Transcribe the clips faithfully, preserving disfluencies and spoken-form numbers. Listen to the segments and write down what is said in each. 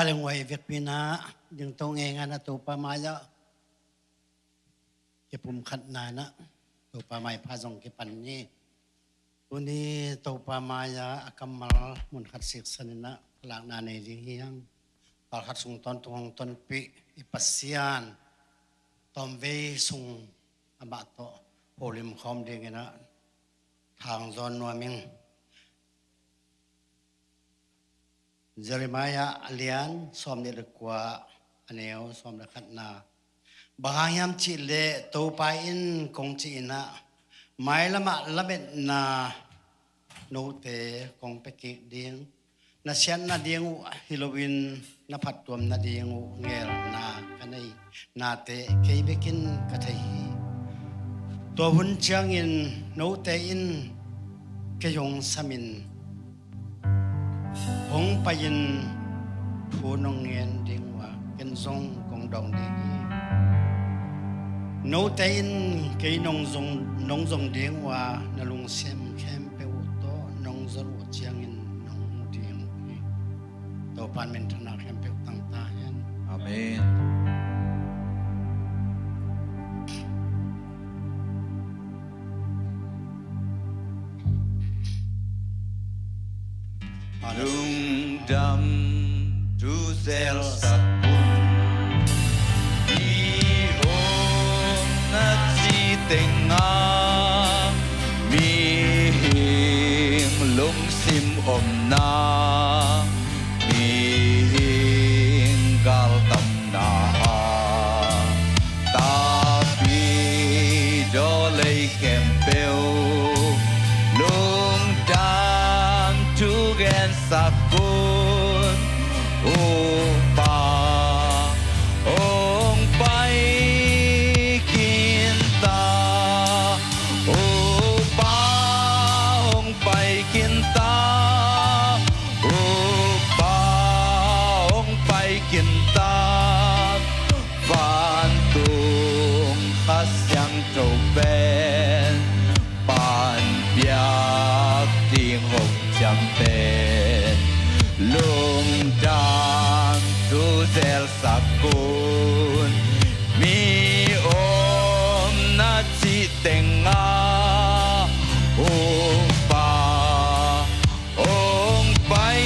Lenghuai vekpi na dingto ngeingai na Topa mai-ah kipumkhatna na Topa maipha zong kipan ni. Tuni Topa mai-ah a kammal munkhat siksan in ah lakna nei ding hi hang. Kalkhat sung tawntung hong tonpih i Pasian tawmvei sung amah tawh holim khawm dingin ah thangzawn nuam ing. Jeremiah a lian sawmnih le kua, a neu sawm le khatna. Bang hang hiam cih leh Topa in kong cih in ah, mailamah lametna note kong pia kik ding. Na siatna ding uh hi loin na phattuamna ding uh ngelna ka nei. Nate kei bekin ka thei hi. Tua hun ciangin note in kei hong samin hong pai-in thu nong ngen ding uh a, ken zong kong dong ding hi. Note in kei nong zong, nong zong ding uh a, na lungsim khempeuh uh tawh nong zon uh ciangin nong mu ding uh hi. Topa'n minthanna khempeuh tang ta hen. Amen. Lungdam thu zelsak un. Mi omna cih tengah mihing lungsim omna, mihing galtamna ah tapi dawlei khempeuh lungdam thu gensak un. Upa hong pai kin ta, Upa hong pai kin ta, Upa hong pai kin ta. Vantung Kha Siangtho pen pan piak ding hong ciam pen lungdam thu zelsak un. Mi omna cih tengah Upa hong pai.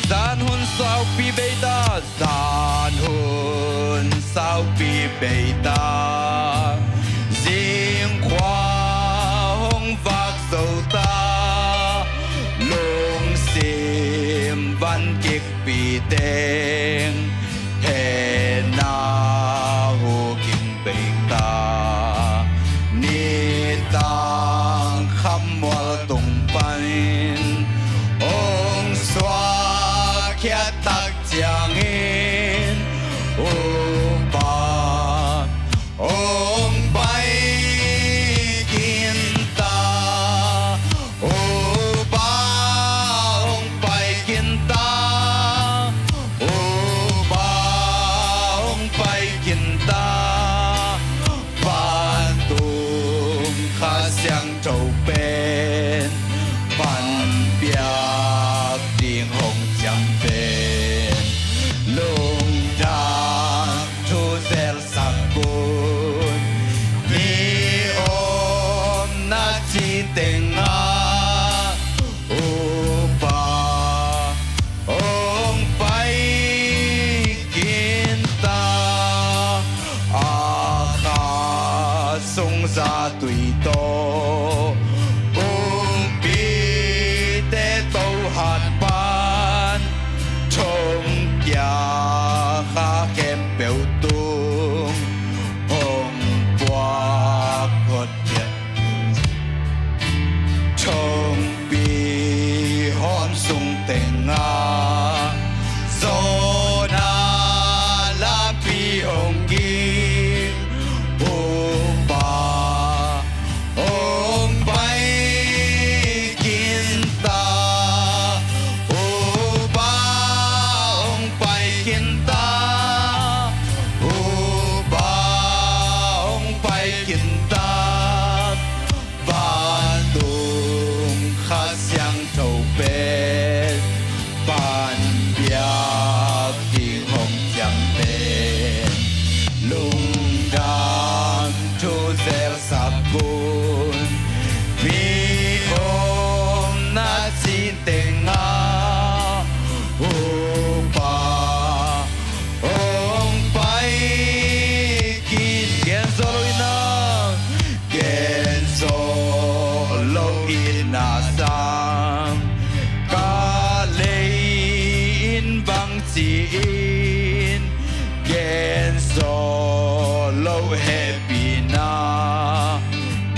Zan hun saupi bei ta, zan hun saupi bei ta. Zingkhua hong vak zo ta, lungsim van kikpi teng hehna hu king bei ta. Nitang khammual tung panin hong suakkhiat tak ciangin Upa hong pai kin ta, Upa hong pai kin ta, Upa hong pai kin ta. Vantung Kha Siangtho pen pan piak ding hong ciam pen lungdam thu zelsak un. Mi omna cih tengah Upa hong pai kin ta. A kha sung zatui tawh kumpite tohat pan thongkia kha khempeuh tung hong puak kotpia. Thongpi hawm sung tengah Jonah lampi hong ging. Upa hong zelsak un. Mi omna cin tengah upa hong pai khin. Gen zo lo itna, gen zo lo itna sang ka lei in bang ci-in gen zo lo hehpihna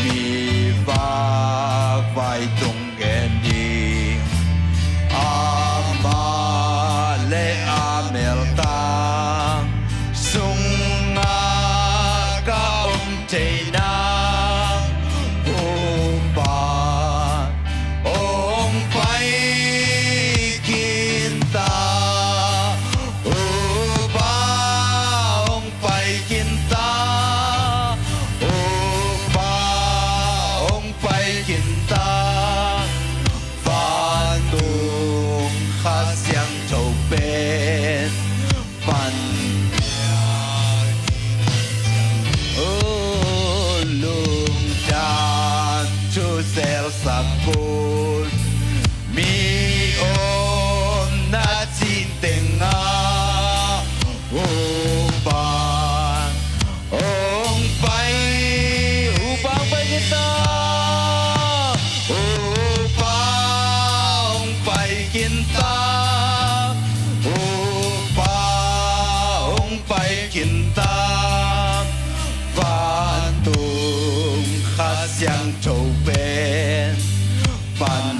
mi vakvai tung gen ding. Amah le a meltang sungah ka om theihna upa hong pai khin ta. Upa hong pai khin ta. Upa hong pai khin ta. Vantung Kha Siangtho pen pan, oh, lungdam thu zelsak un. Mi omna cin tengah upa hong pai khin ta. Upa hong pai khin ta. Upa hong pai khin ta. Vantung Kha Siangtho pen pan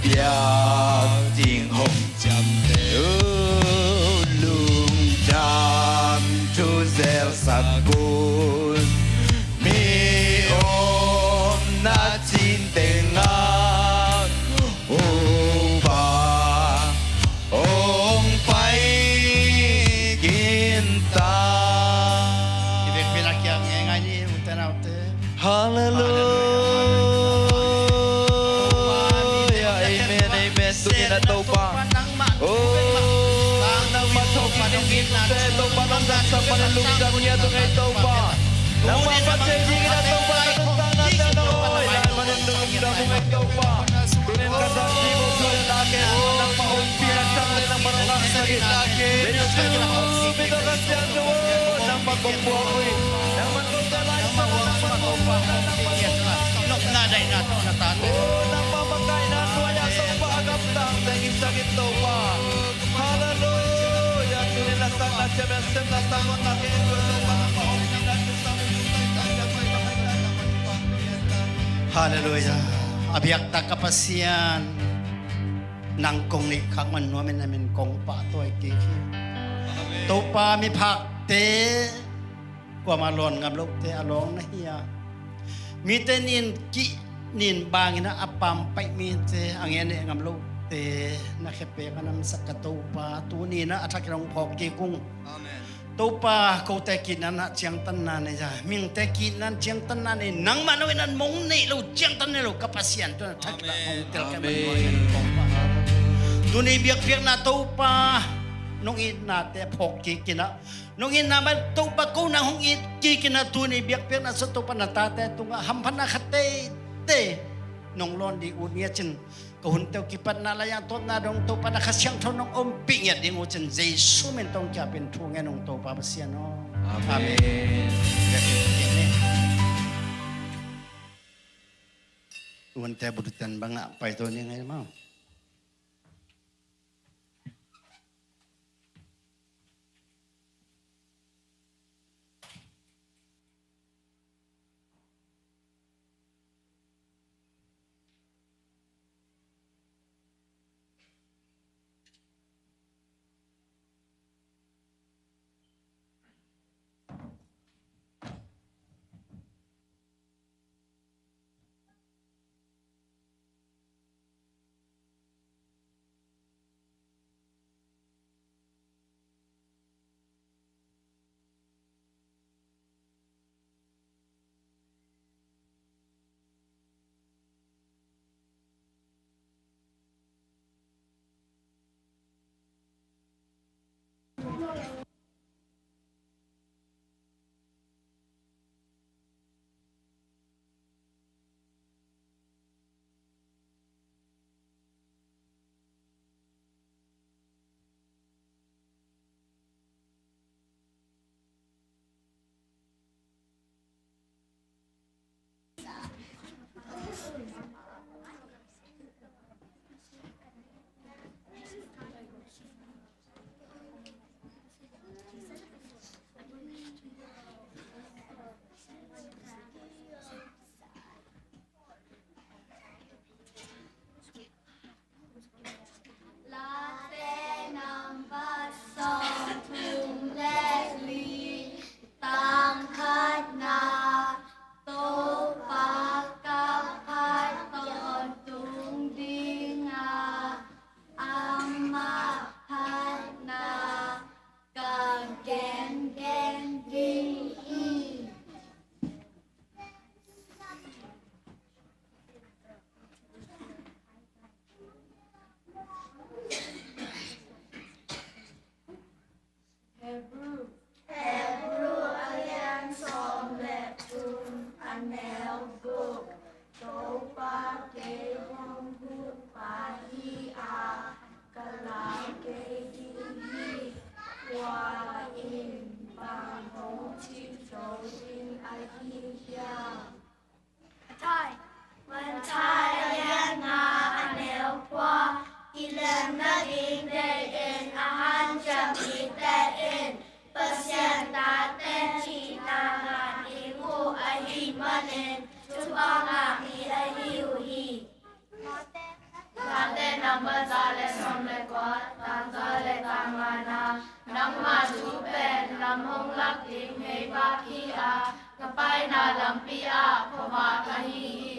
biak ding hong ciamteh. Lungdam thu zelsak un. Mi omna cin tengah upa hong pai khin ta. Hallelujah. Amen, amen. Tuni in ah Topa, oh, nangmah thawhkik ding ci Topa, nangmah thawhkik ding ci Topa, nangmah thawhkik ding ci Topa, nangmah thawhkik ding ci Topa. Tuni in ka zahpi bawh thu le la kei, nangmah ompihna tang le nangmah nong ngahsak in la kei. Nangmah kong puak uh hi. Nangmah kong puak uh hi. Nopna daihna tawh na tate, oh, nangmah makaihna nuai-ah Topa a gamtang teng i sak in Topa. Hallelujah. Tuni in la sang, la ciam, la sem, la sang, la kei Topa, nangmah ompihna tang. Hallelujah. A biaktak ka Pasian, nang kong neih khak man nuam in, na min kong pahtawi kik hi. Topa, miphakte, kuamah lawn ngam lote a lawng na hi a, mite nin kih nin bangin a pampaih mite, a ngen neh ngam lote na khepek a namsak ka Topa, tuni in ah a thak in hong phawk kik ung. Amen. Topa, kote kihna in ah ciangtanna nei a, mihingte kihna in ciangtanna nei, nangmah no in ah mong neih lo, ciangtan nei lo ka Pasian, tu in ah thak in ah hong tel kei man nuam in kong pahtawi. Tuni biakpiakna Topa, nong itnate phawk kik in ah, nong itna mah Topa, ko nang hong it kik in ah, tuni biakpiakna sung Topa na tate tungah hamphatna khat teitei nong lawn ding ut ni a cin, ka hunte uh kipatna, la yang tawpna dong Topa na Kha Siangtho nong ompih ngiat ding uh cin, Jesu min tawh kiapin thu ngen ung Topa Pasian aw. Amen. Amen. Hunte bututan bangah paito ni ngai maw. Matthai a lian nga a neu kua. Kilem nading deih in a hanciam mite in Pasian tate thihna ngah ding uh ahih manin thupha ngah mi ahi uh hi. Mate namba za le sawm le kua, tang za le tang ngana. Nangma thu pen lam hong lak ding meivak hi a, ka paina lampi ah khuavak ahi hi.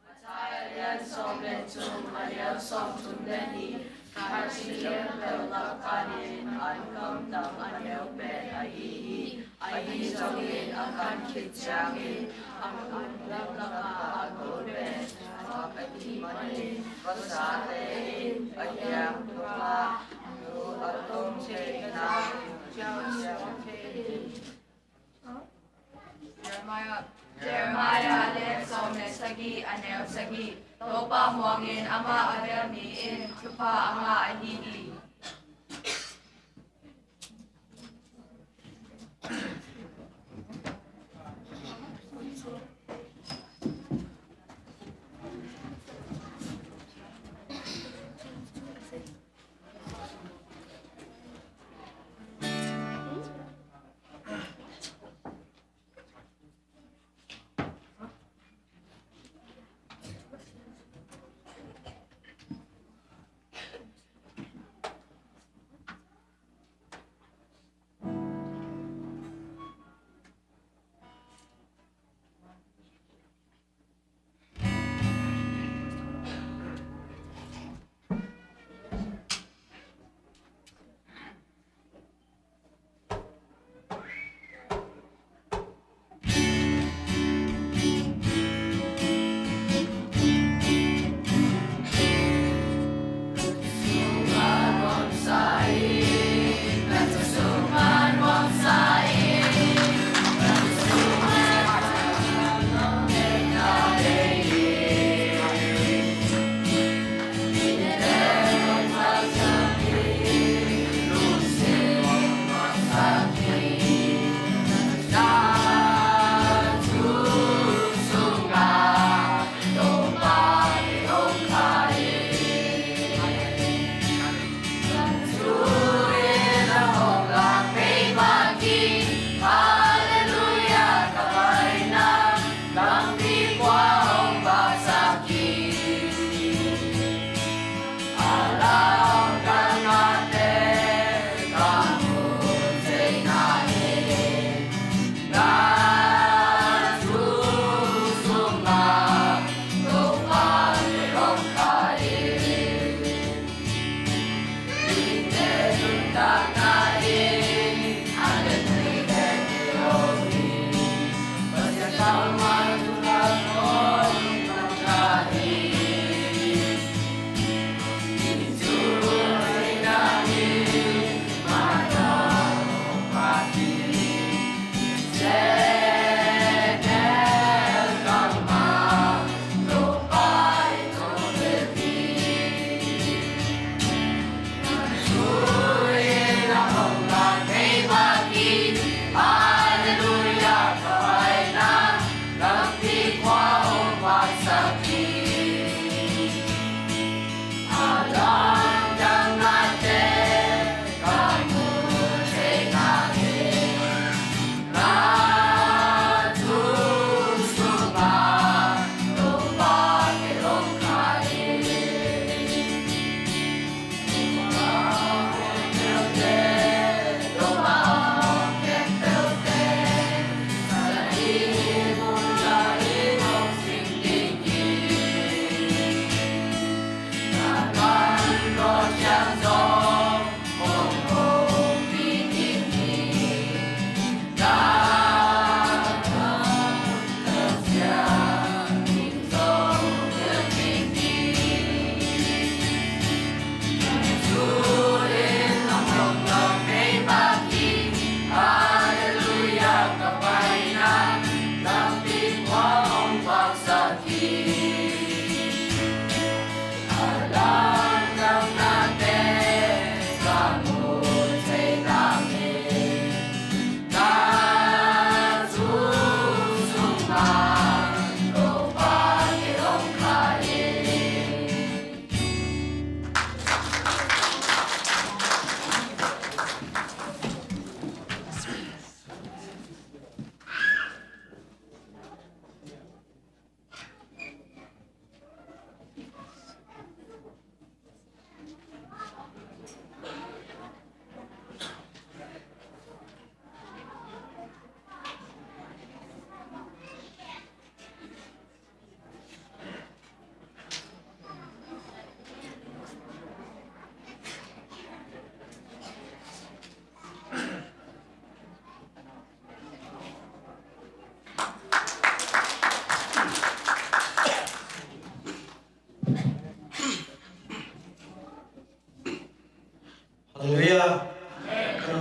Matthai a lian sawm le thum, a neu sawm thum le nih. Kha Pathian peuh lak panin an kamdang a neu pen ahi hi. Ahi zongin a khan khit ciangin a ngun lam lakah a gol pen a vak ahih manin vasate in a hiang thupha a tong theihna ciang ciang thei hi. Jeremiah, Jeremiah a lian sawm le sagih, a neu sagih. Topa muangin amah a bel mi in thupha a ngah ahi hi.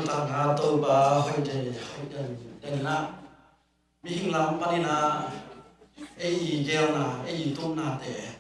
Tangah Topa hoih den, hoih den, den na. Mihing lam panin ah ei i gelna, ei i tupnate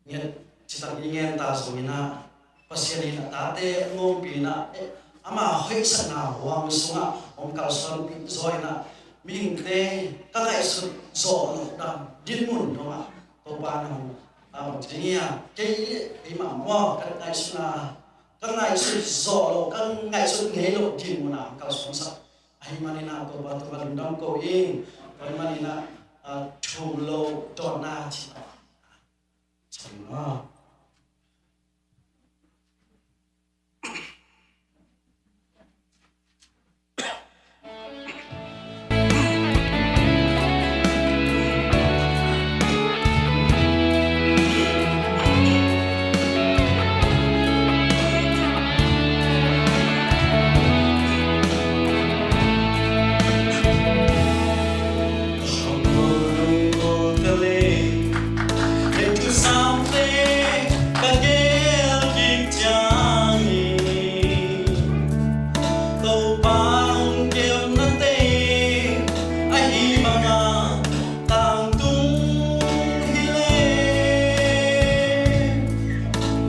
nget, citak i ngen ta zongin ah, Pasian in a tate a ngawmpi in ah, eh, ama hoihsakna huang sungah hong kalsuanpih zaw in ah, mihingte ka ngaihsut zawh loh dan dinmun dongah Topa in hong, ah, bang ci ding hiam, kei le keimah maw, ka ngaihsutna, ka ngaihsut zawh loh, ka ngaihsut ngei loh dinmun ah hong kalsuansak. Ahih manin ah Topa tungah lungdam ko ing. Tua ahih manin ah, ah, thum lo dawnna cih tawh.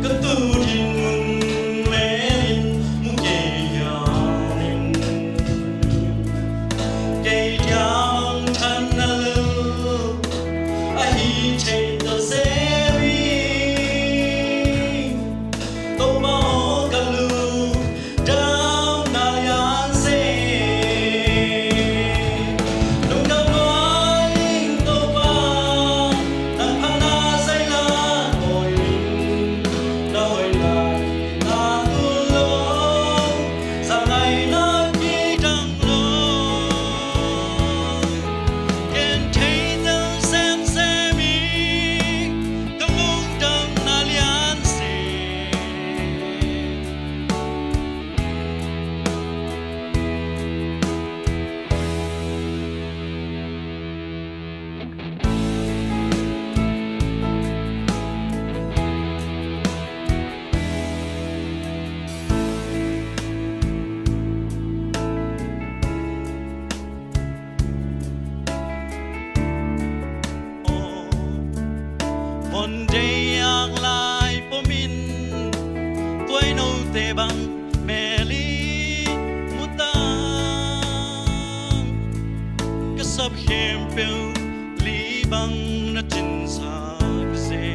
Ka tu dinmun melin mu kei hiam in, kei dia mangthang na lel ahi thei ta se mi. Topa aw ka lungdam na lian se. Lungdam lua ing Topa, nang phatna zai lan hoih ning, na hoihna i na tul lo, zangaina kidang lo. Ken thei tel semsem ing, ka lungdam na lian se. Von dei ak lai pom in, tuai note bang mel i mu tang. Ka sap khempeuh li bang na cinsa ka se.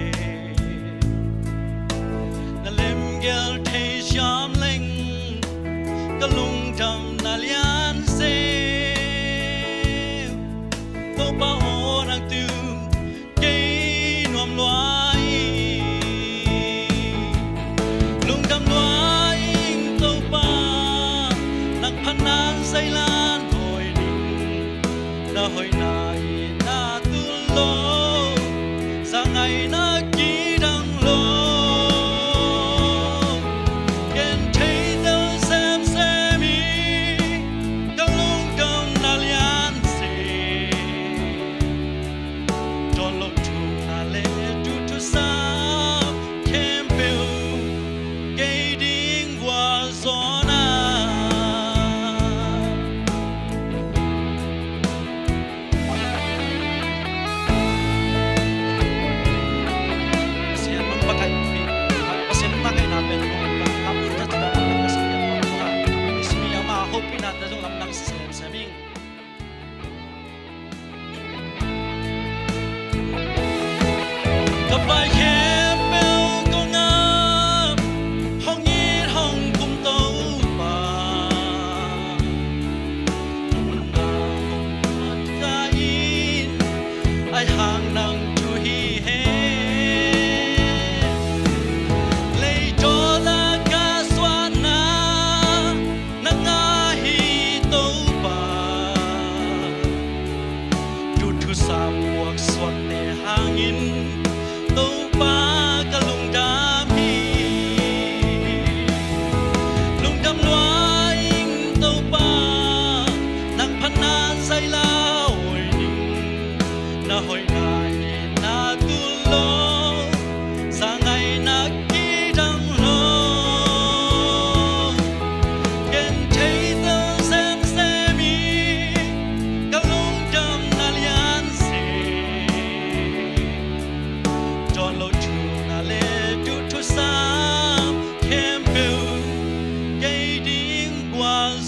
Na lemgel thei siam leng, ka lungdam na lian se. Topa aw nang tu kei nuam lua ing. Lungdam lua ing Topa, nang phatna zai lan hoih ning, na hoihna i na tul lo, zangaina kidang lo. Ken thei tel semsem ing, ka lungdam na lian se. Dawn lo thukna le tu thusam khempeuh kei ding vualzawhna.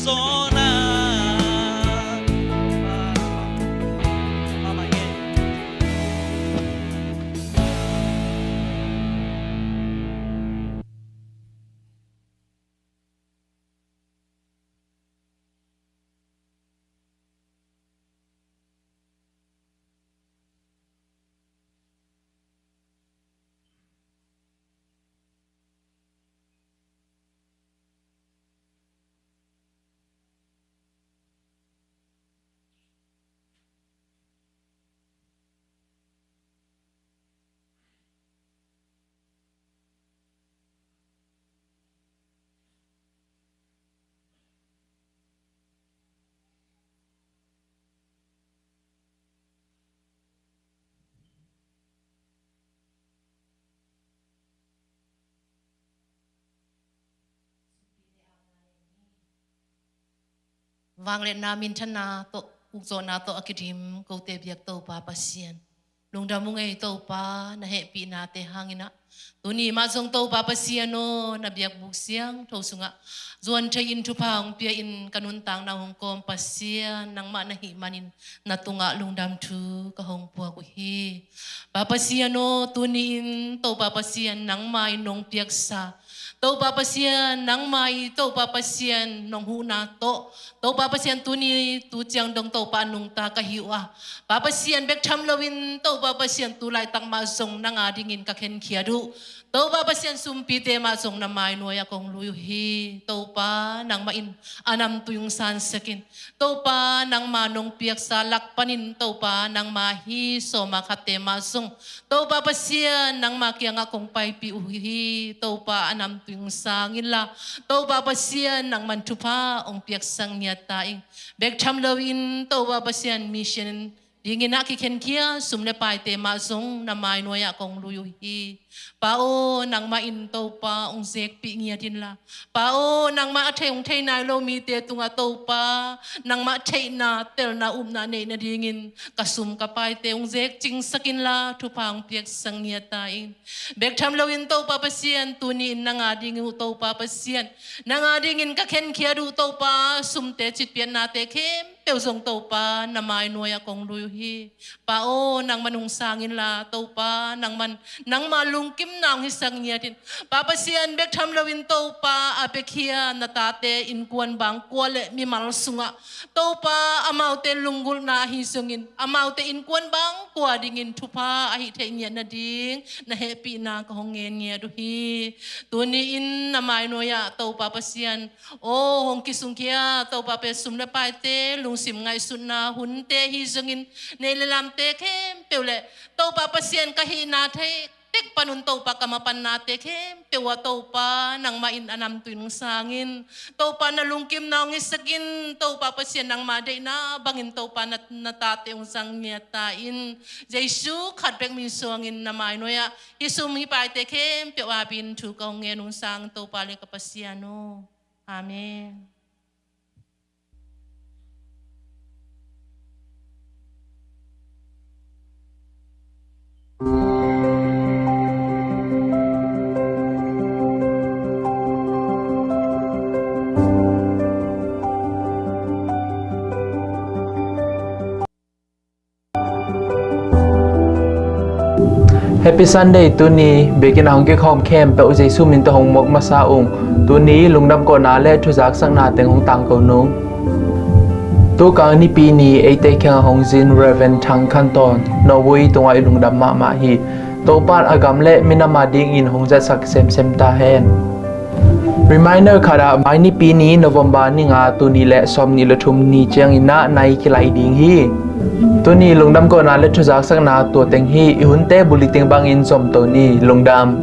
Sona. Vangliatna, minthanna tawh, ukzawhna tawh a kidim kote biak Topa Pasian, lungdam ung ei Topa, na hehpihnate hangin ah. Tuni mah zong Topa Pasian aw, na biakbuk siangtho sungah zuan thei-in thupha hong pia-in ka nuntakna hong kawm Pasian nangmah na hih manin na tungah lungdam thu ka hong puak uh hi. Pa Pasian aw, tuni-in Topa Pasian nangmah in nong piaksa, Topa Pasian nangmah i Topa Pasian nong huhna tawh, Topa Pasian tuni tu ciang dong Topa a nungta ka hi uh a, Pa Pasian bek tham loin Topa Pasian tu laitak mah zong nang a dingin ka khenkhiat uh. Topa Pasian sumpite mah zong na mainuai ah kong lui uh hi. Topa nangmah in a namtui hong sansak in, Topa nangma nong piaksa lak panin Topa nangma hi sawma khatte mah zong Topa Pasian nangma kiangah kong paipih uh hi. Topa a namtui hong sang inla, Topa Pasian nangman thupha hong piaksak ngiat ta ing. Bek tham loin Topa Pasian mission dingin ah kikhenkhia sum le paite mah zong na mainuai ah kong lui uh hi. Pa aw, nangmah in Topa hong zekpih ngiat inla, Pa aw, nangmah a thei hong thei nai lo mite tungah Topa nangmah theihna telna upna neih nadingin ka sum ka paite hong zek cingsak inla, thupha hong piaksak ngiat ta in. Bek tham loin Topa Pasian tuni-in nang a dingin uh Topa Pasian, nang a dingin ka khenkhiat uh Topa sumte citpiatnate khempeuh zong Topa na mainuai ah kong lui uh hi. Pa aw, nangman hong sang inla Topa nangman nangma lungkimna hong hisak ngiat in. Pa Pasian bek tham loin Topa a biakhia na tate innkuan bangkua le mimal sungah Topa amaute lunggulhna ahi zongin amaute innkuan bangkua dingin thupha a hih theih ngiat nading na hehpihna ka hong ngen ngiat uh hi. Tuni-in na mainuai ah Topa Pasian aw, hong kisungkhia Topa Pasian sum le paite lungsim ngaihsutna hunte hi zongin nei le lamte khempeuh le Topa Pasian ka hihna thei tek panun Topa ka mapannate khempeuh ah Topa nangmah in a namtui hong sang in. Topa na lungkimna hong hisak in, Topa Pasian nangma deihna bangin Topa na, na tate hong zang ngiat ta in. Jesu khat bek min suangin na mainuai ah hih sum hih paite khempeuh a bin thu ka hong ngen hong sang Topa le ka Pasian aw. Amen. Happy Sunday. Tuni biakinn a hong kikhawm khempeuh Jesu min tawh hong muak masa ung. Tuni lungdam kohna le thuzaksakna teng hong tangko nung. Tukang Nipi ni eite kiangah hong zin Reverend Thang Khan Tawn, Norway tungah i lungdam mahmah hi. Topa'n a gam le minam a dingin hong zatsak semsem ta hen. Reminder khat ah, mai Nipi ni November ni nga, tuni le sawmnih le thum ni ciangin ah nai kilaih ding hi. Tuni lungdam kohna le thuzaksakna tua teng hi. I hunte bulletin bangin zomto ni. Lungdam.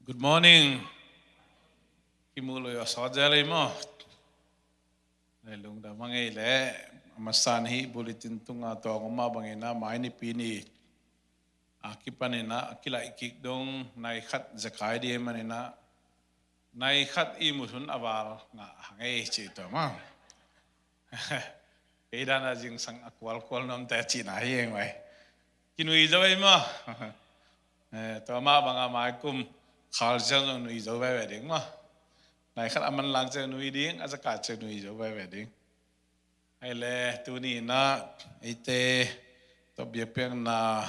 Good morning. Kimu lo i a sawt zel ei maw? Le lungdam a ngei le, a masa in hih bulletin tunga tawng om mah bangin ah mai Nipi ni a kipanin ah a kilaih kik dong nai khat zekai ding ahih manin ah nai khat ihmut hun a val ngah hang ei ci tua maw? Kei dan a zingsang a kualkual nuamte cihna hi eng mai. Kinui zo ei maw? Tua mah banga mai kum khal ziang zong nui zo veve ding maw? Nai khat a manlang ciang nui ding, a zaka ciang nui zo veve ding. Aile tuni inah eite tawh biakpiakna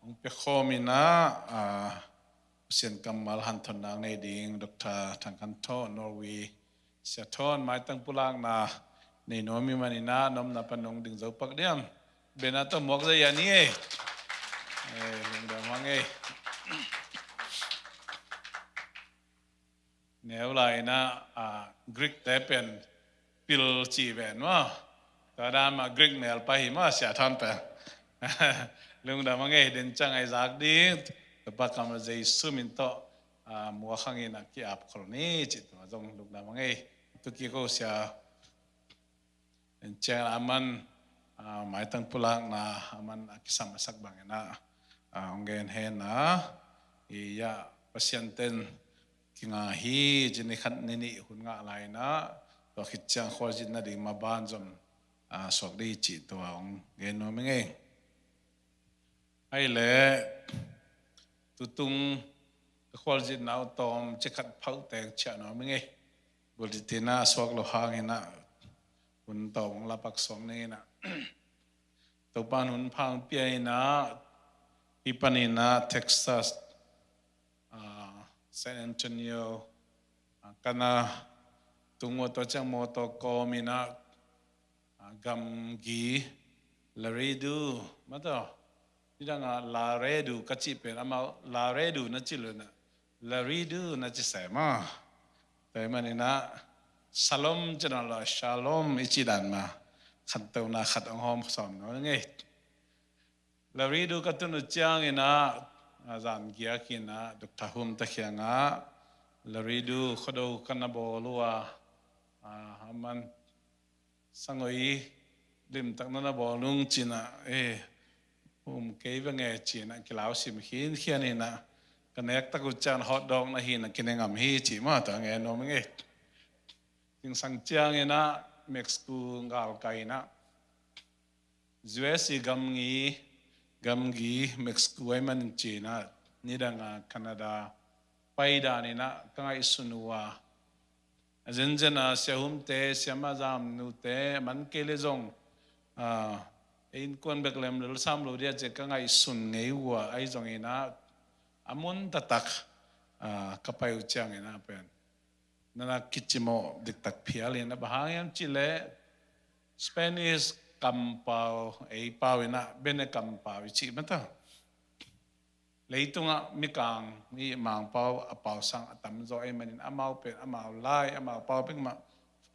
hong piakhawm inah Pasian kammal hanthotna ngei ding Dr. Thang Khan Thaw, Norway, Sia Thawn maitang pulakna nei nuam i maninah nopna pan nong ding zo pak diam? Bena tawh muak zai a ni ei. Lungdam hang ei. Neu lai inah Greek te pen pil ci ven maw? Tua dan mah Greek mel pai hi maw Sia Thawn pen? Lungdam hang ei, den ciang ai zak ding. Topa kammal Jesu min tawh muak hang inah ki-ap khol ni cih tua zong lungdam hang ei. Tuki ko Sia. Ciang a man maitang pulakna a man a kisam a sak bangin ah hong gen hen a, i ya Pasian ten kinga hi ci ni khat ni nih hun ngah lai inah tua khit ciang khualzin nading maban zom suak dih cih tua hong gen nuam i ngei. Aile tutung ka khualzinna uh tawm cikhat phauh teng ciah nuam i ngei. Bulletin ah suak lo hang inah hun tawm hong lapak suak ning inah Topan hun phang pia inah hi pan inah Texas, San Antonio kana tung ua tua ciang mawtaw kawm inah gamgi Laredo mataw. Nidangah Laredo ka cih pen amau Laredo na cih lo inah Laredo na ci se maw? Tua i maninah Salom ci nawn lo, Shalom i cih dan mah khantona khat hong hawm sawm nawn ngei. Laredo ka tun uh ciang inah zan giak inah Dr. Hum ta khiangah Laredo khuado ka na bawl uh a, a man sangoi limtak na na bawl nung cinah e um kei venge cinah kilau sim khinkhian inah ka nek tak uh ciang hotdog na hinah kinengam hi cih mah tua nge nuam i ngei. Zingsang ciang inah Mexico galkai inah U S i gamgi, gamgi Mexico ai manin cinah nidangah Canada pai dan inah ka ngaihsun uh a, a zenzen a Sia Humte, Sia Mazamnute man kei le zong ei innkuan bek lem lel sam lo dia ci ka ngaihsun ngei uh a, ahi zong inah a mun taktak ka pai uh ciang inah pen nana kicimawh diktak phial inah bang hang hiam cih leh Spanish kampau, ei pau inah bene kampau i cih mataw. Leitungah Mikang i Mangpau a pau sang a tamzaw ahih manin amau pen amau lai amau pau peuhmah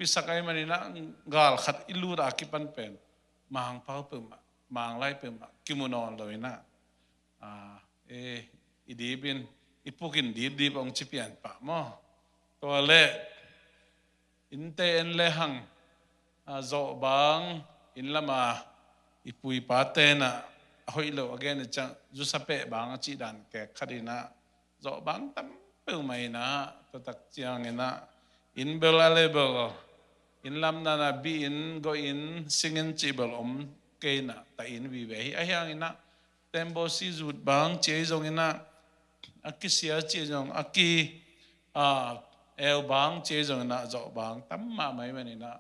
pisak ahih maninah gal khat i lut a kipan pen Mangpau peuhmah, Manglai peuhmah kimu nawn lo inah i dip in i puk in dipdip hong ci pian pah maw? Tua leh innte en le hang zawhbang inn lama i pu i pa tenah a hoih lo a gen a ciang zusapeh bang a cih dan kek khat inah zawhbang tam peuhmah inah tua tak ciang inah inn bel a le bel inn lam nana bi in go in sing in cih bel om kei inah ta inn vive hi. Ahi hang inah tembaw si zut bang ci ei zong inah a kisia ci ei zong a ki a eu bang ci ei zong inah zawhbang tam mahmah i maninah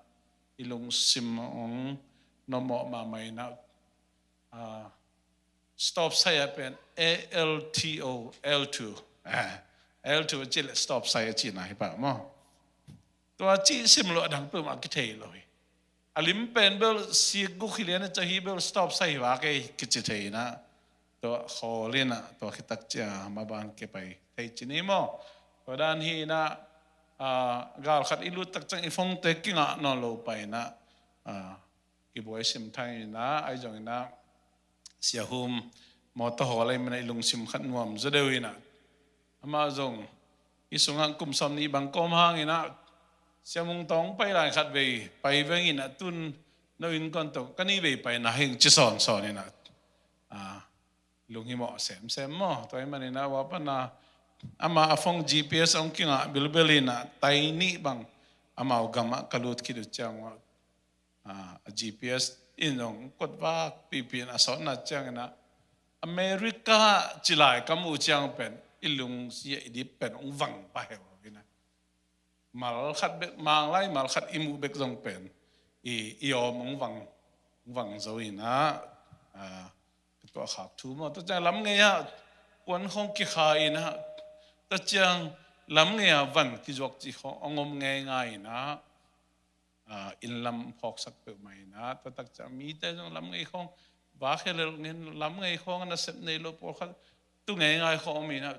i lungsim hong nomawh mahmah inah stop sign a pen A L T O, L two, L two a cih leh stop sign a cihna hi pah maw? Tua cih sim lo a dang peuhmah kithei lo hi. A lim pen bel sik guk hi lian a ca hi bel stop sign hi vak ei kici thei inah tua khawl inah tua khitak cia maban kipai thei ci ni maw? Tua dan hi inah gal khat i lut tak ciang i phone te kingah nawn lo pah inah kibuai sim thang inah ahi zong inah Sia Hum mawtaw hawl ahih manin i lungsim khat nuam zaw deuh inah amah zong i sungah kum sawm nih bang kawm hang inah Sia Mung Tawng pai lai khat vei pai veng inah tun no innkuan tawh ka nih vei pai na hing ci sawnsawn inah lunghimawh semsem maw? Tua ahih manin ah ua pan a amah a phone G P S hong kingah bilbel inah tai nih bang amau gamah ka lut khit uh ciang uh a, a G P S in hong kotvak pipi in a sawtna ciangin ah America ci lai ka muh ciang pen i lungsim i dip pen hong vang pah heuheu in ah. Mal khat bek, Manglai mal khat i muh bek zong pen i, i awm hong vang, hong vang zo in ah, a, ka tuah khak thu maw. Tua ciang lam ngei ah puan khawng kikha in ah, tua ciang lam ngei ah van kizuak cih khawng hong om ngeingai in ah, a, inn lam phawksak peuhmah in ah, tua tak ciang mite zong lam ngei khawng, vak helel ngen lam ngei khawng a nasep nei lo pawlkhat tu ngeingai khawng om in ah,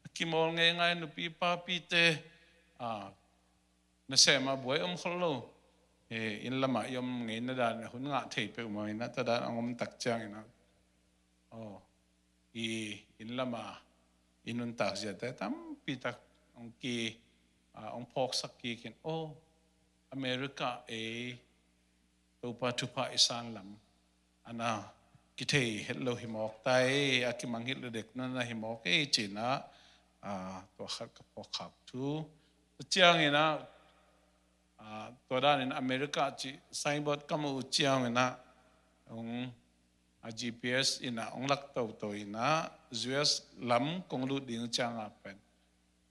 a kimawl ngeingai nupi papite, a, nasem ah buai om khol lo, e, inn lamah i om ngeina dan a hun ngah thei peuhmah in ah, tua dan a om tak ciangin ah, aw, i inn lamah i nuntak ziate tampi tak hong ki, a, hong phawksak kik in, aw, America ei Topa thupha i san lam a na kithei het lo hi mawk ta ei, a kimangngilh lo dek na na hi mawk ei ci in ah, a, tua khat ka phawk khak thu. Tua ciangin ah, a, tua danin America cih signboard ka muh uh ciangin ah, hong, a, G P S in ah hong lak toto in ah, U S lam kong lut ding ciang ah pen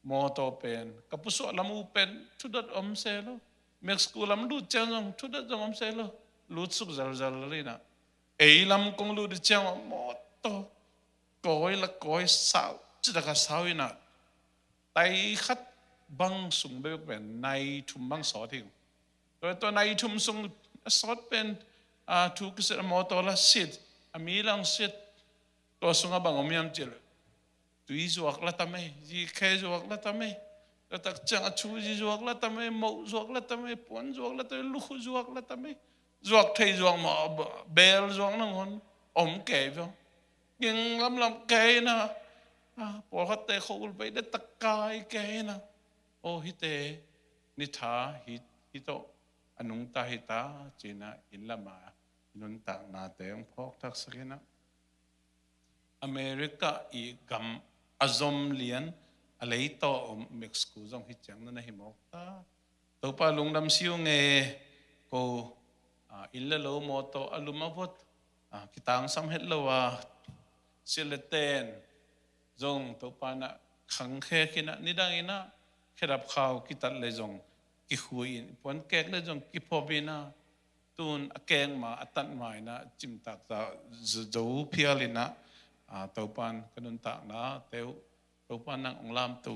mawtaw pen, ka pusuah lam uh pen thudot om se lo. Mexico lam lut ciang zong thudot zong om se lo. Lutsuk zelzel in ah, ei lam kong lut ding ciang mawtaw kawi la kawi sau, ci tak a sau in ah, tai khat bang sung bek pen nai thum bang sawt hi. Tua, tua nai thum sung a sawt pen, a, thu kisit a mawtaw la sit, a mi lam sit. Tua sungah bang om hiam cih leh, tui zuak la tam ei, zikhe zuak la tam ei. Tua tak ciang a thu zi zuak la tam ei, moh zuak la tam ei, puan zuak la tam ei, lukhu zuak la tam ei. Zuak thei zuak mah, bel zuak nangawn om kei veng. Ging lamlam kei in ah, a, pawlkhatte khua ulh bei de tak kai kei in ah, aw, hihte ni tha hi, hi tawh a nungta hi ta ci in ah, inn lamah i nuntaknate hong phawk thaksak in ah, America i gam a zom lian a leitaw a om Mexico zong hih ciang na na hi mawk ta. Topa lungdam si ung e, ko, a, inn le lo mawtaw a lum a vot, a, kitangsam het lo a, silh le ten zong Topa in ah khangkhek in ah, nidang in ah khedap khau kitat le zong kikhui in, puan kek le zong kiphop in ah, tun a kek ma, a tat ma in ah cimtak ta zo, zo phial in ah, a, Topa in ka nuntaknate uh, Topa in nang hong lamto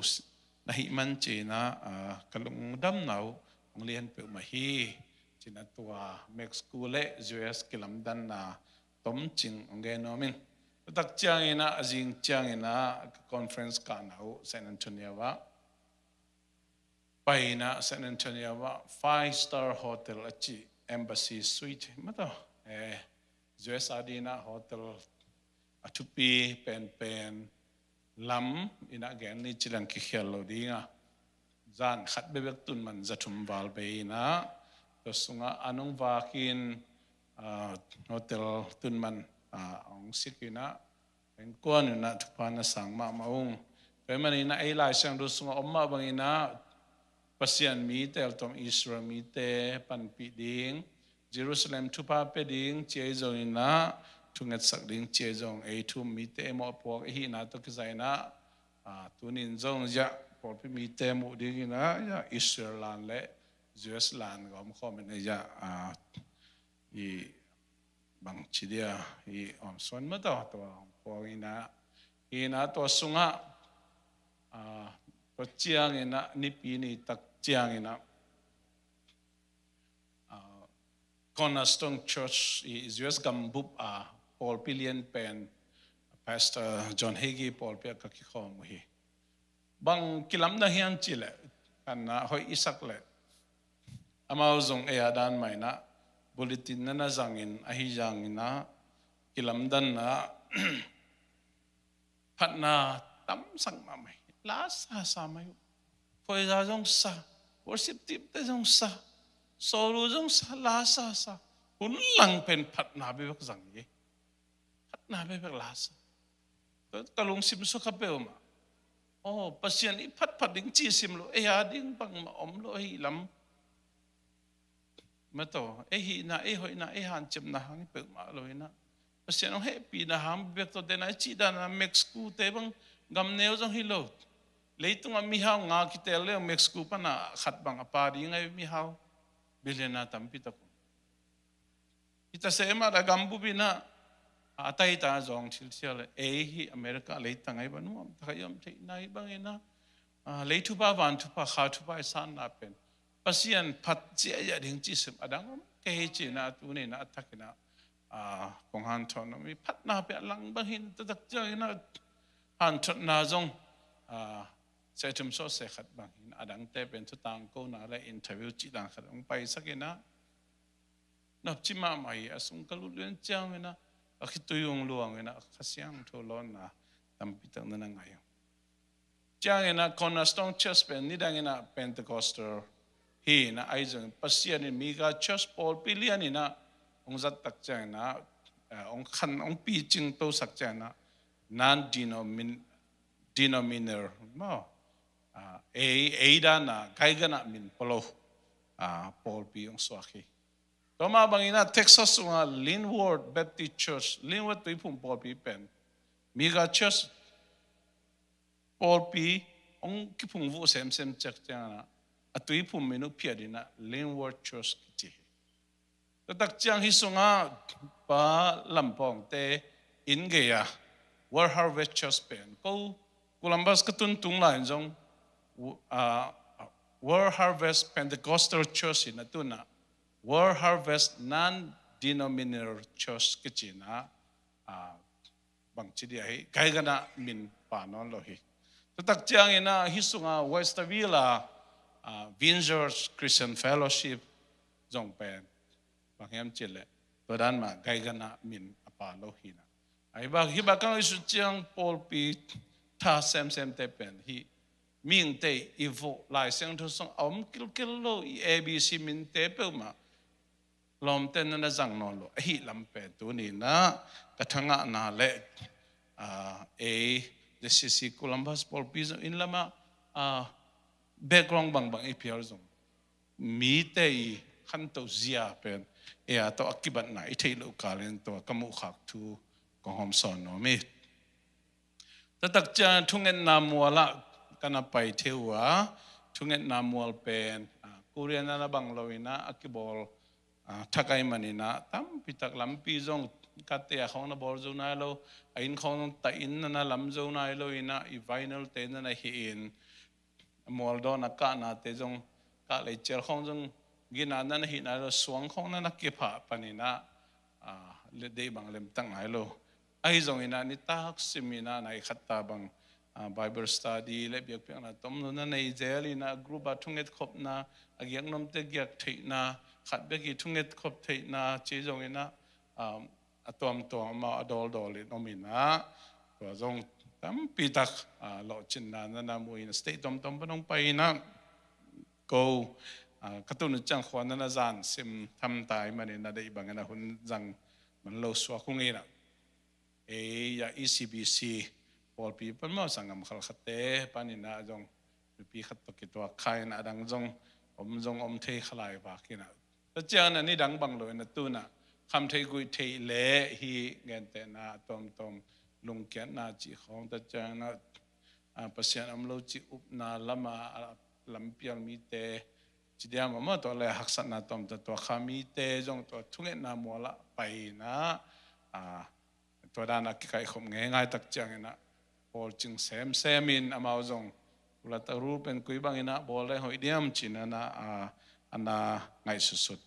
na hih man ci in ah, a, ka lungdamna uh hong lian peuhmah hi. Ci in ah tua Mexico le U S kilamdanna tomcing hong gen nuam ing. Tua tak ciangin ah, a zing ciangin ah ka conference kahna uh San Antonio ah, pai in ah San Antonio ah five star hotel a cih Embassy Suite mataw, eh, U S a ding in ah hotel a thupi penpen lam in ah gen ni ci leng kikhial lo ding a, zan khat bekbek tun man za thum val bei in ah, tua sungah an hong vak in, a, hotel tun man, a, hong sik in ah, innkuan in ah thupha na sang mahmah ung. Tua ahih manin ah ei Lai Siangtho sungah om mah bangin ah Pasian mite, a tuam Israel mite panpih ding, Jerusalem thupha pia ding ci ahi zongin ah, thungetsak ding ci ahi zong, ei thu-um mite ei mawhpuak i hihna tawh kizai in ah, a, tuni in zong ziah pawlpi mite muh ding in ah, ziah Israel lan le U S lan gawm khawm in ah, ziah, a, i bangci dia, i awmsuan mataw, tua hong puang in ah, in ah tua sungah, a, tua ciangin ah, Nipi ni tak ciangin ah, a, Cornerstone Church i U S gambup a pawlpi lian pen Pastor John Hagee pawlpi ah ka kikhawm uh hi. Bang kilamdang hiam cih leh, khatna hoih i sak leh, amau zong ei a dan mah in ah bulletin na na zang in, ahi zongin ah kilamdanna phatna tamsak mahmah hi. La sasa mai uh. Phuaiza zong sa, worship team te zong sa, sawlu zong sa, la sasa. Hun lang pen phatna bekbek zang hi. Phatna bekbek la sa. Ka lungsim sukha peuhmah. Aw, Pasian i phatphat ding ci sim lo, ei a ding bangmah om lo hi lam. Mataw, ei hihna, ei hoihna, ei hanciamna hang hi peuhmah lo hi na. Pasian hong hehpihna hang bek tawh tena i cih dana Mexico te bang gam neu zong hi lo. Leitungah mihau nga kitel leu Mexico pana khat bang a pa ding a hi mihau. Billionaire tampi tak um. Hi ta se mah a gam bup hi na, a taita zong thil sial le, ei hi America leitang a hi bang nuam tak a i om theihna hi bang hi na. Ah, lei thupha, van thupha, kha thupha i sanna pen Pasian phat ciahciah ding cih sim a dang om kei hi cihna tuni na a thakin ah, ah, kong hanthawn om hi. Phatna pia lang bang hi na, taktak ciangin ah hanthotna zong, ah, sehthum sawh seh khat bang hi na, a dangte pen thutang kona le interview cih dan khat hong paisak hi na. Nopci mahmah hi, a sung ka lut lian ciangin ah, a khitui hong luangin ah, Kha Siangtho lawnna tampi tak na na ngah hi. Ciangin ah Cornerstone Church pen nidangin ah Pentecostal hi na, ahi zongin Pasian in mega church pawlpi lian in ah hong zat tak ciangin ah, eh, hong khan, hong picing tosak ciangin ah, non-denomin-, denominator maw, ah, ei, ei dan ah gaiganah min pua lo, ah, pawlpi hong suak hi. Tua mah bangin ah Texas sungah Linwood Baptist Church, Linwood Tuiphum pawlpi pen mega church pawlpi hong kiphungvuh semsem ciak ciangin ah, a Tuiphum min uh phiat in ah Linwood Church kici hi. Taktak ciang hi sungah Pa Lampawngte inn gei-a World Harvest Church pen, ko Columbus ka tun tung lai in zong, ah, World Harvest Pentecostal Church in a tun ah World Harvest Non-Denominational Church kici in ah, ah, bangci dia hi, gaiganah min pua nawn lo hi. Taktak ciangin ah hi sungah Westerville ah, ah, Vineyard Christian Fellowship zong pen bang hiam cih leh tua dan mah gaiganah min a pua lo hi na. Ahi bang, hi bang kang i sut ciang pawlpi tha semsemte pen hi mihingte i vuh Lai Siangtho sung a om kilkil lo, i A B C minte peuhmah lawmte na na zang nawn lo. Ahi lam pen tuni na ka thangahna le, ah, ei, the C C Columbus pawlpi zong inn lamah, ah, background bangbang i phial zong mite i khanto zia pen ei a tawh a kibatna i theih loh kalin tua ka muhkhak thu kong hawmsawn nuam hi. Taktak ciang thungetna mualah ka na pai thei uh a, thungetna mual pen, ah, Korea na na bang lo in ah a kibawl, ah, thak ahih manin ah tampi tak lampi zong kate a khawng na bawl zo nai lo, a inn khawng zong tah in na na lam zo nai lo in ah i vinyl te na na hih in, mual dawn a kahnate zong kah lei cial khawng zong gina na na hih nai lo, suang khawng na na kiphah panin ah, ah, le deih bang lemtak nai lo. Ahi zongin ah nitak simin ah nai khat ta bang, ah, Bible study le biakpiakna tomno na nei zel in ah group ah thunget khopna, a giak nuamte giak theihna, khat bek i thunget khop theihna ci zongin ah, ah, a tuamtuam amau a dawldawl in om in ah, tua zong tampi tak, ah, lawhcinna na na mu in ah state tuamtuam pan hong pai in ah, ko, ah, ka tun uh ciang khua na na zan sim tham ta ahih manin ah deih bangin ah hun zang man lo suak hong in ah, ei, ah, E C B C pawlpi pan maw, sanggam khalkhatte panin ah zong mipi khat tawh kituak kha in ah a dang zong om, zong om thei kha lai vak in ah. Tua ciangin ah nidang bang lo in ah tu-in ah kham theih guih theih leh hih gentehna tuamtuam, lungkiatna cih khawng, tua ciangin ah, ah, Pasian om lo cih upna lamah, ah, lampial mite ci diam a maw, tua le haksatna tuamtuam tuak kha mite zong tua thungetna mualah pai in ah, ah, tua dan a kikaihkhop ngeingai tak ciangin ah pawlcing semsem in amau zong ula tak rul pen koi bangin ah bawl leh hoih diam ci-in ah, ah, a na ngaihsutsut,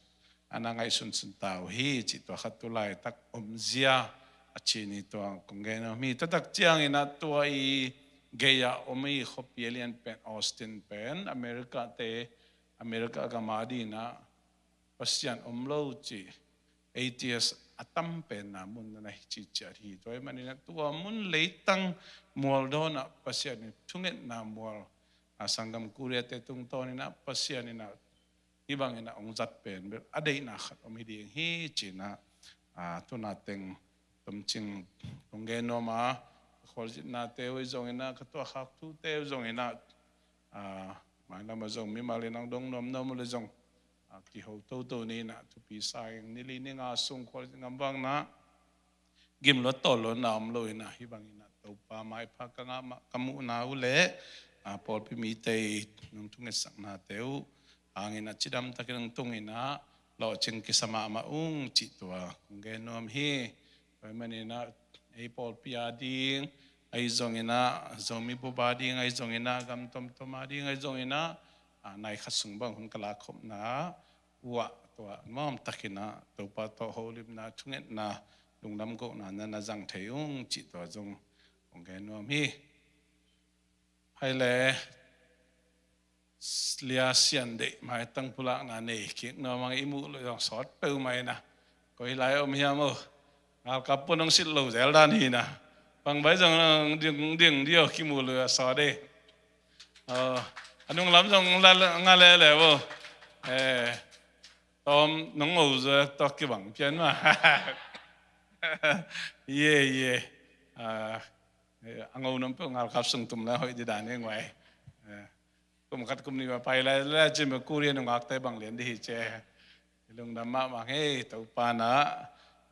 a na ngaihsunsun ta uh hi cih tua khat tu laitak omzia a ci ni, tua kong gen nuam hi. Taktak ciangin ah tua i gei-ah om i khuapi a lian pen Austin pen America te, America gam a dingin ah Pasian om lo cih atheist a tam penna mun na na hi cihciat hi. Tua ahih manin ah tua mun leitang mual dawnah Pasian in thungetna mual, a, sanggam Korea te tungtawn in ah Pasian in ah hih bangin ah hong zat pen bel a deihna khat om hi ding hi ci-in ah, a, tu-in ah teng tomcing kong gen nuam a, ka khualzinna te uh zongin ah, ka tuahkhak thu te uh zongin ah, a, mailam ah zong mimal in hong dong nuam nuam uh leh zong, kiho toto ni in ah, thupi sa ing. Ni li ni nga sung Khualzin gamvakna gim lua tawl lua na om lo in ah, hih bangin ah Topa maipha ka ngah mah ka muhna uh leh, ah, pawlpi mite i nong thungetsaknate uh hangin ah cidam takin hong tung in ah, lawhcing kisa mahmah ung cih tua kong gen nuam hi. Tua ahih manin ah ei pawlpi a ding ahi zongin ah, Zomi bup a ding ahi zongin ah, gam tomtom a ding ahi zongin ah, ah, nai khat sung bang hun ka lakkhopna uh ah, tua nuam takin ah Topa tawh holimna, thungetna, lungdam kohna na na zang thei ung cih tua zong kong gen nuam hi. Hai le, Lia Sian Deih maitang pulakna nei kik nuam ang, i muh lua zong sawt peuhmah in ah. Koi lai om hiam aw? Ngalkap pun hong silh lo zel dan hi in ah. Bang bai zong ding ding dio, kimu lua sawt e. Aw, a nung lam zong la, la, nga lele bo. Eh, tawm nong ngo zua tawh kibang pian mah. Ye, ye. Ah, eh, a ngo nuam peuh ngalkap sung tum lai hoih dih dan hi nguai. Eh, kum khat kum nih mah pai lai, lai cin mah Korea nungakte bang lian dih hi ce. Lungdam mahmah ing ei, Topa na,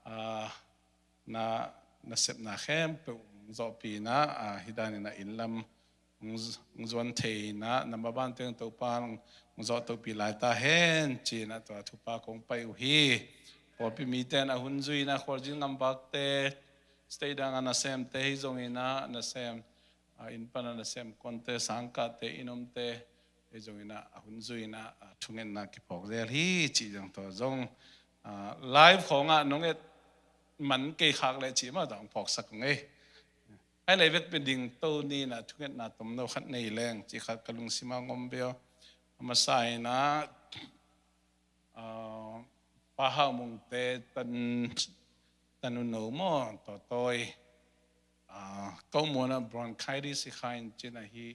ah, na, nasepna khempeuh hong zawhpih in ah, ah, hih dan in ah inn lam hong z-, hong zuan thei in ah, na maban teng Topa hong zawh tohpih lai ta hen ci in ah tua thupha kong pai uh hi. Pawlpi mite in a hun zui in ah, Khualzin gamvakte, state dang a nasemte hi zongin ah, nasem, ah, inn pan a nasem kuante, sangkahte, inn omte, hi zongin ah, a hun zui in ah, ah, thungetna kiphawk zel hi cih zong tua zong, ah, live khawng ah nong et man kei khak leh cih mah tawh hong phawksak ung ei. Ai lei vekpi ding to ni in ah, thungetna tomno khat nei leng cih khat ka lungsim ah hong om viau. A masa in ah, ah, Pa Hau Mungte tan, tanu no maw, Tawtawi, ah, ko muan ah bronchitis i kha in cin ahi,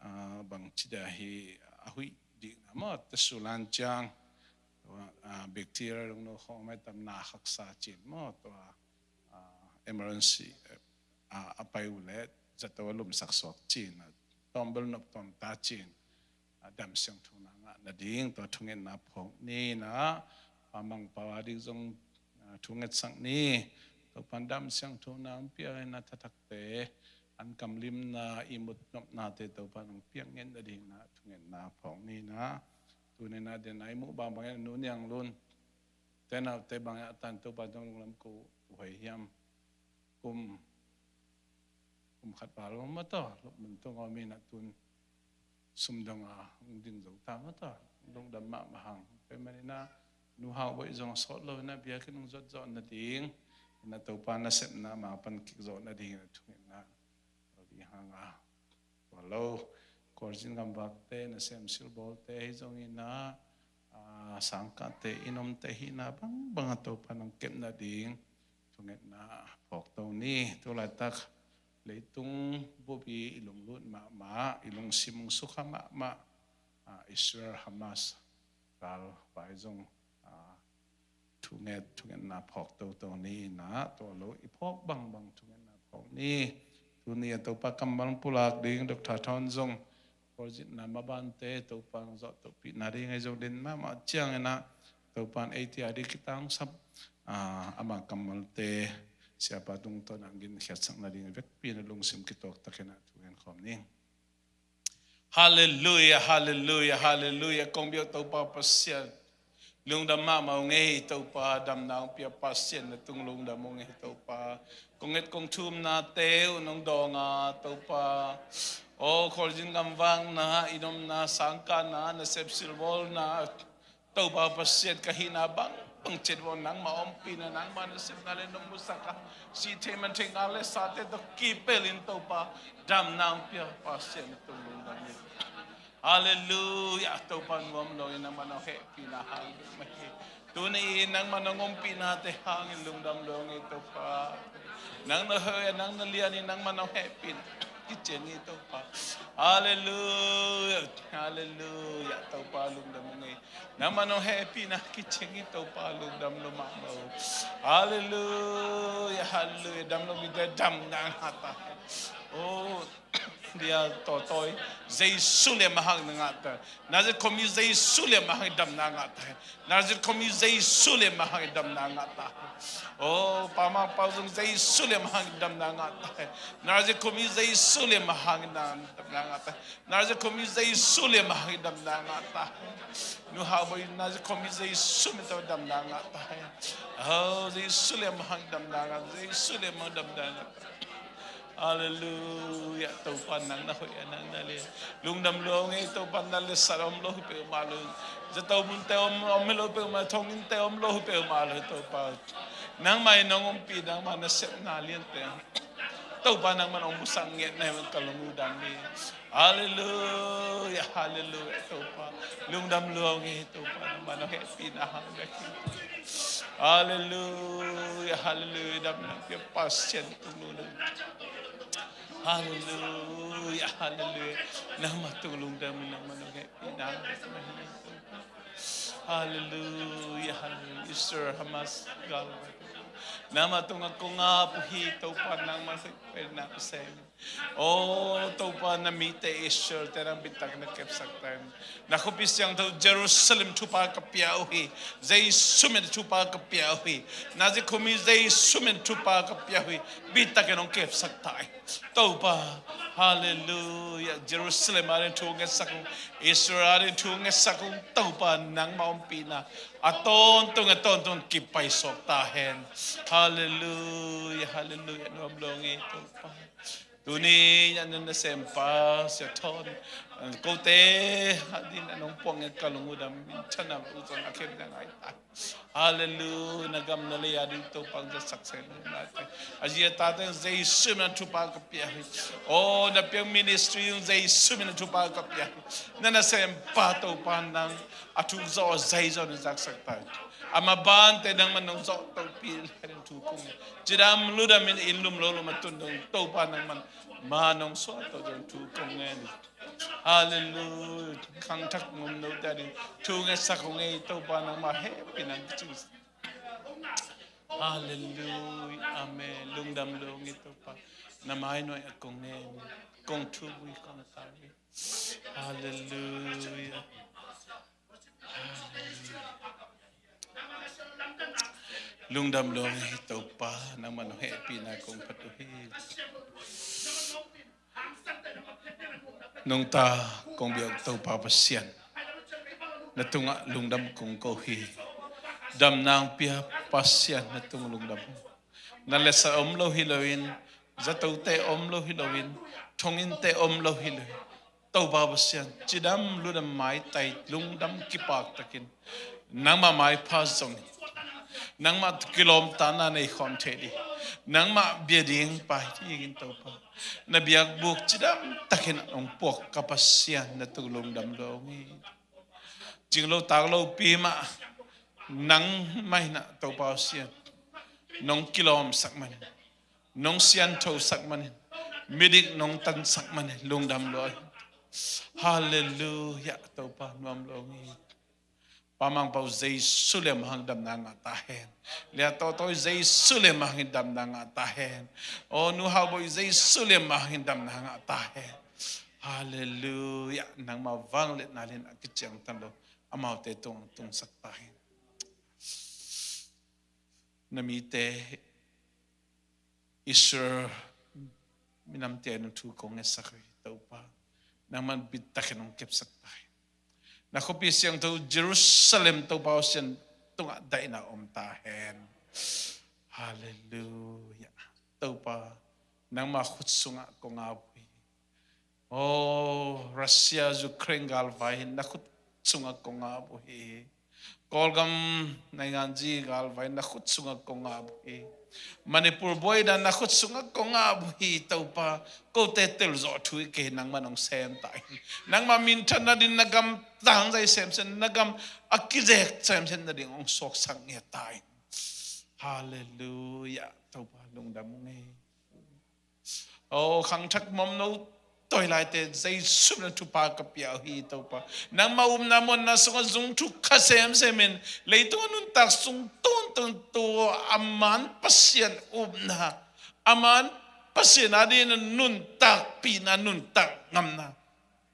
ah, bang ci dia hi, a huih dihna maw, te sulan ciang, tua, ah, bacteria lungno khawng mai tam na khaksa cin maw, tua, ah, emergency, eh, ah, a pai uh leh zato a lumsak suak cin, ah, tawmbel nop tawm ta cin, ah, dam siangthona ngah nading tua thungetna phawk ni in ah, Pa Mang Pau a ding zong, ah, thungetsak ni. Topan dam siangthona hong pia in ah, thathakte an kamlimna, ihmut nopnate Topan hong piak nget nading in ah thungetna phawk ni in ah. Tuni in ah den a i muh bangbang in ah Nu Niang Lun te naute bang in ah a tan Topa zong lunglam ko uh hai hiam. Kum, kum khat val maw tawh, lupmun tung om in ah tun sum dong a hong ding zo ta maw tawh, lungdam mahmah hang. Tua ahih manin ah Nu Hau Boih zong sawt lo in ah biakinn hong zuat zawh nading in ah, Topa nasepna mah pan kik zawh nading in ah thungetna lo ding hang a. Tua lo, Khualzin gamvakte, nasem silbawlte hi zongin ah, ah, sangkahte, inn omte hihna bangbang ah Topa nong kep nading thungetna phawk to ni. Tu laitak leitung bup i lunglut mahmah, i lungsim hong sukha mahmah, ah, Israel Hamas ral vai zong, ah, thunget, thungetna phawk toto ni in ah, tua lo i phawk bangbang thungetna phawk ni. Tuni a Topa kammal pulak ding Doctor Thawn zong, Khualzinna mabante Topa hong zawh tohpih nading ahi zong den mahmah ciangin ah, Topa in eite a ding kitang sap, ah, ama kammalte Siapa tungtawn ah hong ginkhiatsak nading vekpi in ah lungsim kituak takin ah thu gen khawm ning. Halleluia, halleluia, halleluia. Kong biak Topa Pasian, lungdam mahmah ung ei Topa, damna hong pia Pasian, na tung lungdam ung ei Topa. Kong et kong thumnate uh nong dawng a Topa, aw Khualzin gamvakna, inn omna, sangkahna, nasep silbawlna, Topa Pasian, ka hihna bangbang ciat uh nangmah ompihna, nangmah nasepna le nong musak a, sih thei man thei ngak le sate tawh kipelh in Topa, damna hong pia Pasian, na tung lungdam hi. Halleluia. Topa nuam lo in nangmah nong hehpihna hang mah hi. Tuni in nangmah nong ompihnate hangin lungdam lo ung ei Topa. Nang na hoih a, nang na lian in nangmah nong hehpihna kician hi Topa. Halleluia. Halleluia. Topa lungdam ung ei. Nangmah nong hehpihna kician hi Topa, lungdam lo mahmah ung. Halleluia, halleluia. Dam lo mite damna ngah ta hen. Oh, Dia tawtawi Jesu lian mah hangin na ngah ta hen. Nazareth khuami Jesu lian mah hangin damna ngah ta hen. Nazareth khuami Jesu lian mah hangin damna ngah ta hen. Oh, Pa Mang Pau zong Jesu lian mah hangin damna ngah ta hen. Nazareth khuami Jesu lian mah hangin damna ngah ta hen. Nazareth khuami Jesu lian mah hangin damna ngah ta hen. Nu Hau Bawi Nazareth khuami Jesu min tawh damna ngah ta hen. Oh, Jesu lian mah hangin damna ngah, Jesu lian mah hangin damna ngah ta hen. Halleluiah. Topa nang na hoih a, nang na lian. Lungdam lua ung ei Topa, na letsat om lo hi peuhmah lo. Zato munte om, om hi lo peuhmah, thonginn te om lo hi peuhmah lo Topa. Nangmah in nong ompih, nangmah nasepna liante Topa nangmah nong musak ngiat na hi man ka lungdam hi. Halleluiah, halleluiah Topa. Lungdam lua ung ei Topa, nangmah nong hehpihna hang bek hi. Halleluiah, halleluiah. Damna pia Pasian tung lungdam. Halleluiah, halleluiah. Nangmah tung lungdam, nangmah nong hehpihna hang bek hi. Halleluiah, halleluiah. Israel Hamas gal, nangmah tungah kong ap uh hi Topa, nangmah hoih pen na sem. Oh Topa, na mite Israel te nang bitak na kepsak ta hen. Na khuapi siangtho Jerusalem thupha ka pia uh hi. Jesu min thupha ka pia uh hi. Nazareth khuami Jesu min thupha ka pia uh hi. Bitak in hong kepsak ta hen. Topa, halleluiah. Jerusalem ading thu ngetsak ung, Israel ading thu ngetsak ung Topa, nangmah ompihna a tawntung a tawntung kipaisuak ta hen. Halleluiah, halleluiah. Nuam lua ung ei Topa. Tuni a na nasempa Sia Thawn, kote ading a nong puak ngiat ka lungdam, minthanna uh zong a khem na ngai ta. Halleluiah. Na gam na lei ading Topa hong zatsak sem lai ta. A zi a tate Jesu min thupha ka pia hi. Oh, na piak ministry Jesu min thupha ka pia hi. Na nasempa Topa nang a thuk zawh a zai zawh na zatsak ta hi. A mabante nangmah nong zawh tohpih lai ding thu kong ngen. Cidam ludam in, inn lum lo lum a tun dong Topa nangmah ma nong suah toh ding thu kong ngen. Halleluiah. Khangthak ngomnote ading thu ngetsak ung ei Topa, nangmah hehpihna hang kicing. Halleluiah. Amen. Lungdam lua ung ei Topa. Na mai nuai ah kong ngen, kong thum uh hi, kong tau uh hi. Halleluiah. Lungdam lua ung ei Topa, nangmah nong hehpihna kong phat uh hi. Nungta kong biak Topa Pasian, na tungah lungdam kong ko hi. Damna hong pia Pasian, na tungah lungdam. Na letsat om lo hi loin, zatote om lo hi loin, thonginnte om lo hi loin, Topa Pasian, cidam ludam maitai lungdam kipaktakin nangmah maipha zongin, nangmah kilawmtatna nei khawm thei ding, nangmah bia ding pai dingin Topa, na biakbuk cidam takin hong puak ka Pasian, na tung lungdam lua ung hi. Cinglo taklo pi mah nangmah in ah Topa Pasian, nong kilawmsak manin, nong sianthosak manin, midik nong tansak manin lungdam lua hi. Halleluiah. Topa, nuam lua ung hi. Pa Mang Pau Jesu lian mah hangin damna ngah ta hen. Lia Tawtawi Jesu lian mah hangin damna ngah ta hen. Oh, Nu Hau Bawi Jesu lian mah hangin damna ngah ta hen. Halleluiah. Nangmah vangliatna lian a kiciangtan lo amaute tungah tungsak ta hen. Na mite Israel minamte ading thu kong ngetsak uh hi Topa, nangmah bitak in hong kepsak ta hen. Na khuapi siangtho Jerusalem Topa Pasian tungah daihna om ta hen. Halleluiah. Topa, nangmah khut sungah kong ap uh hi. Oh, Russia, Ukraine galvai hi, na khut sungah kong ap uh hi. Kawlgam nainganzi galvai na khut sungah kong ap uh hi. Manipur buaina na khut sungah kong ap uh hi Topa. Kote telzawh thu hi kei, nangmah nong sem ta in. Nangmah minthan nading, na gam tangzai semsem, na gam a kizek semsem nading hong suaksak ngiat ta in. Halleluiah. Topa lungdam ung ei. Oh, khangthak mawmno tawi laite Jesu min ah thupha ka pia uh hi Topa. Nangmah upna muanna sungah zung thuk kha semsem in, leitung a nuntak sung tuntung tu a man Pasian upna, a man Pasian adingin a nuntakpihna, nuntak ngamna,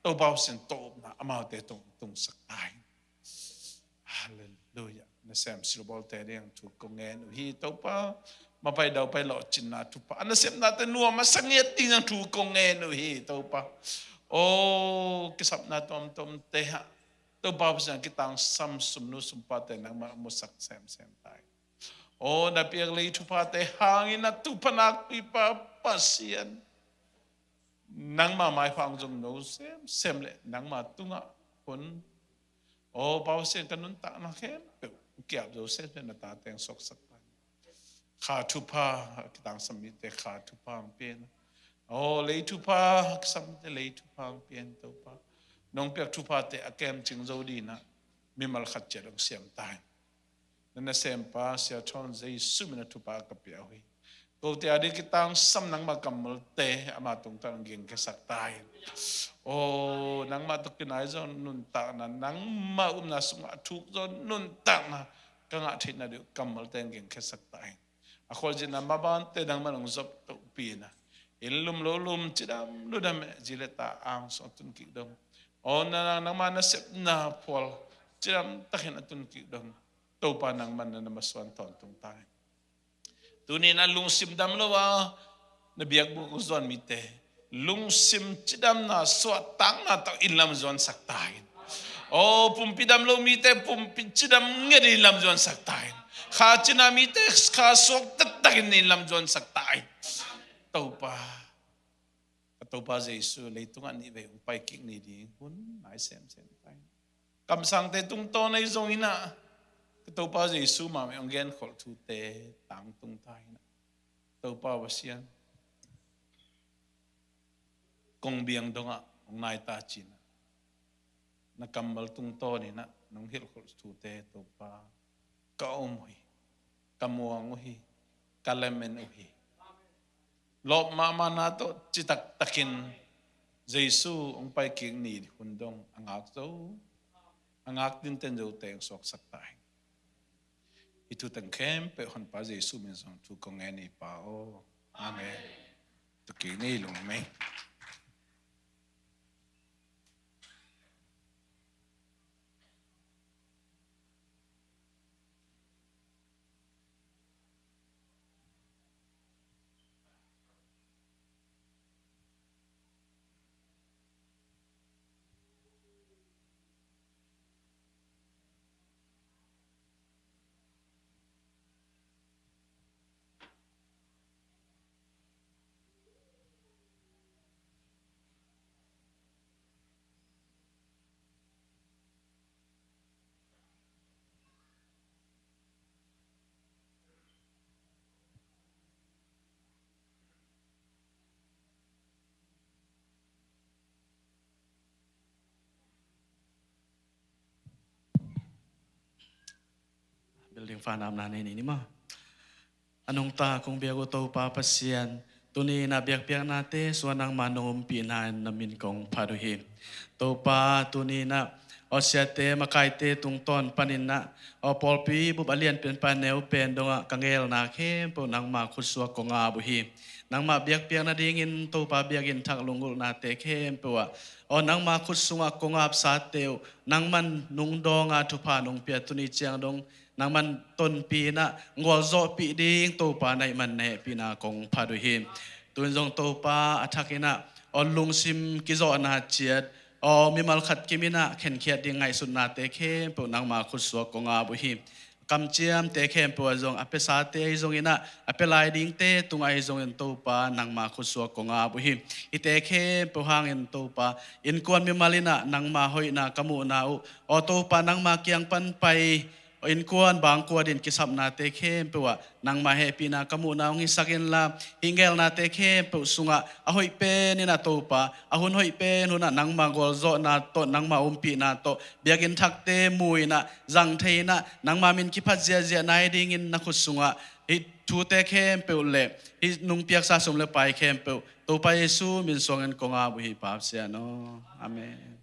Topa Pasian tawh upna amaute tung tungsak ta in. Halleluiah. Nasem silbawlte ding thu kong ngen uh hi Topa. Mapai daupai lawhcinna thupha, a nasepnate nuam a sa ngiat ding thu kong ngen uh hi Topa. O, kisapna tuamtuamte hah Topa Pasian kitangsam sumnu sumpate nangmah musak semsem ta in. O, na piak lei thuphate hangin a thupha nakpipa Pasian, nangma maiphang zong no semsem le nangma tungah hun. O Pa Pasian, ka nuntakna khempeuh kiap zo semsem na ta teng suaksak ta in. Kha thupha kitangsam mite kha thupha ang pian. O lei thupha kisam mite lei thupha ang pian Topa. Nong piak thuphate a kemcing zo dinah mimal khat ciat ang siam ta in. Na nasempa Sia Thawn Jesu min a thupha ka pia uh hi. Kote a ding kitangsam nangma kammalte ama tungtang gingkhiasak ta in. O nangma tawh kinai zaw nuntakna, nangma upna sungah a thuk zaw nuntakna ka ngah theihna ding kammalte gingkhiasak ta in. A khualzinna mabante nangma nong zop tohpina, inn lum lo lum cidam ludam e, zi le ta ang sung a tun kik dong. O na nangma nasepna phual cidam takin a tun kik dong. Topa nangman na na masuan tawntung ta in. Tuni na lungsim dam lo a na biakbuk zuan mite lungsim cidamna suahtakna tawh inn lam zuansak ta in. O pumpi dam lo mite pumpi cidam nget inn lam zuansak ta in. Kha cina mite kha suak taktakin inn lam zuansak ta in. Topa, ka Topa Jesu leitungah nih vei hong pai kik ni ding hun nai semsem ta in. Kamsangte tungtawn ahi zongin ah ka Topa Jesu mah mei hong genkholh thute tangtung ta in ah. Topa Pasian, kong biang dongah hong nai ta cin ah na kammal tungtawn in ah nong hilhkholh thute Topa ka um uh hi, ka muang uh hi, ka lamen uh hi. Lawp mahmahna tawh citak takin Jesu hong pai kik ni hun dong a ngak zo, a ngak dinten zo teng suaksak ta hi. Hi thu teng khempeuh honpa Jesu min zong thu kong ngen hi Pa aw. Amen. Tukik ni lungmei. Building fa namna nei ni ma. A nungta kong biak uh Topa Pasian, tuni na biakpiaknate sua nangma nong umpihna in na min kong phat uh hi. Topa, tuni na awsiate makaite tungtawn panin na aw pawlpi bup a lianpen pa neu pen dongah ka ngelna khempeuh nangma khutsuak kong ap uh hi. Nangma biakpiak nadingin Topa biakin thak lunggulhnate khempeuh ah aw nangma khut sungah kong apsate uh nangman nungdawnga thupha nong pia tuni ciang dong nangman tonpih inah gualzawhpih ding Topa na hih man na hehpihna kong phat uh hi. Tuin zong Topa a thak inah aw lungsim kizawhna ciat aw mimal khat kim inah khenkhiat ding ngaihsutnate khempeuh nangma khutsuak kong ap uh hi. Kamciamte khempeuh ah zong a piasate ahi zong inah a pia lai dingte tungah ahi zongin Topa nangma khutsuak kong ap uh hi. Hihte khempeuh hangin Topa innkuan mimal inah nangma hoihna ka muhna uh aw Topa nangma kiang pan pai innkuan bangkuat in kisapnate khempeuh ah nangma hehpihna ka muhna hong hisak inla hih ngelnate khempeuh sungah a hoih pen inah Topa a hun hoih pen hunah nangma gualzawhna tawh nangma umpihna tawh biakinn thakte mu inah zang thei inah nangma min kiphat ziahziah nai dingin na khut sungah hih thute khempeuh le hih nung piaksa sum le pai khempeuh Topa Jesu min suangin kong ap uh hi Pa Pasian aw. Amen.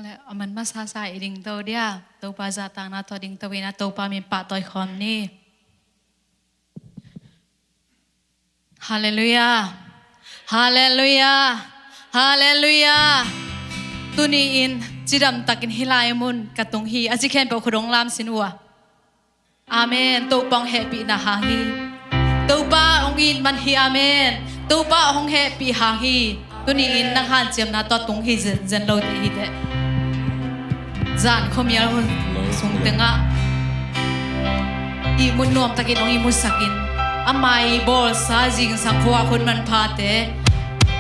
A man masa sa i dingto dia, Topa zahtakna tawh dingto in a Topa min pahtawi khawm ni. Halleluiah. Halleluiah. Halleluiah. Tuni-in cidamtakin hih lai mun ka tung hi. A ci khempeuh khut hong lam sin uh a. Amen. Topa hong hehpihna hang hi. Topa hong it man hi. Amen. Topa hong hehpih hang hi. Tuni-in nang hanciamna tawh tung hi zenzen lo dih hi teh. Zan khuamial hun sung tengah ihmut nuamtakin hong ihmutsakin, ama i bawlsa zingsang khuavak hun manphate,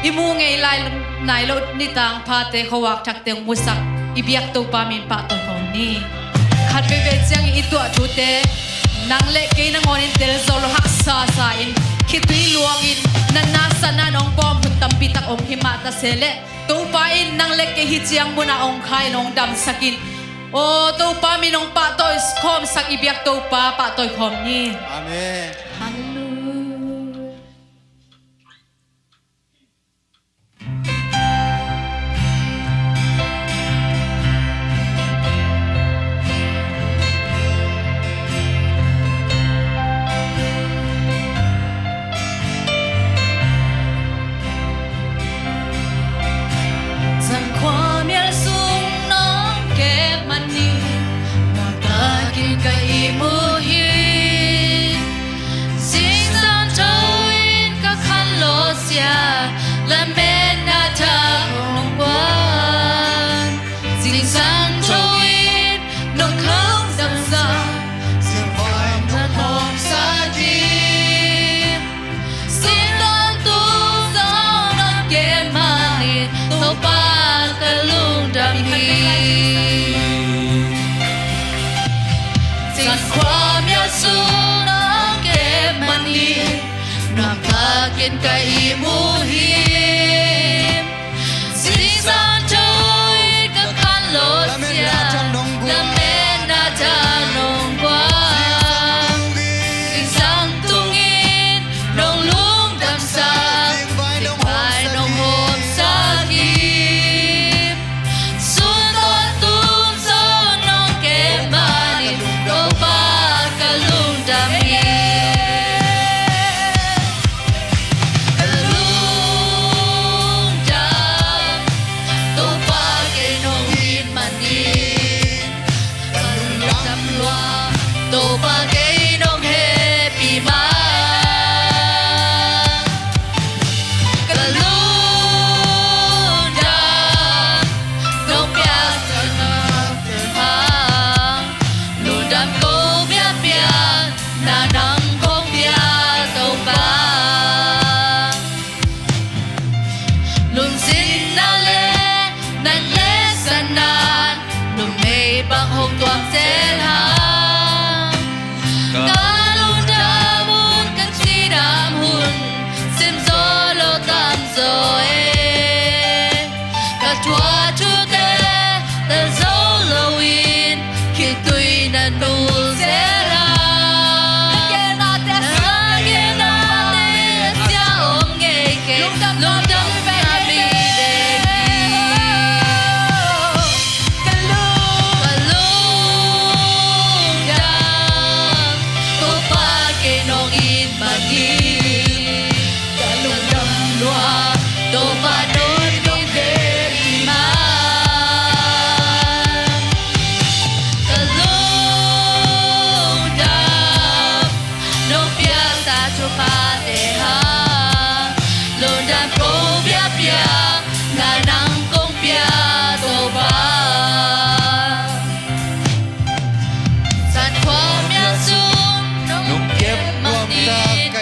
i mu ngei lai nai lo nitang phate khuavak thakte hong mutsak i biak Topa min pahtawi khawm ni. Khat veivei ciangin i tuah thute nang le kei nangawnin tel zo lo, haksa sa in, khitui luangin, natna satna in hong pawm hun tampi tak om hi mah ta se leh, Topa in nang le kei hih ciang munah hong kha in hong damsak in. Aw, Topa min hong pahtawi khawmsak i biak Topa pahtawi khawm ni. Amen. Halleluiah. Zan khuamial sung nong kep manin, nuamtakin ka ihmu hi. Zingsang tho in ka khanlawhzia, lametna tha hong guan. Zingsang tho in nong lungdamsa, siamvai nong hawmsak hi. Singtang tung zong nong kep manin, Topa ka lungdam hi. Zan khuamial sung nong kep manin, nuamtakin ka ihmu hi. Zingsang tho in ka khanlawhzia, lametna tha nong guan. Zingsang tungin nong lungdamsa, siamvai nong hawmsak hi. Singtang tung zong nong kep manin, Topa ka lungdam hi. Ka lungdam, Topa kei nong it manin. Ka lungdam lua, Topa kei nong hehpih man. Ka lungdam, nong piaksak na hang. Lungdam kong piak piak, na nang kong pia Topa. Lungsim na le nang le sanan, numei bang hong tuam zel hang. Ka lungdam hun, ka cidam hun, sim zo lo tamzaw e. Ka thuak thute tel zo loin, khitui na nul zel a. Na kepnate, na kepnate sia om ngei kei. Lungdam na bi dek hi. Ka lung, ka lungdam, Topa kei nong it man hi. Ka lungdam lua, Topa nong it man. Ka lungdam, nong piaksa thuphate hang. Lungdam kong piak piak, na nang kong pia Topa. Zan khuamial sung nong kep manin,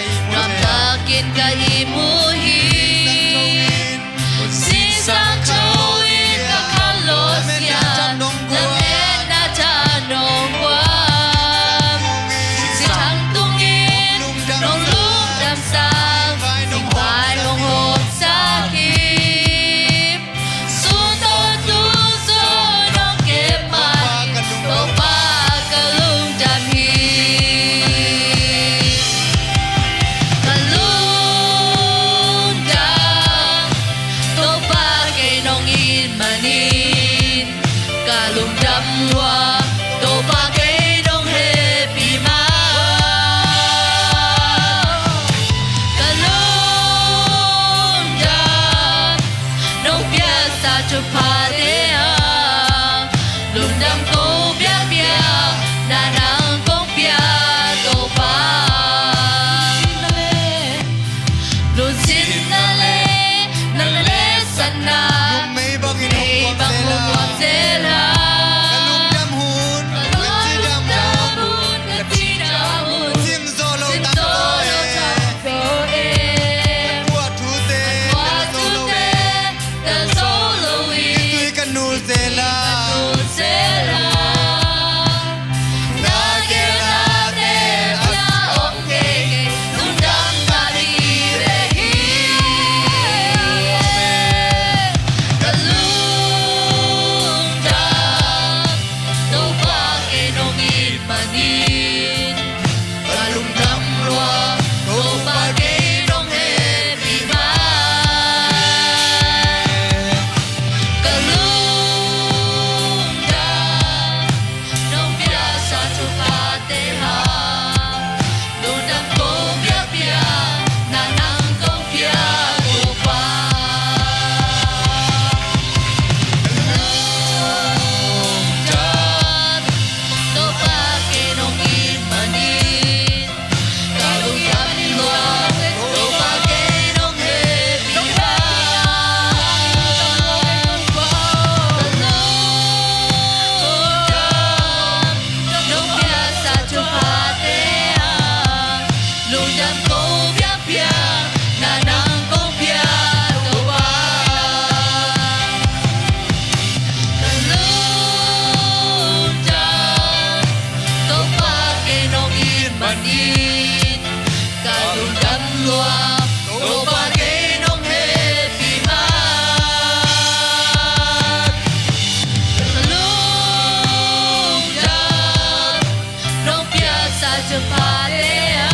Topa te a,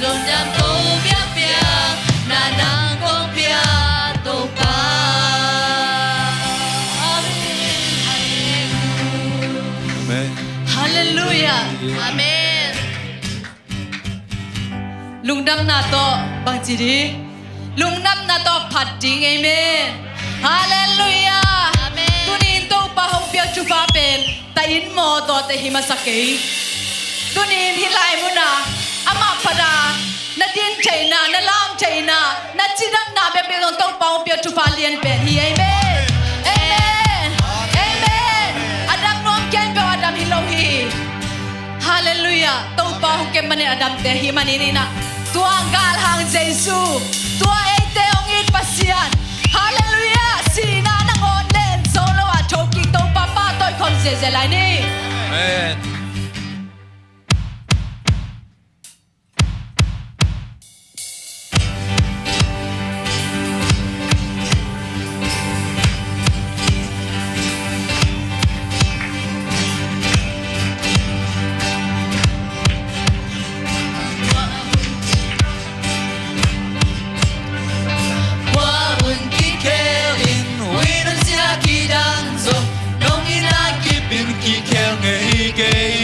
lungdam ko biakpiak, na nang kong pia Topa. Amen. Halleluiah. Amen. Lungdamna tawh bangci ding? Lungdamna tawh phat ding. Amen. Halleluiah. Amen. Tuni in Topa hong piak thupha pen ta in maw, tua teh hi masa kei. Tuni in hih lai munah amah phat a na din theihna, na lam theihna, na cidamna bekbek zong Topa hong piak thupha lian pen hi. Amen. Amen. Amen. A dam nuam khempeuh a dam hi lo hi. Halleluiah. Topa hong kem manin a damte hi manin inah, tua galhang Jesu, tua eite hong it Pasian, halleluiah, sihna nangawn len zo lo a thokik Topa pahtawi khawm ziahziah lai ni. Amen. Tua hun kikhel in, ui nunzia kidang zong, nong ina kipin kikhel ngei hi kei.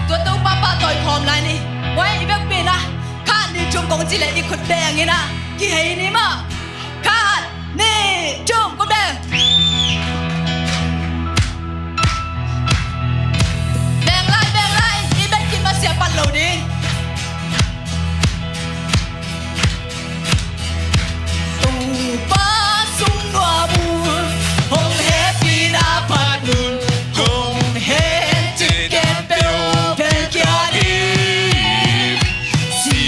Tua Topa pahtawi khawm lai ni. Huai i vekpi in ah, khat nih thum kong cih leh i khut beng in ah kihei ni maw. Khat nih thum, khut beng. Beng lai, beng lai. I beng khin masiah pan lo ding. Topa sung nuam un, hong hehpihna phat un, kong het cih khempeuh phelkhia ni. Si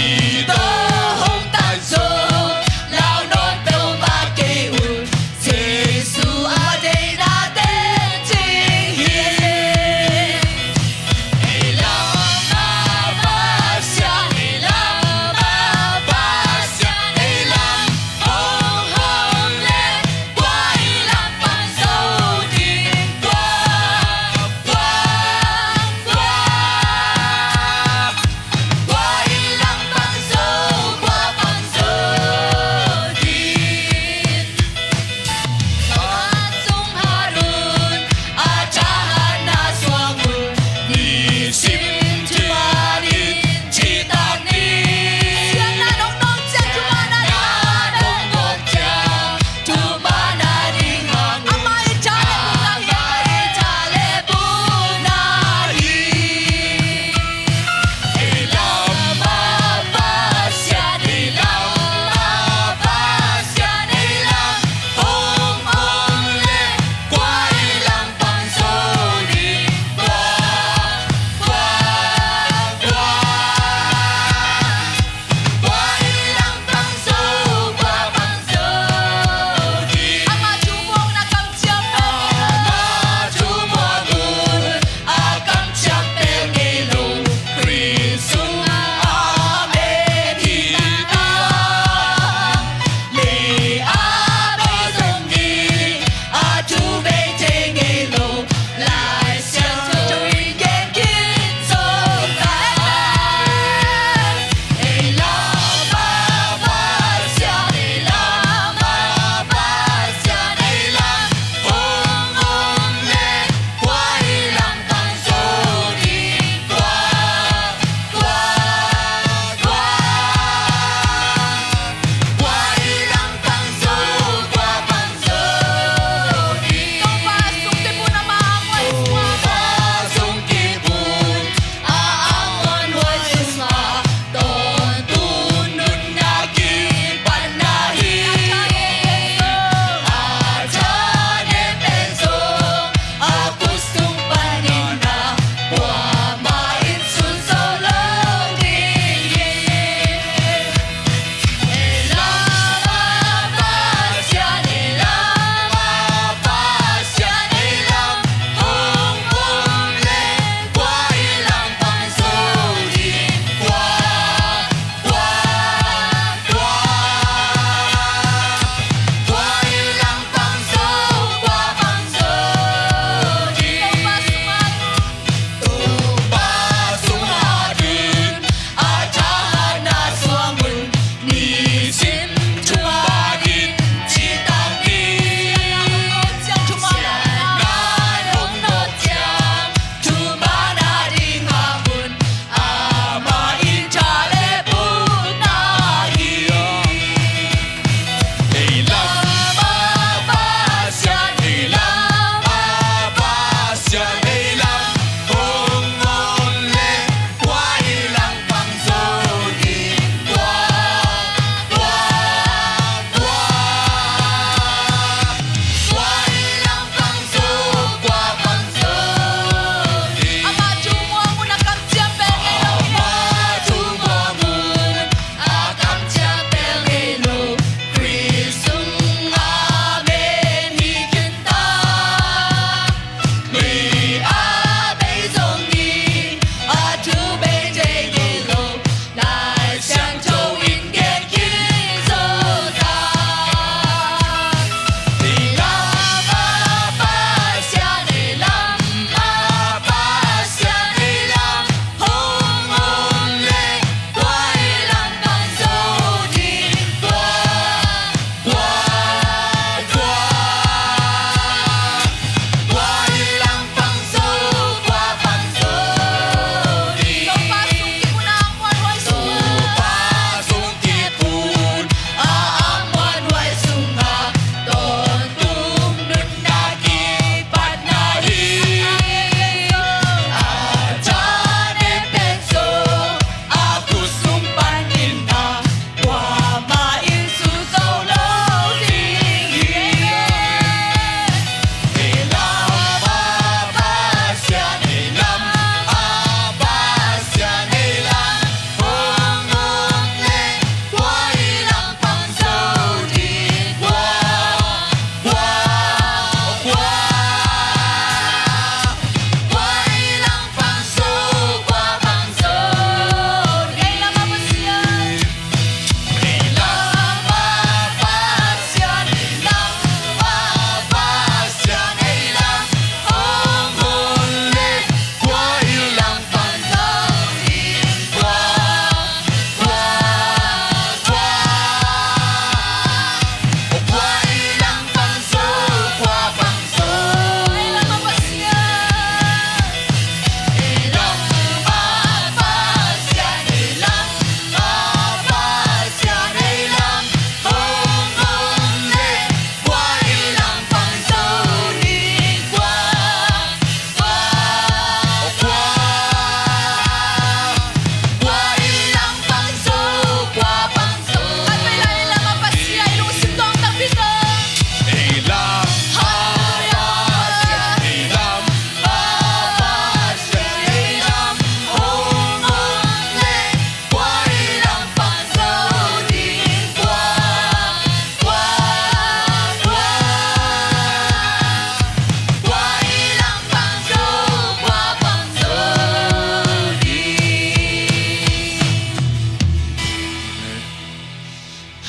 tawh hong tat zo, lau nawn peuhmah kei un, Jesu a deihna teci hi.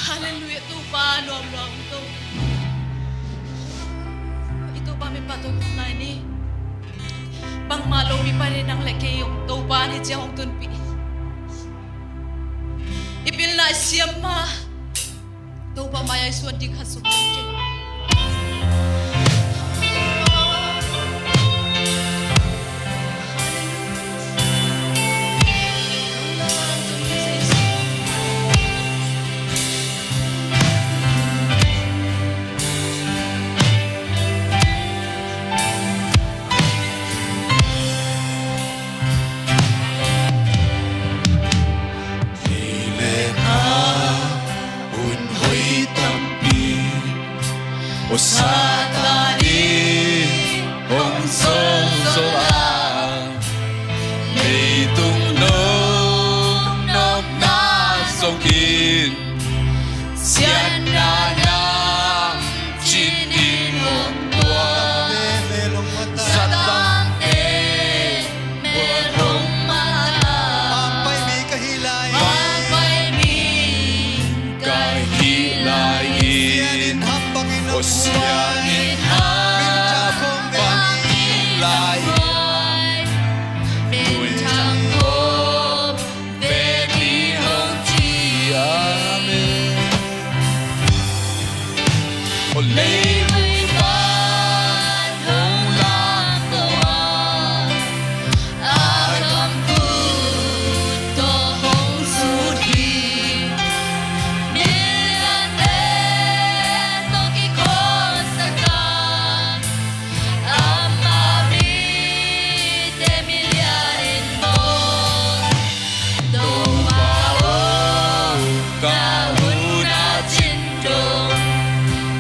Halleluiah, Topa nuam lua hong Topa. I Topa min phat tawh kong nai ni. Bangmah lo mi pan in nang le kei hong Topa ni ciang hong tunpih. I pilna i siam ma. Topa mai-ah i suan ding khat sung kong kei. Hun hoih tampi, aw Satan in hong zolzol a, leitung nopnopna zongin siatna nang cinin hong tuak. Satan te Mangpai mi ka hih lai-in, aw siangin hap bang hih lai-in, minthang khawm ve ni hong ci. Amen. Aw leivui pan hong lamto a, a kamkhut tawh hong sut hi. Miliante tawh kikhawlsak a, ama mite milian in bawl. Topa aw, ka hun a cin dong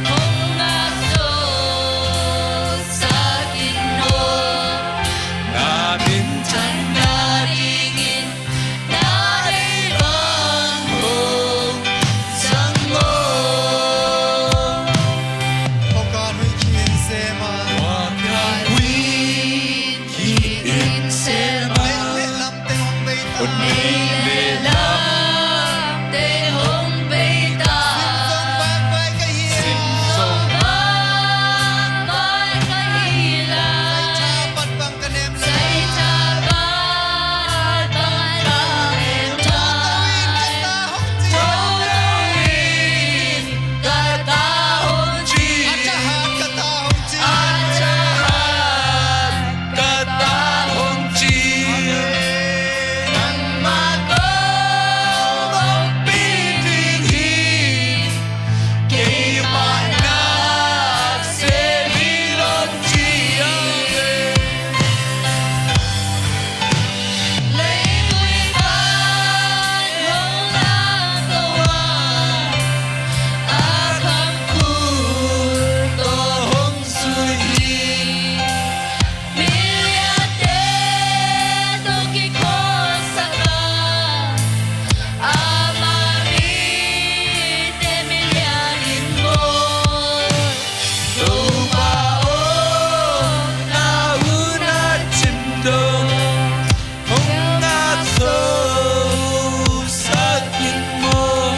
hong ngakto sak in aw. Na minthanna dingin na deih bang hong zang aw. Pawlkhat huih khin sem a, pawlkhat huih khin sem a, aw nei le lamte hong bei ta. Sim zong vakvai ka hi lai. Zaitha pat bang ka nem ta. Tho lo in ka ta hong ci. A thahat ka ta hong ci. A thahat ka ta hong ci. Nangmah tawh ompih ding hi. Keimah na sem hi lo ci. Leivui pan hong lamto a, a kamkhut tawh hong sut hi. Miliante tawh kikhawlsak a, ama mite milian in bawl. Topa aw, na hun a cin dong hong ngakto sak in maw.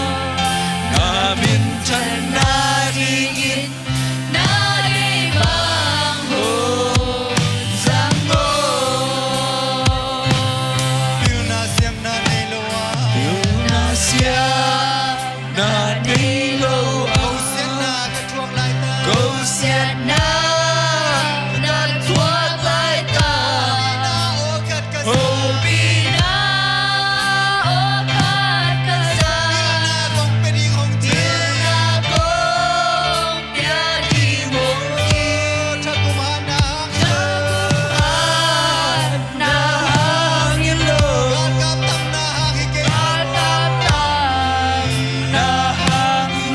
Na minthanna dingin na deih bang hong zang aw. Pilna siamna nei lo a, pilna siamna nei lo a, kosiatna ka thuak laitak, kosiatna na thuak laitak. Hopihna aw khat ka sa, hopihna aw khat ka sa. Pilna kong pia ding hong ci, pilna kong pia ding hong ci. Thakum hatna hang, thakum hatna hang hi lo. Galkap tamna hang hi kei. Galkap tamna hang hi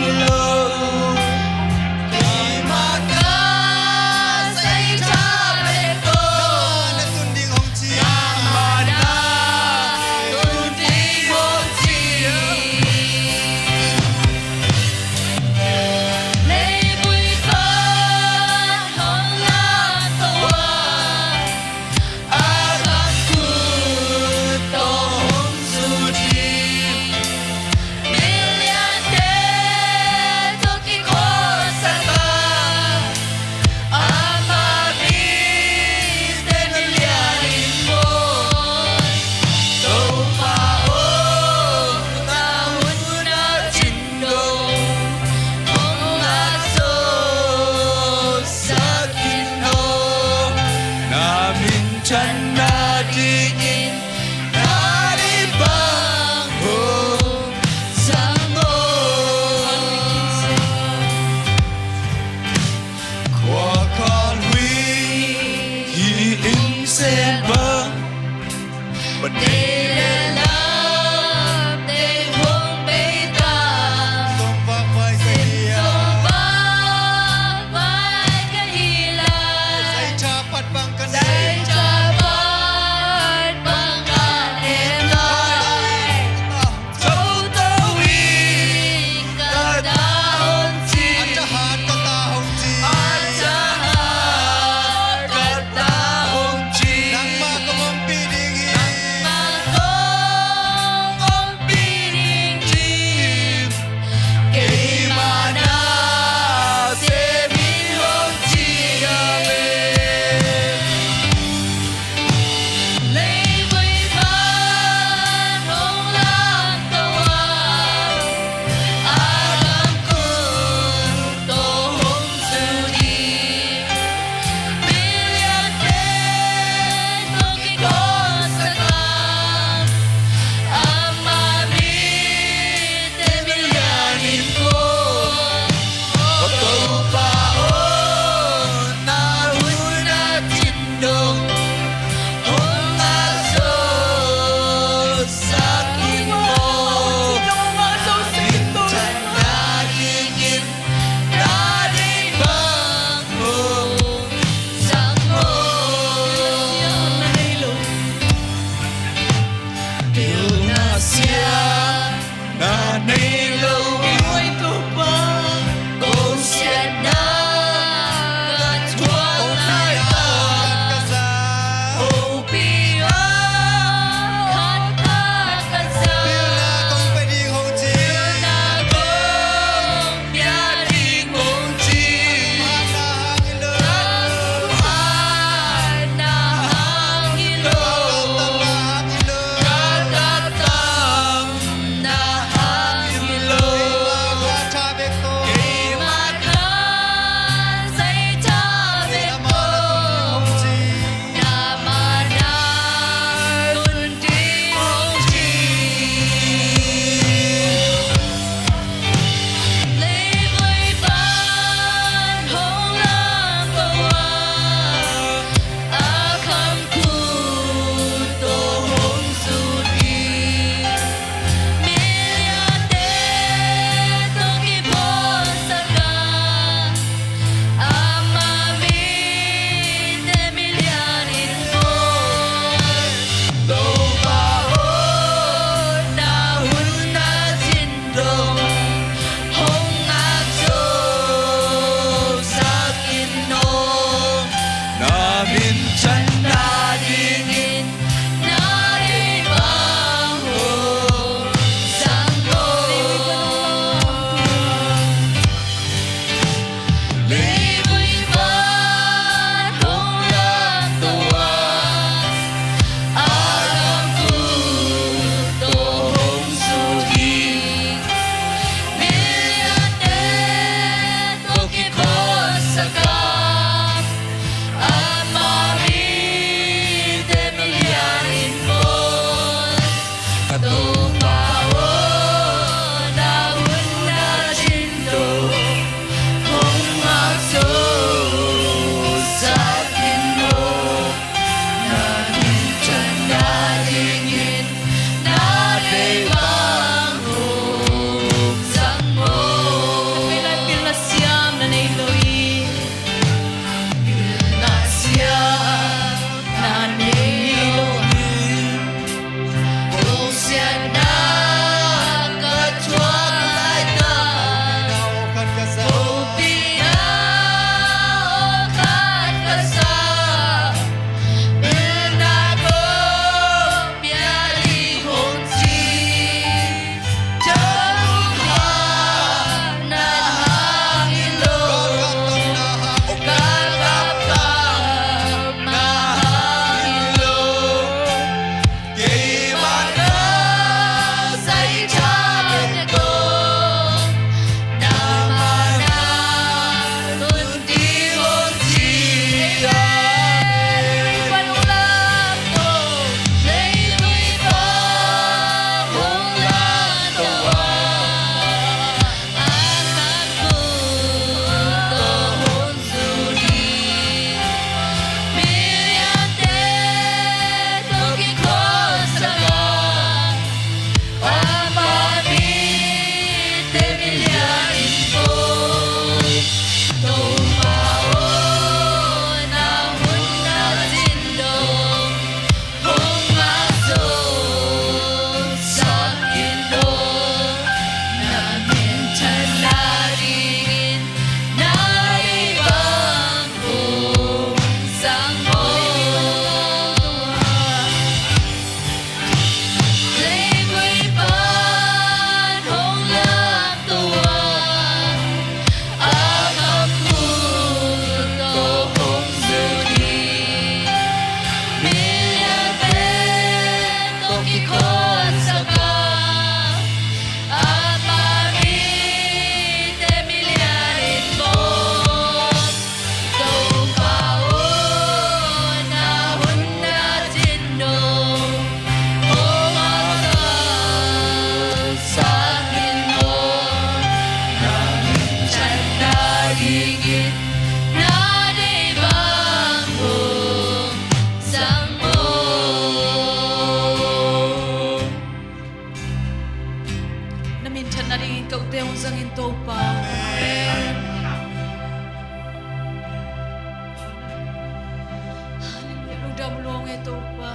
Lungdam luang e Topa.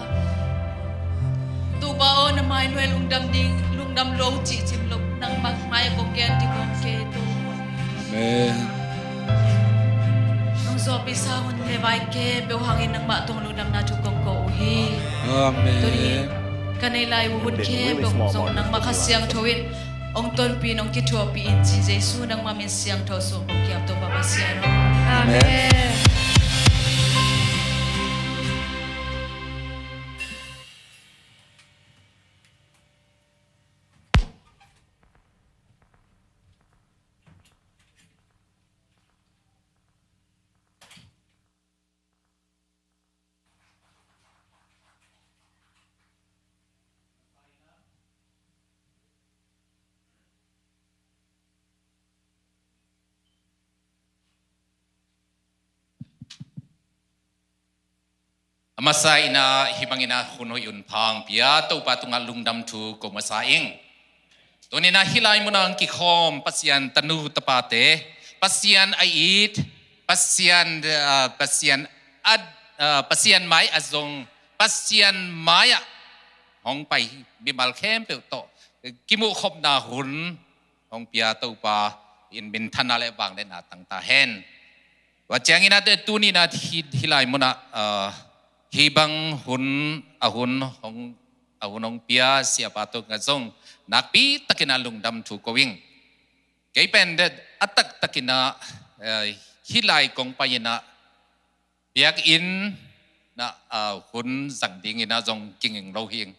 Topa aw, na mai nuai lungdam ding, lungdam luang cihcim lo, nangmah mai kong gen ding kong kei Topa. Amen. Nong zuapi sa hun le vai khempeuh hangin nangmah tawh lungdamna thu kong ko uh hi. Amen. Tuni ka nei lai uh hun khempeuh zong nangmah Kha Siangtho in hong tonpih, hong kithuahpih in ci, Jesu nangmah min siangtho sung kong kiap Topa Pasian aw. Amen. A masa in ah hih bangin ah hun hoih hun pha hong pia Topa tungah lungdam thu ko masa ing. Tuni in ah hih lai munah hong kikhawm Pasian tanu tapate, Pasian a it, Pasian, ah, Pasian a, ah, Pasian mai a zong, Pasian mai-ah hong pai mimal khempeuh tawh kimuhkhopna hun hong pia Topa in minthanna le vangliatna tang ta hen. Tua ciangin ah tuni in ah hih, hih lai munah, ah, hih bang hun, a hun hong, a hun hong pia Siapa tungah zong nakpi takin ah lungdam thu ko ing. Kei pen a taktakin ah, eh, hih lai kong pai in ah biakinn ah, ah, hun zang dingin ah zong kiging lo hi ing.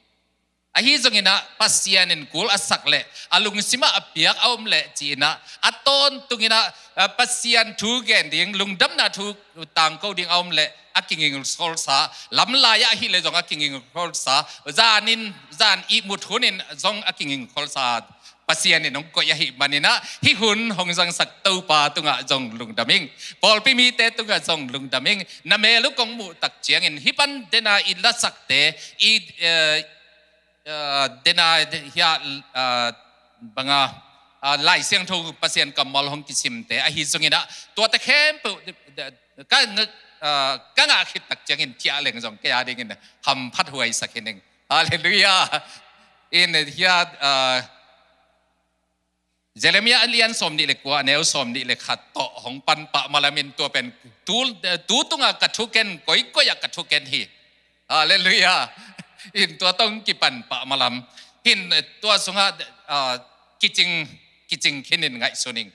Ahi zongin ah Pasian in kul a sak leh a lungsimah a piak a om leh ci-in ah a tawntungin ah, ah, Pasian thu gen ding, lungdamna thu tangko ding a om leh a kiging kholsa, lamlai-ah ahih leh zong a kiging kholsa, zanin, zan ihmut hunin zong a kiging kholsa Pasian in hong koih ahih manin ah hih hun hong zangsak Topa tungah zong lungdam ing. Pawlpi mite tungah zong lungdam ing. Na mel uh kong muh tak ciangin hih pan dena i lasakte, i, eh, eh, dena hia, eh, banga, ah, Lai Siangtho Pasian kammal hong kisimte ahi zongin ah tuate khempeuh ka, ah, ka ngah khit tak ciangin thiah leng zong kei a dingin hamphat huaisak hi ning. Halleluiah. In hia, ah, Jeremiah a lian sawm nih le kua, a neu sawm nih le khat tawh hong pan pah malam in tua pen tu, tu tungah ka thuken, koikoi ah ka thuken hi. Halleluiah. In tua tawh hong kipan pah malam. Hin tua sungah, ah, kicing, kicing khin in ngaihsun ing.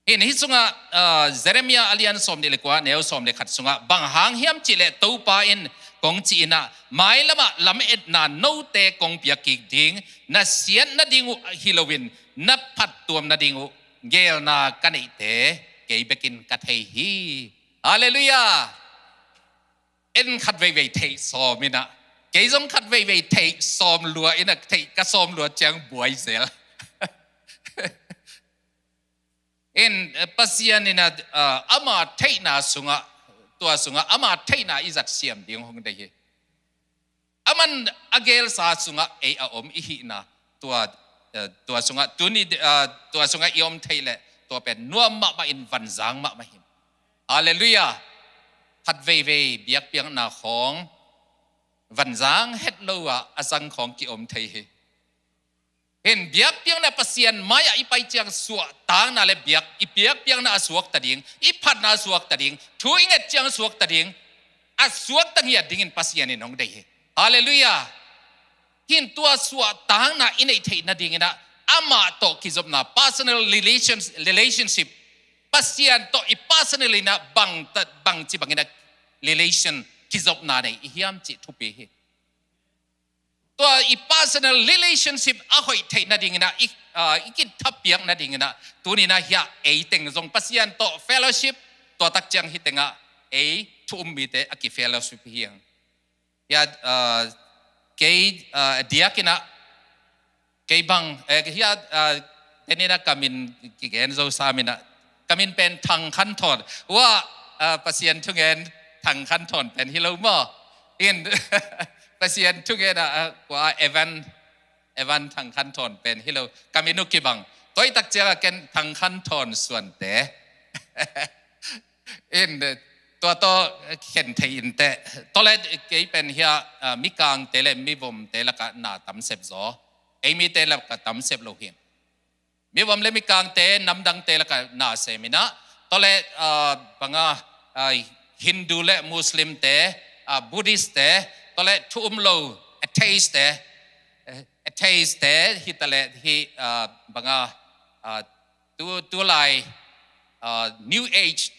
Hin hih sungah, ah, Jeremiah a lian sawm nih le kua, neu sawm le khat sungah bang hang hiam cih leh Topa in kong ci-in ah, mailamah lametna note kong piak kik ding, na siat nading uh hi loin na phattuam nading uh geelna ka neihte kei bekin ka thei hi. Halleluiah. En khat veivei theih sawm in ah, kei zong khat veivei theih sawm lua in ah, theih ka sawm lua ciang buai zel. In, eh, Pasian in ah, ah, ama theihna sungah, tua sungah ama theihna i zat siam ding hong deih hi. Aman a geelsa sungah ei a om i hihna, tua, eh, tua sungah tuni, eh, tua sungah i om thei leh tua pen nuam mahmah in vanzang mahmah hi. Halleluiah. Khat veivei biakpiakna khawng vanzang het lo ah a zang khawng ki-om thei hi. Hin biakpiakna Pasian mai-ah i pai ciang suahtakna le biak, i biakpiakna a suakta ding, i phatna a suakta ding, thu i nget ciang a suakta ding, a suakta ngiat dingin Pasian in hong deih hi. Halleluiah. Hin tua suahtakna i neih theih nadingin ah amah tawh kizopna, personal relations, relationship, Pasian tawh i personal in ah bang ta, bangci bangin ah relation, kizopna nei i hiam cih thupi hi. Tua i personal relationship a hoih theih nadingin ah, i, ah, i kithapiak nadingin ah, tuni in ah hiah ei teng zong Pasian tawh fellowship, tua tak ciang hih tengah ei thu um mite a ki-fellowship hi hang. Hiah, ah, kei, ah, diakin ah, kei bang, eh, hiah, ah, tuni in ah ka min kigen zo sam in ah, ka min pen Thang Khan Thawn. Ua, ah, Pasian thungen Thang Khan Thawn pen hi lo maw? In, Pasian thungen ah, ah, kua Evan, Evan Thang Khan Thawn pen hi lo. Ka min uh kibang. Tua i tak ciangah ken Thang Khan Thawn Suante in tua tawh khen thei in teh. Tua le kei pen hia, ah, mikangte le mivomte lakah na tam sep zaw. Ei mite lakah tam sep lo hi. Mivom le mikangte namdangte lakah na sem in ah. Tua le, ah, banga, ah, Hindu le Muslimte, ah, Buddhistte, tua le thu um lo atheistte, eh, atheistte hi ta le hi, ah, banga, ah, tu, tu lai, ah, New Age,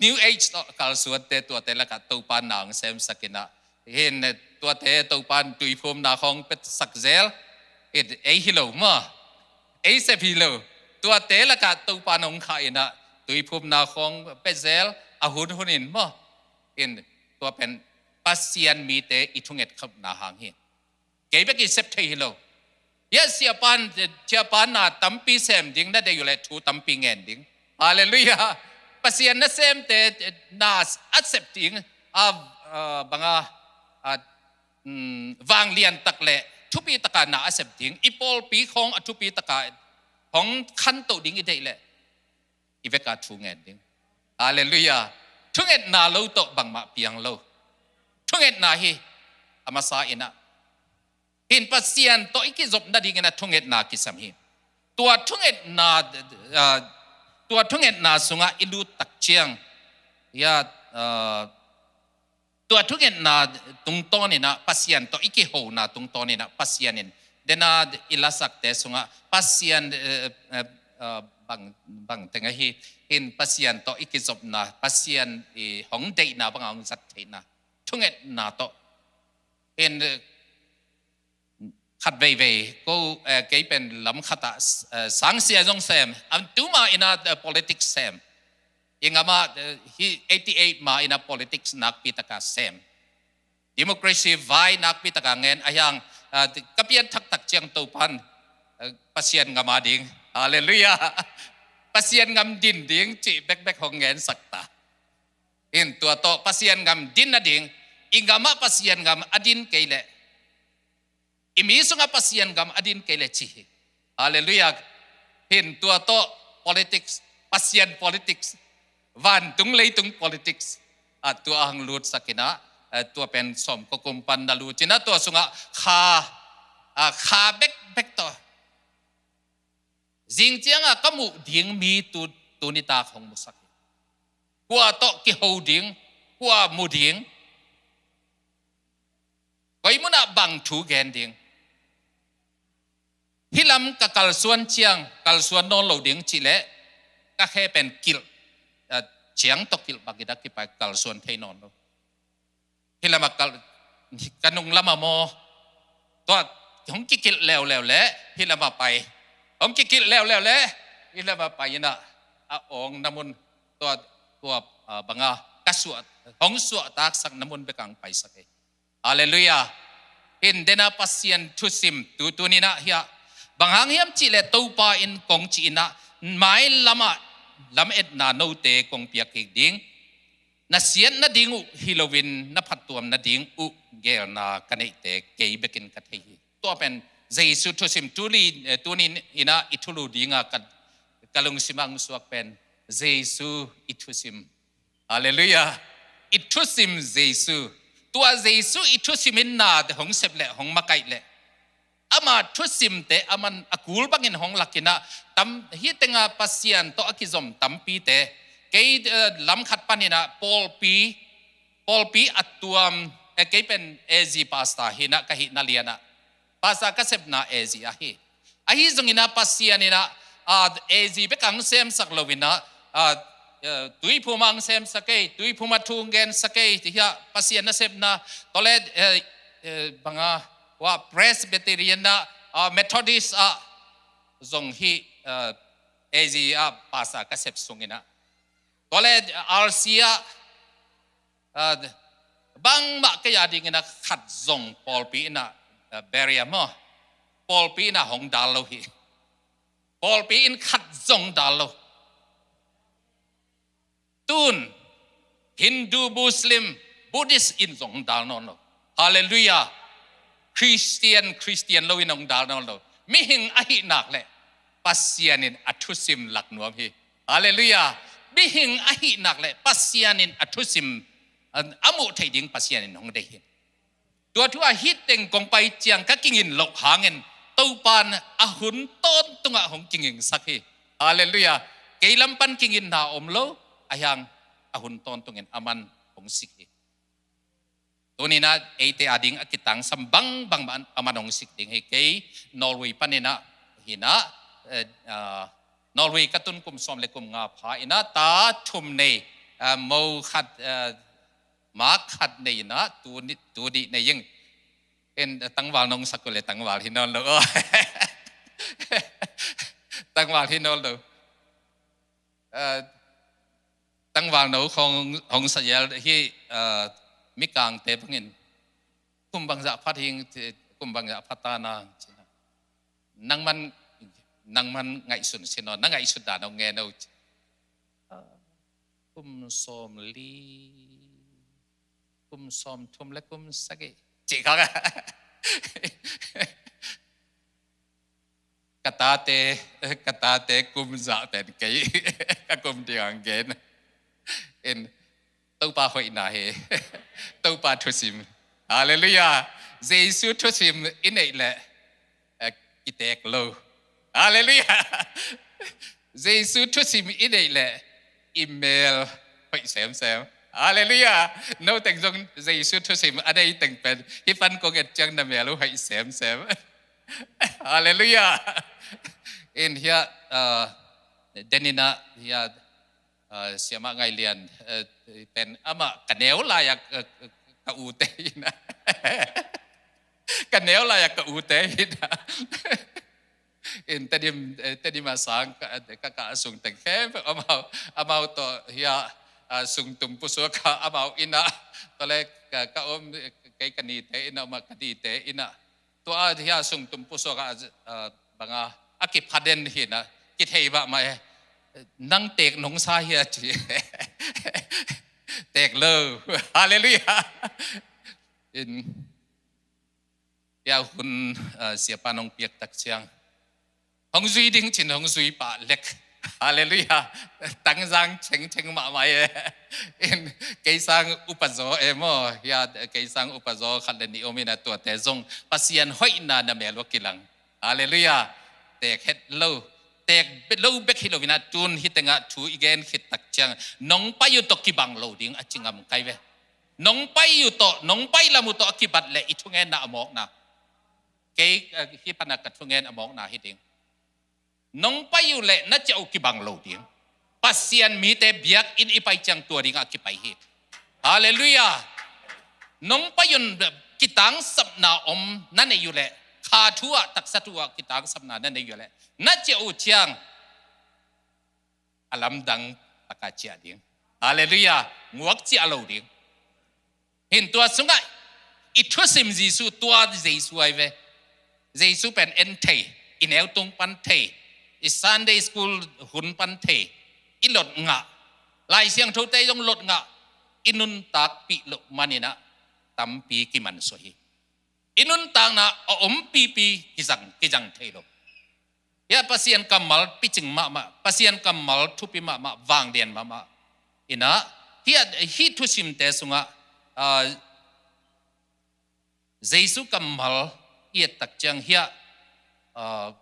New Age tawh kalsuante tuate lakah Topa na hong semsak in ah. Hin, eh, tuate Topa tuiphumna khawng petsak zel. It, ei hi lo maw. Ei sep hi lo. Tuate lakah Topa hong khah in ah tuiphumna khawng pet zel a hun hun in maw. In tua pen Pasian mite i thunget khopna hang hi. Kei bek i sep thei hi lo. Hia siapan, siapan na tampi sem ding na deih uh le thu tampi ngen ding. Halleluiah. Pasian nasemte na a sep ding, a, a, banga, a, mm, vanglian tak le thupi taka na a sep ding. I pawlpi khawng a thupi taka hong khantoh ding i deih le i veka thu ngen ding. Halleluiah. Thungetna lo tawh bangmah piang lo. Thungetna hi a masa in ah. Hin Pasian tawh i kizop nadingin ah thungetna kisam hi. Tua thungetna, ah, tua thungetna sungah i lut tak ciang, hia, ah, tua thungetna tungtawn in ah, Pasian tawh i kihona tungtawn in ah, Pasian in dena i lasakte sungah Pasian, eh, eh, eh, bang, bang teng ahi, hin Pasian tawh i kizopna, Pasian i hong deihna banga hong zat theihna thungetna tawh. Hin, eh, khat veivei ko, eh, kei pen lam khatah, eh, sangsia zong sem, an tuma in ah, eh, politics sem. I ngamah, eh, hi eighty eight ma in ah politics nakpi taka sem. Democracy vai nakpi taka ngen a hiang, ah, ka pian thaktak ciang Topan, ah, Pasian ngam a ding. Halleluiah. Pasian ngam din ding cih bekbek hong ngensak ta. In tua tawh Pasian ngam din a ding, i ngamah Pasian ngam a din kei leh, i mi sungah Pasian ngam a din kei le ci hi. Halleluiah. Hin tua tawh politics, Pasian politics, vantung leitung politics, ah, tua hang lutsak in ah, eh, tua pen sawm ko kum pan na lut in ah tua sungah kha, ah, kha bekbek tawh. Zing ciangah ka muh ding mi tu, tuni tak hong musak hi. Kua tawh kiho ding, kua mu ding. Koi munah bang thu gen ding. Hih lam ka kalsuan ciang, kalsuan nawn lo ding cih leh, ka khe pen kilh, eh, ciang tawh kilh bang in ah kipai kalsuan thei nawn lo. Hih lamah kal, ka nung lamah maw, tua hong kikilh leuleu leh, hih lamah pai. Hong kikilh leuleu leh, hih lamah pai in ah, a awng na mun, tua, tua, ah, banga, ka suah, hong suahtaksak na mun bek ang paisak hi. Halleluiah. Hin dena Pasian thusim tu tuni in ah hiah. Bang hang hiam cih leh Topa in kong cih in ah, mai lamah lametna note kong piak kik ding. Na siat nading uh hi loin na phattuam nading uh geelna ka neihte kei bekin ka thei hi. Tua pen Jesu thusim tuli, eh, tuni in ah i thulu dinga ka, ka lungsim ah hong suak pen Jesu i thusim. Halleluiah. I thusim Jesu. Tua Jesu i thusim in na hong sep leh, hong makaih leh, ama thusimte aman a kul bangin hong lak in ah, tam, hih tenga Pasian tawh a kizom tampite. Kei, eh, lam khat pan in ah pawlpi, pawlpi a tuam, eh, kei pen A Z pastor hi in ah ka hihna lian ah. Pastor ka sepna A Z ahi. Ahi zongin ah Pasian in ah, ah, A Z bek ang semsak lo in ah, ah, eh, tuiphum ang semsak ei, tuiphum a thu ang gensak ei, ti hiah Pasian nasepna, tua leh, eh, eh, banga, hua Presbyterian ah, ah, Methodist ah, zong hih, eh, A Z ah pastor ka sep sung in ah. Tua leh R C ah, ah, bangmah kei a dingin ah khat zong pawlpi in ah, ah, barrier maw. Pawlpi in ah hong dal lo hi. Pawlpi in khat zong dal lo. Tun, Hindu, Muslim, Buddhist in zong hong dal nawn lo. Halleluiah. Christian, Christian lo in hong dal nawn lo. Mihing ahih nak leh. Pasian in a thusim lak nuam hi. Halleluiah. Mihing ahih nak leh Pasian in a thusim a muh theih ding Pasian in hong deih hi. Tua thu a hih teng kong pai ciang ka kingin loh hangin Topa in a hun tawntungah hong kingingsak hi. Halleluiah. Kei lam pan kinginna om lo, a hiang a hun tawntungin aman hong sik hi. Tuni-in ah eite ading a kitangsam bangbang mah aman hong sik ding hi. Kei Norway panin ah hi-in ah, eh, ah, Norway ka tun kum sawm le kum nga pha in ah ta thum nei, ah, mo khat, ah, ma khat nei in ah tu nih, tu nih nei ing. In, eh, tangval nong sak uh leh tangval hi nawn lo. Tangval hi nawn lo. Eh, tangval no khong hong sa yel hi, eh, mikangte bangin kum bangzah phat hing, kum bangzah phat ta na, ci-in ah. Nangman, nangman ngaihsun sin aw, na ngaihsut dan aw ngen aw, ci. Ah, kum sawm li, kum sawm thum le kum sagih, ci khong. Ka tate, ka tate kum zah pen kei ka kum ding ang gen. In, Topa hoihna hi. Topa thusim. Halleluiah. Jesu thusim i neih leh, eh, kitek lo. Halleluiah. Jesu thusim i neih leh i mel hoih semsem. Halleluiah. No teng zong Jesu thusim a nei teng pen hih pan kong et ciang na mel uh hoih semsem. Halleluiah. In hiah, ah, den in ah hiah, ah, Siamah Ngai Lian, eh, pen amah ka neu lai-ah, eh, ka ute hi-in ah. Ka neu lai-ah ka ute hi-in ah. In Tedim, eh, Tedim a sang ka, ka, ka sung teng khempeuh amau, amau tawh hiah, ah, sung tum pusuak a amau inn ah, tua leh ka, ka om, kei ka nite inn ah, amah ka nite inn ah. Tua a hiah sung tum pusuak a, ah, bang a, a kipha den hi-in ah, kithei mahmah e. Nang tek nong sa hia, ci. Tek lo. Halleluiah. In, hiah hun, ah, Siapa nong piak tak ciang hong zui ding ci-in hong zui pah lek. Halleluiah. Tangzang cengceng mahmah e. In, kei sang upa zaw e maw. Hiah kei sang upa zaw khat le nih om in ah, tuate zong Pasian hoihna na mel uh a kilang. Halleluiah. Tek het lo. Tek be-, lo bek hi lo-in ah tun hih tengah thu i gen khit tak ciang nong pai uh tawh kibang lo ding a ci ngam ka hi ve. Nong pai uh tawh, nong pai lam uh tawh a kibat leh i thungenna a mawkna. Kei, eh, hih pan ah ka thungen a mawkna hi ding. Nong pai uh leh na ciah uh kibang lo ding. Pasian mite biakinn i pai ciang tua dingah a kipai hi. Halleluiah. Nong pai un kitangsapna om na neih uh leh, kha thu ah, taksa thu ah kitangsapna na neih uh leh, na ciah uh ciang a lamdang tak a ciah ding. Halleluiah. Nguak ciah lo ding. Hin tua sungah i thusim Jesu, tua Jesu ahi ve. Jesu pen en thei, i neutung pan thei, i Sunday school hun pan thei, i lot ngah, Lai Siangthote zong lot ngah, i nuntakpih loh man in ah tampi kimansuah hi. I nuntakna a ompipi kizang, kizang thei lo. Hiah Pasian kammal picing mahmah, Pasian kammal thupi mahmah, vanglian mahmah. In ah, hiah, hih thusimte sungah, ah, Jesu kammal i et tak ciang hiah, ah,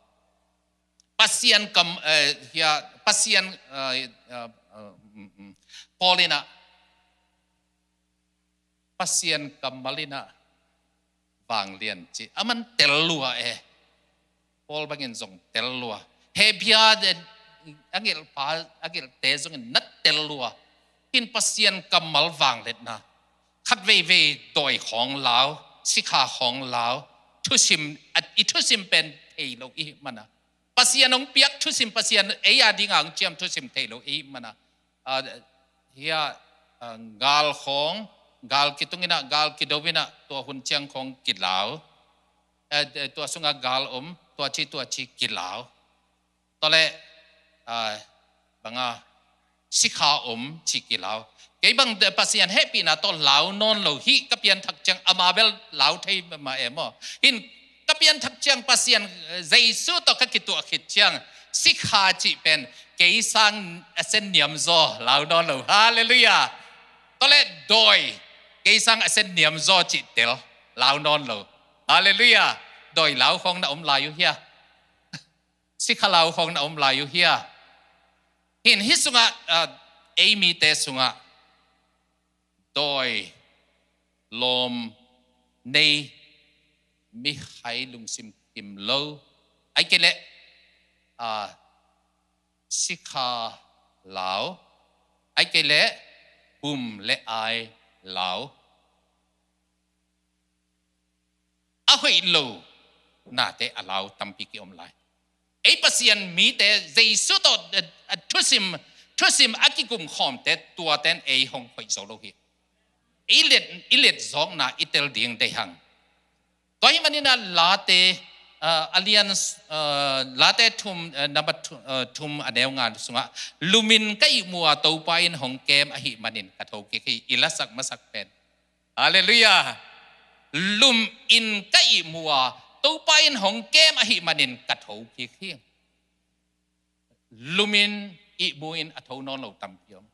Pasian kam-, eh, hiah Pasian, ah, ah, ah, mm, mm. Paul in ah Pasian kammal in ah vanglian ci. Aman tel lua e. Paul bangin zong tel lua. Hebru a gelhpa, a gelhte zongin na tel lua. In Pasian kammal vangliatna. Khat veivei dawi khawng lau, sikha khawng lau, thusim, a, i thusim pen thei lo i hih man a. Pasian hong piak thusim, Pasian ei a dingah hong ciam thusim thei lo i hih man a. Ah, hiah, ah, gal khawng, gal kitung in ah, gal kido in ah, tua hun ciang khawng kilau. Eh, eh, tua sungah gal om, tua ci, tua ci kilau. Tua leh, ah, bang a, sikha om ci kilau. Kei bang, eh, Pasian hehpihna tawh lau nawn lo hi, ka pianthak ciang ama bel lau thei mah e maw. Hin ka pianthak ciang Pasian, eh, Jesu tawh ka kituah khit ciang, Sikha cih pen kei sang a sen niam zaw lau nawn lo. Halleluiah. Tua leh dawi, kei sang a sen niam zaw cih tel lau nawn lo. Halleluiah. Dawi lau khawng na om lai uh hia? Sikha lau khawng na om lai uh hia? Hin hih sungah, ah, ei mite sungah dawi lawm nei, mihai lungsim kim lo, ahih kei leh, ah, sikha lau, ahih kei leh bum le ai lau, a hoih lo nate a lau tampi ki om lai. Ei Pasian mite Jesu tawh, eh, eh, thusim, thusim a kikum khawmte, tuaten ei hong hoih zo lo hi. I let, i let zawkna i tel ding deih hang. Tua ahih manin ah Late, eh, a lian, eh, Late thum, eh, number thu-, eh, thum a neu nga sungah, "Lumin ka ihmu a, Topa in hong kem ahih manin ka thokik hi," i lasak masak pen. Halleluiah. "Lumin ka ihmu a, Topa in hong kem ahih manin ka thokik hi." Lumin ihmu in a tho nawn lo tampi om.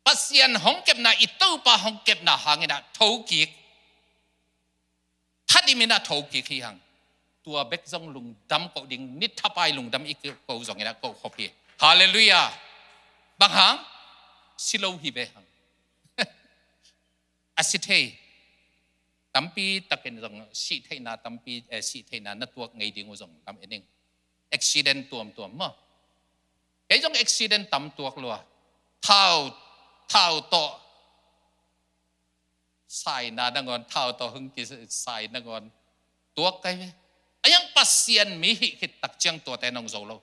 Pasian hong kepna, i Topa hong kepna hangin ah thokik. Thadim in ah thokik hi hang. Tua bek zong lungdam koh ding, ni thapai lungdam i koh zongin ah koh khop hi. Halleluiah. Bang hang? Si lo hi ve hang. A si thei. Tampi takin zong sih theihna tampi, eh, sih theihna na tuak ngei ding uh zong lam en ing. Accident tuamtuam maw. Kei zong accident tam tuak lua. Thau, thau tawh saina nangawn, thau tawh hong kisai nangawn tuak kai ve. A hiang Pasian mi hih khit tak ciang tuate nong zo lo.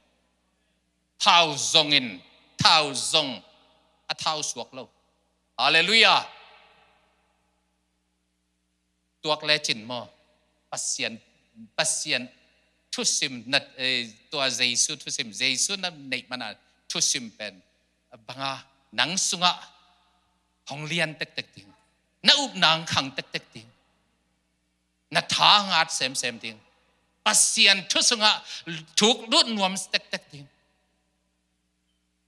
Thau zongin, thau zong a thau suak lo. Halleluiah. Tuak lecin maw, Pasian, Pasian thusim na, eh, tua Jesu thusim, Jesu na neih mana thusim pen banga nang sungah hong lian tektek ding, na upna hong khang tektek ding, na tha ngat semsem ding, Pasian thu sungah thuk lut nuam tektek ding.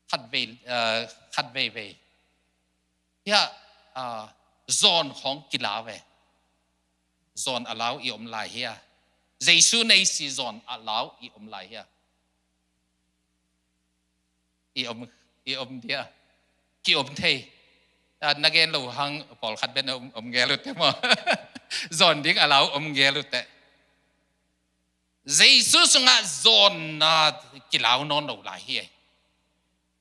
Khat vei, eh, khat veivei. Hia, ah, zawn khawng kilau ve. Zawn a lau i om lai hia? Jesu nei si zawn a lau i om lai hia? I om, i om dia. Ki om thei. Ah, na gen lo hang pawlkhat bek om, om gel uh teh maw. Zawn ding a lau om gel uh teh. Jesu sungah zawnna kilau nawn lo lai hi.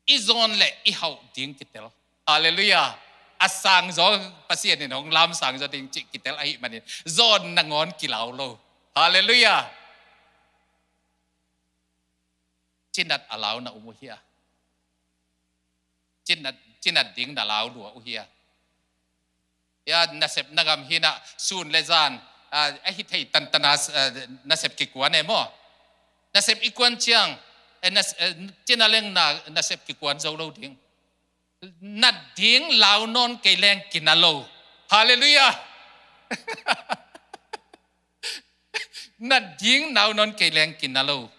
I zawn leh i hauh ding kitel. Halleluiah. A sangzaw, Pasian in hong lam sangzaw ding cih kitel ahih manin zawn nangawn kilau lo. Halleluiah. Cinat a lau na um uh hia? Cinat, cinat ding na lau lua uh hia? Ya, nasep na gam hinah sun le zan, ah, a hi thei tantana, ah, nasep kikuan e maw? Nasep i kuan ciang, eh, nas-, eh, cina leng na, nasep kikuan zo lo ding. Nat ding lau nawn kei leng kina lo. Halleluiah. Nat ding lau nawn kei leng kina lo.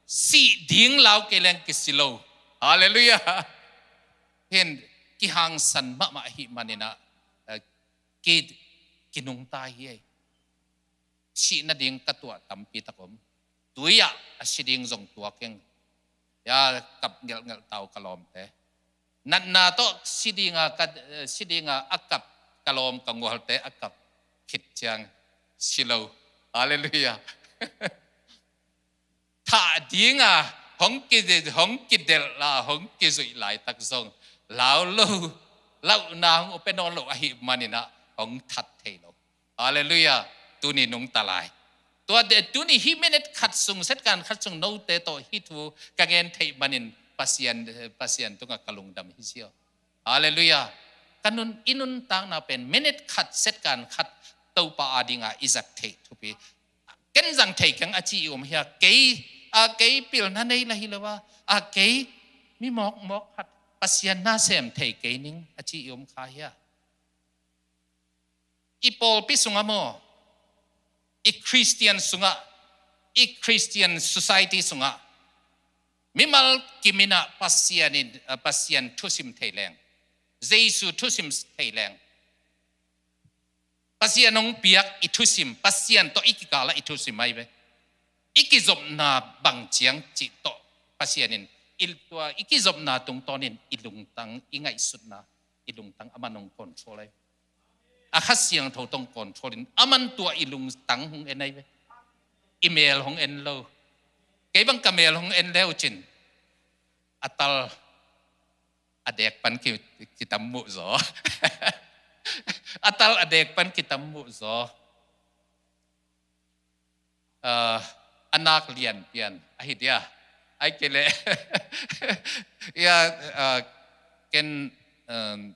Sih ding lau kei leng kisi lo. Halleluiah. Hin kihangsan mahmah ahih maninah, eh, ki, kinungta hi ei. Sih nading ka tuah tampi tak om. Tui-ah a si ding zong tuak ing. Ya, kap ngelhngelh tau ka lawmte. Natna tawh si dinga ka, eh, si dinga a kap ka lawm ka gualte a kap khit ciang si lo. Halleluiah. Thah dinga hong ki, hong kidelh la, hong kizuih laitak zong lau lo, lauhna hong upia nawn lo ahih maninah hong that thei lo. Halleluiah. Tuni nungta lai. Tua de, tuni hih minute khat sung, setkan khat sung note tawh hih thu ka gen theih manin Pasian, Pasian tungah ka lungdam hi ziau. Halleluiah. Ka nun, i nuntakna pen minute khat, setkan khat Topa adinga i zat theih thupi. Ken zang thei keng a ci i om hia? Kei, a kei pilna nei la hi lo a, a kei mi mawkmawk khat, Pasian na sem thei kei ning a ci i om kha hia? I pawlpi sungah maw, i Khristian sungah, i Christian society sungah mimal kiminah Pasian in, ah, Pasian thusim thei leng, Jesu thusim thei leng, Pasian hong piak i thusim, Pasian tawh i kikalah i thusim ahi ve. I kizopna bang ciang cih tawh Pasian in i, tua i kizopna tungtawnin i lungtang, i ngaihsutna, i lungtang aman hong control ahi. A Kha Siangtho tawh hong control in aman tua i lungtang hong en ahi ve. I mel hong en lo. Kei bang ka mel hong en leu cin a tal a dek pan ki, kitam muh zaw. A tal a dek pan kitam muh zaw. Ah, a nak lian pian ahi dia. Ai kei leh. Ya, ah, ken, um,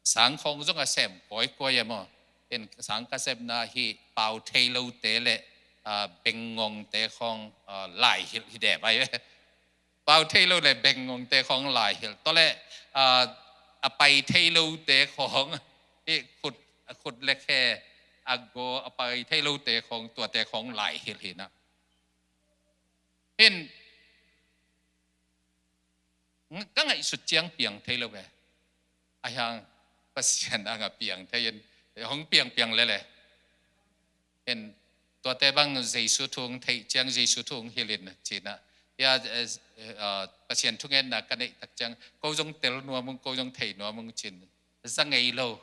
sang khawng zong a sem kawikawi a maw. Ken sang ka sepna hi pau thei lote le, ah, bengngongte khawng, ah, laihilh hi dep ai. Pau thei lo le bengngongte khawng laihilh. Tua le, ah, a pai thei lote khawng, i khut, a khut le khe, a gaw a pai thei lote khawng, tuate khawng laihilh hi na. Hin, ka ngaihsut ciang piang thei lo ve. A hiang Pasian ang a piang thei in, hong piang piang lele. Hin, tuate bang Jesu thu hong theih ciang Jesu thu hong hilh in cin ah. Ya, eh, eh, ah, Pasian thungetna ka neih tak ciang, ko zong tel nuam ung, ko zong thei nuam ung cin. Za ngei lo.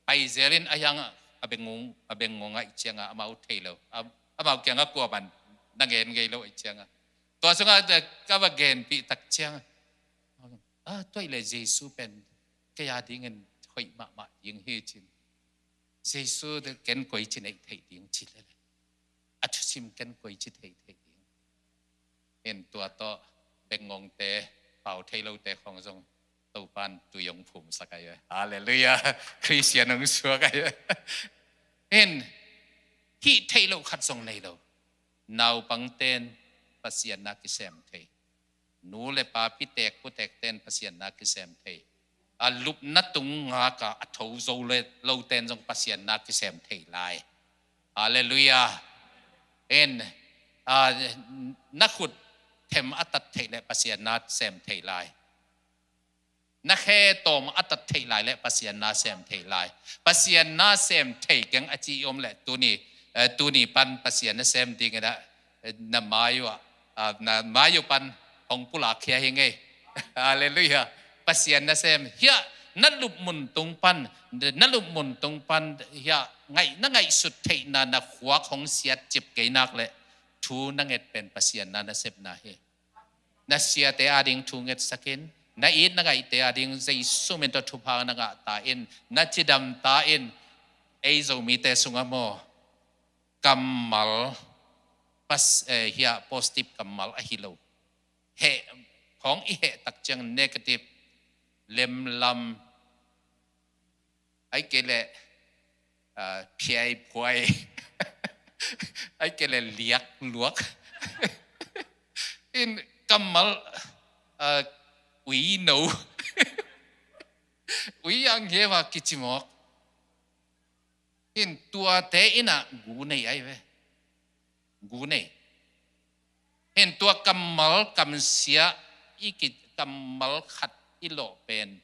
Pai zel in a hiang a bengngong, a bengngong a ih ciang a amau thei lo. A, amau kiang a kua ban na ngen ngei lo a ih ciang a. Tua sung a, eh, ka va genpih tak ciang a. Ah, tua i le Jesu pen kei a dingin hoih mahmah ding hi cin. Jesu ken koici neih theih ding ci lele. A thusim ken koici theih theih ding. Hin tua tawh bengngongte, pau thei lote khawng zong Topan tui hong phumsak ai ve. Halleluiah. Khristian hong suak ai ve. Hin hih theih loh khat zong nei lo. Naupangten Pasian na kisem thei. Nu le pa pitek putekten Pasian na kisem thei. A lupna tung ngaka a tho zo le loten zong Pasian na kisem thei lai. Halleluiah. En, a, na khut them a tat theih le Pasian na sem thei lai. Na khe tawm a tat theih lai le Pasian na sem thei lai. Pasian na sem thei keng a ci i om le tuni, eh, tuni pan Pasian na sem dingin ah, eh, na mai uh ah, ah, na mai uh pan hong pulak khia hi ngei. Halleluiah. Pasian na sem. Hiah na lupmun tung pan, na lupmun tung pan hiah ngaih, na ngaihsut theihna na khuak hong siat cip kei nak le thu na nget pen Pasian na na sepna hi. Na siate ading thu ngetsak in, na it na ngaihte ading Jesu min tawh thupha na ngah ta in, na cidam ta in, ei Zomite sungah maw, kammal, pas, eh, hiah positive kammal ahi lo. Heh, khawng i heh tak ciang negative, lemlam, ai kei le, ah, phiai phuai, ai kei le liak luak. In kammal, ah, ui no. Ui ang heva kici mawk. In tuate in ah gu nei ai ve. Gu nei. In tua kammal kamsia i ki kammal khat i lawh pen,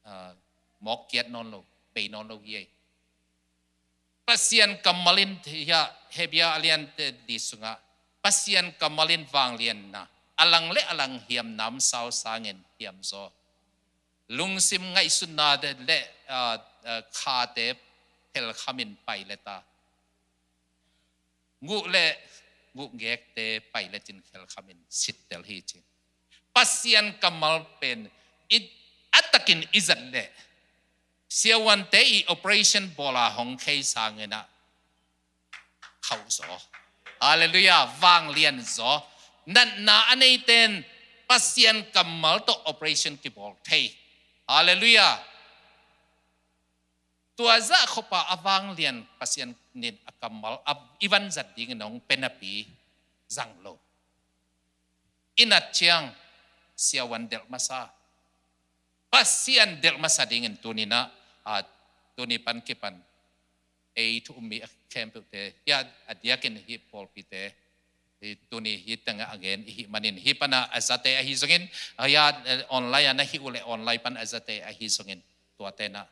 ah, mawk kiat nawn lo, bei nawn lo hi ei. Pasian kammal in hiah Hebia a lian te li sungah Pasian kammal in vanglianna, a lang le a lang hiam namsau sangin hiam zaw. Lungsim ngaihsutna le, ah, ah, khate phelkhamin pai le ta. Nguh le nguh ngekte pai le cin khelkhamin sittel hi cin. Pasian kammal pen i, a takin i zat le siawante i operation bawla hong khei sangin ah khauh zaw. Halleluiah. Vanglian zaw. Natna a neiten Pasian kammal tawh operation kibawl thei. Halleluiah. Tua zah khawpa a vanglian Pasian nin a kammal a i van zat dingin hong pe napi zang lo. I nat ciang siavuan delh masa. Pasian delh masa dingin tuninah, a, tuni pan kipan ei thu um mi a khempeuhte, hia a diakin hih pawlpite, hih tuni hih tengah a gen i hih manin, hih pana a zate ahi zongin, hia, eh, online a na hih uh leh online pan a zate ahi zongin, tuate na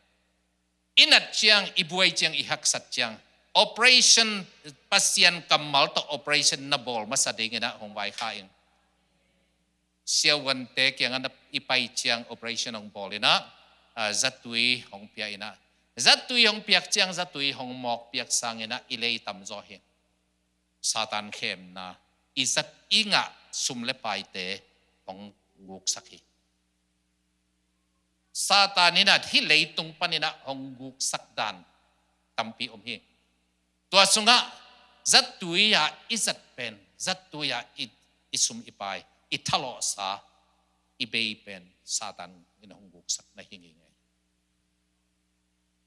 i nat ciang, i buai ciang, i haksat ciang, operation, Pasian kammal tawh operation na bawl masa dingin ah hong vaikha ing. Siavuante kiangah na i pai ciang operation hong bawl in ah, ah, zatui hong pia in ah, zatui hong piak ciang, zatui hong mawk piak sangin ah i lei tamzaw hi. Satan khemna, i zat i ngah sum le paite hong guksak hi. Satan in ah hih leitung panin ah hong guksak dan tampi om hi. Tua sungah zatui ah i zat pen, zatui ah i, i sum i pai, i thalawhsa, i bei pen Satan in hong guksak na hi ngei ngei.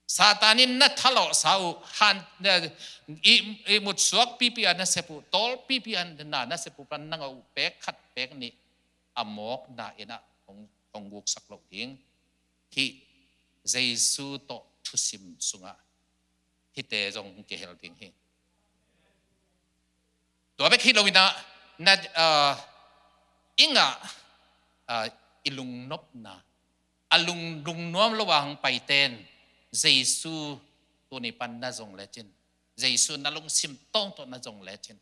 Satan in na thalawhsa uh, han, na, i, i mutsuak pipi a na sep uh, tawl pipi a na, na sep uh pan nang a uh pek khat pek nih a mawkna in ah hong, hong guksak loh ding. Hih Jesu tawh thusim sungah hihte zong hong kihel ding hi. Tua bek hi lo in ah, na, ah, i ngah, ah, i lungnopna, a lung, lungnuam lo a hong paiten, Jesu tuni pan na zong lecin, Jesu na lungsim tawng tawh na zong lecin,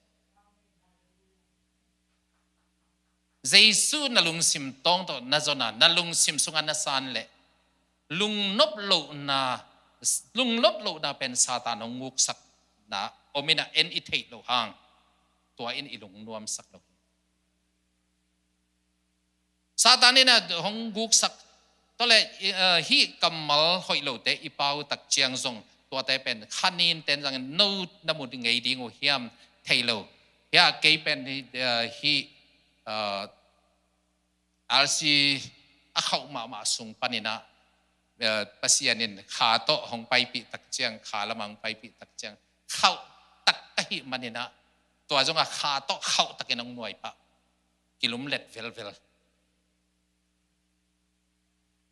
Jesu na lungsim tawng tawh na zon a, na lungsim sungah na san leh, lungnop lohna, lungnop lohna pen Satan hong guksakna om in ah, en i theih loh hang, tua in i lungnuamsak lo hi. Satan in ah hong guksak, tua leh, eh, hih kammal hoih lote i pau tak ciang zong, tuate pen kha nin ten zangin no na mu ngei ding uh hiam thei lo. Hia kei pen, eh, hih, eh, R C a khauh mahmah sung panin ah, eh, Pasian in kha tawh hong paipih tak ciang, kha lamah hong paipih tak ciang, khauh tak ka hih manin ah, tua zongah kha tawh khauh takin hong nuai pah, kilumlet velvel.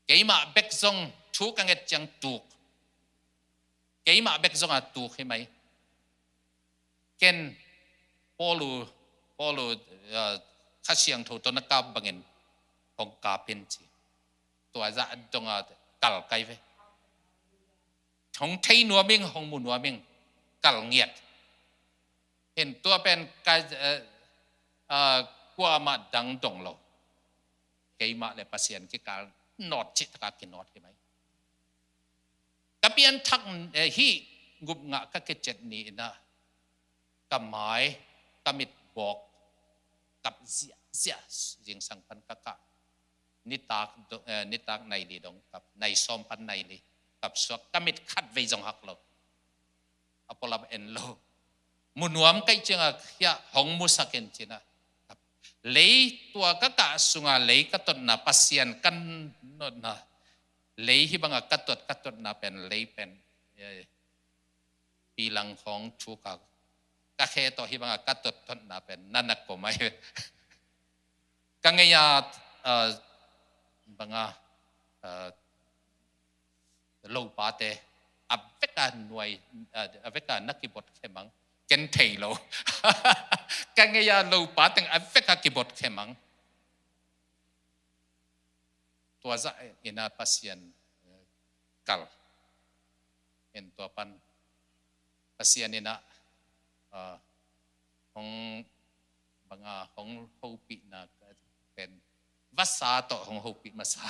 Keimah bek zong thu ka nget ciang tuk. Keimah bek zong a tuk hi mai. Ken Paul uh, Paul uh, ah, Kha Siangtho tawh na kap bangin hong kap in ci. Tua zah dong a kal kai ve. Hong thei nuam ing, hong mu nuam ing, kal ngiat. Hin tua pen ka, eh, ah, kuamah dang dong lo. Keimah le Pasian kikal nawt cih taka kinawt hi mai. Ka pianthak, eh, hih gupngah ka kiciat ni in ah, ka mai, ka mit bawk, kap ziahziah, zingsang pan ka kah. Nitak do-, eh, nitak nai li dong kap, nai sawm pan nai li kap suak, ka mit khat vei zong hak lo. A pualam en lo. Mu nuam ka hih ciangah, hiah hong musak in ci-in ah, lei tua ka kah sungah lei ka totna, Pasian ka notna, lei hih bangah ka tot, ka totna pen, lei pen, eh, pilang khawng thuk a, ka khe tawh hih bangah ka tot totna pen na na kom ai. Ka ngei a, ah, bangah, ah, lopate a vek a nuai, ah, a vek a na kibot khemang, ken thei lo. Ka ngei a lopa teng a vek a kibot khemang. Tua zah in ah Pasian, eh, kal. En tua pan Pasian in ah, ah, hong bangah hong hopihna pen, vasa tawh hong hopih masa.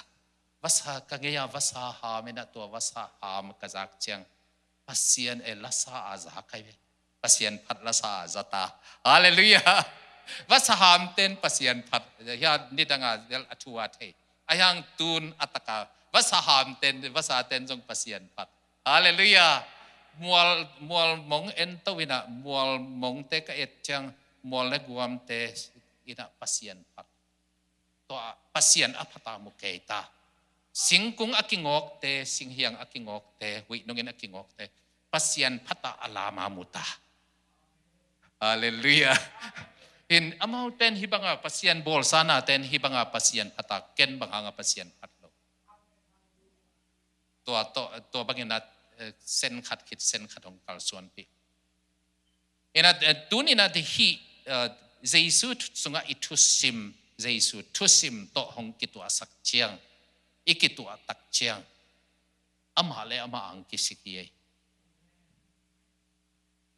Vasa ka ngei a, vasa ham in ah, tua vasa ham ka zak ciang, Pasian, eh, lasa a za kai ve. Pasian phat lasa a za ta. Halleluiah. Vasa hamten Pasian phat. Hia nidang a zel a thu a thei. A hiang tun a taka vasa hamten, vasa ten zong Pasian phat. Halleluiah. Mual, mual mong en to in ah, mual mongte ka et ciang, mual le guamte in ah Pasian phat. Tua Pasian a phata mu kei ta. Singkung a kingawkte, singhiang a kingawkte, huihnungin a kingawkte, Pasian phata a lama mu ta. Halleluiah. Hin amauten hih banga Pasian bawlsa naten hih banga Pasian phata, ken bang hanga Pasian phat lo. Tua, tua, tua bangin ah, eh, sen khat khit sen khat hong kalsuanpih. Ina, eh, tuninah hih, eh, Jesu sungah i thusim, Jesu thusim tawh hong kituahsak ciang, i kituahtak ciang, amah le amah ang kisik hi ei.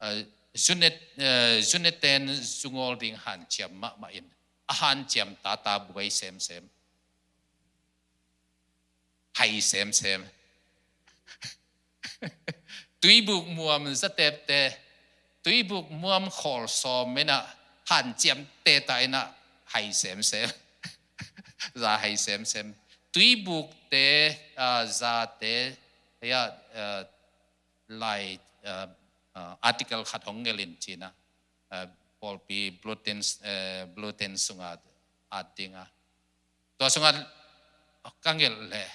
Eh, Junet, eh, Juneten zungawl ding hanciam mahmah in, a hanciam tata buai semsem, hai semsem. Tuibuk muam zatepte, tuibuk muam khawl sawm inah hanciam teta inah hai semsem. Za hai semsem. Tuibukte, ah, zate, ya, ah, lai, ah, ah, article khat hong ngelin cinah, ah, pawlpi bulletin, eh, bulletin sungah at dingah. Tua sungah ka ngelh leh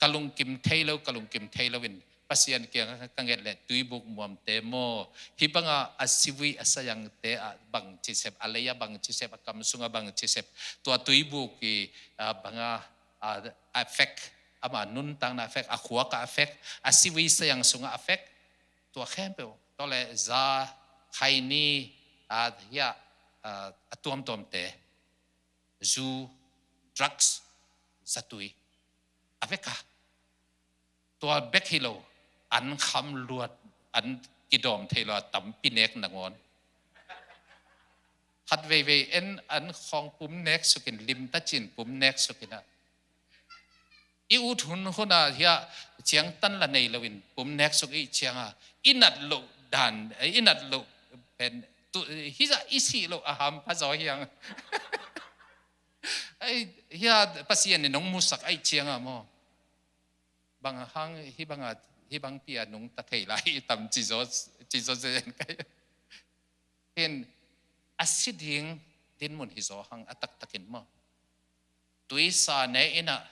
ka lungkim thei lo, ka lungkim thei loin Pasian kiang ka ngelh leh tuibuk muamte maw, hih banga a sivui a sayangte ah bangci sep, a lei ah bangci sep, a kam sungah bangci sep, tua tuibuk i, ah, banga, ah, a fek, ama nuntakna a fek, a khuak a fek, a sivui sayang sungah a fek, tua khempeuh, tua le za, khaini, ah, hiah, ah, a tuamtuamte, zu, drugs, zatui, a vek a. Tua bek hi lo, an kham luat, an kidawm thei lo a tampi nek nangawn. Khat veivei en an khawng pum nek sukin, limta cin pum nek sukin ah. I ut hun hun ah hiah ciangtan la nei loin pum nek suk i cianga, i nat loh dan, i nat loh pen, tu, hizah i sih loh a hampha zaw hiang. Ai, hiah Pasian in hong musak ai cianga maw. Bang hang hih banga, hih bang pia nungta thei lai i tam ci zaw, ci zaw zen kai. Hin, a si ding dinmun hi zaw hang a taktakin maw. Tuisa ne inah,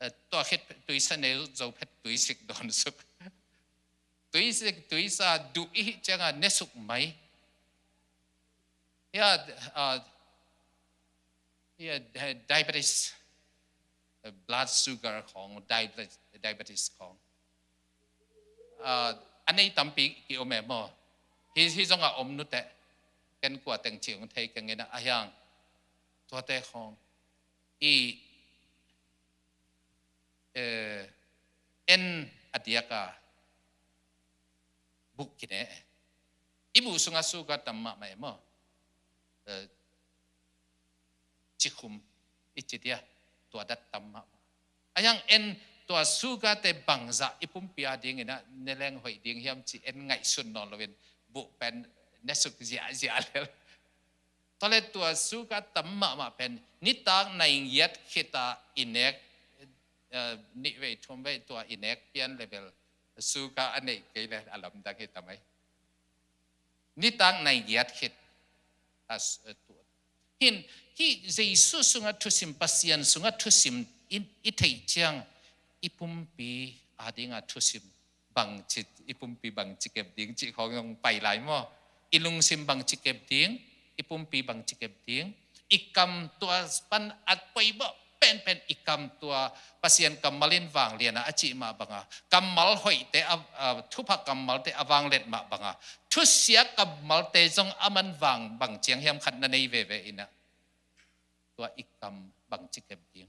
eh, tua khit tuisa ne zo phet tuisik dawn suk. Tuisik, tuisa duh i hih cianga ne suk mai. Hiah, ah, hiah, eh, diabetes, eh, blood sugar khawng, diabetes, diabetes khawng. Ah, a nei tampi ki om e maw. Hi, hi zongah om nuteh. Ken kua teng ci hong thei keng inah a hiang. Tuate khawng. I, eh, en a diaka buh kine. I buh sungah sugar tam mahmah e maw. Eh, cikhum i ci dia, tua dat tam mahmah. A hiang en tua sugar te bangzah i pumpi a dingin ah ne leng hoih ding hiam ci en ngaihsun nawn loin buh pen ne suk ziahziah lel. Tua le tua sugar tam mahmah pen nitak nai ngiat khita i nek, eh, nih vei thum vei tua i nek pian level sugar a neih kei le a lamdang hi ta mai. Nitak nai ngiat khit a s-, a tu-, hin, hih Jesu sungah thusim, Pasian sungah thusim i, i theih ciang i pumpi a dingah thusim bangci, i pumpi bangci kep ding cih khawng hong pai lai maw. I lungsim bangci kep ding, i pumpi bangci kep ding, i kam tua pan a poimawh penpen i kam tua Pasian kammal in vanglian a, a cih mah banga, kammal hoihte a, a, thupha kammalte a vanglet mah banga, thusia kammalte zong a man vang bang ciang hiam khat na nei veve inah, tua i kam bangci kep ding.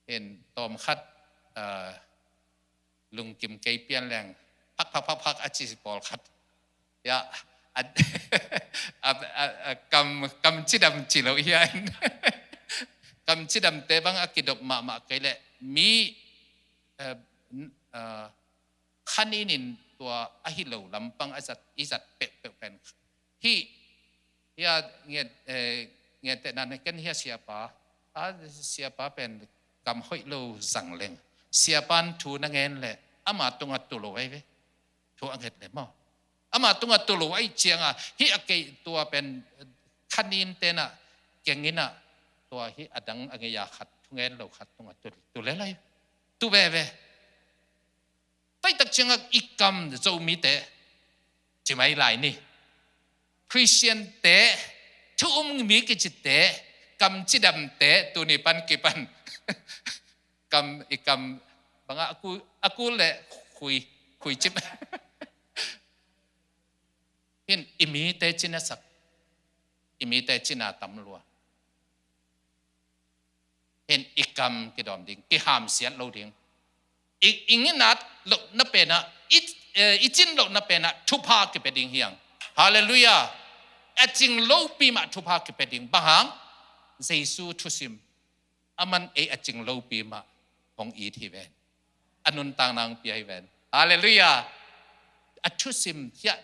Hin tawm khat, ah, lungkim kei pian leng, phak, phak, phak, phak, a ci pawl khat. Ya, a, a, a, a, kam, kam cidam ci lo hian. Kam cidamte bang a kidop mahmah kei leh, mi, eh, n-, eh, khanin in tua a hi lo lampang a zat, i zat peuhpeuh pen. Hih, hiah ngen, eh, ngentehna ken hiah siapa, a siapa pen kam hoih lo zang leng. Siapan thu na ngen leh, ama tungah tu lo ai ve. Thu a nget le maw. Ama tungah tu lo ai cianga, hih a kei tua pen khanin tenah, keng inah, tua hih a dang a ngei a khat, thu ngen lo khat tungah tu, tu le lai. Tu veve. Taitak ciangah i kam Zomite, ci mai lai ni. Khristiante, thu um mi kicite, kam cidamte, tuni pan kipan. Kam, i kam, bangah a ku, a ku le Khui, khui cip. Hin i mite cinasak, i mite cina tam lua. Hin i kam kidawm ding, kihamsiat lo ding. I, i nginat lohna penah, i, eh, i cin lohna penah thupha kipia ding hiang. Halleluiah. A cing lopi mah thupha kipia ding. Bang hang? Jesu thusim. Aman ei a cing lopi mah hong it hi ven. A nuntakna hong pia hi ven. Halleluiah. A thusim hiah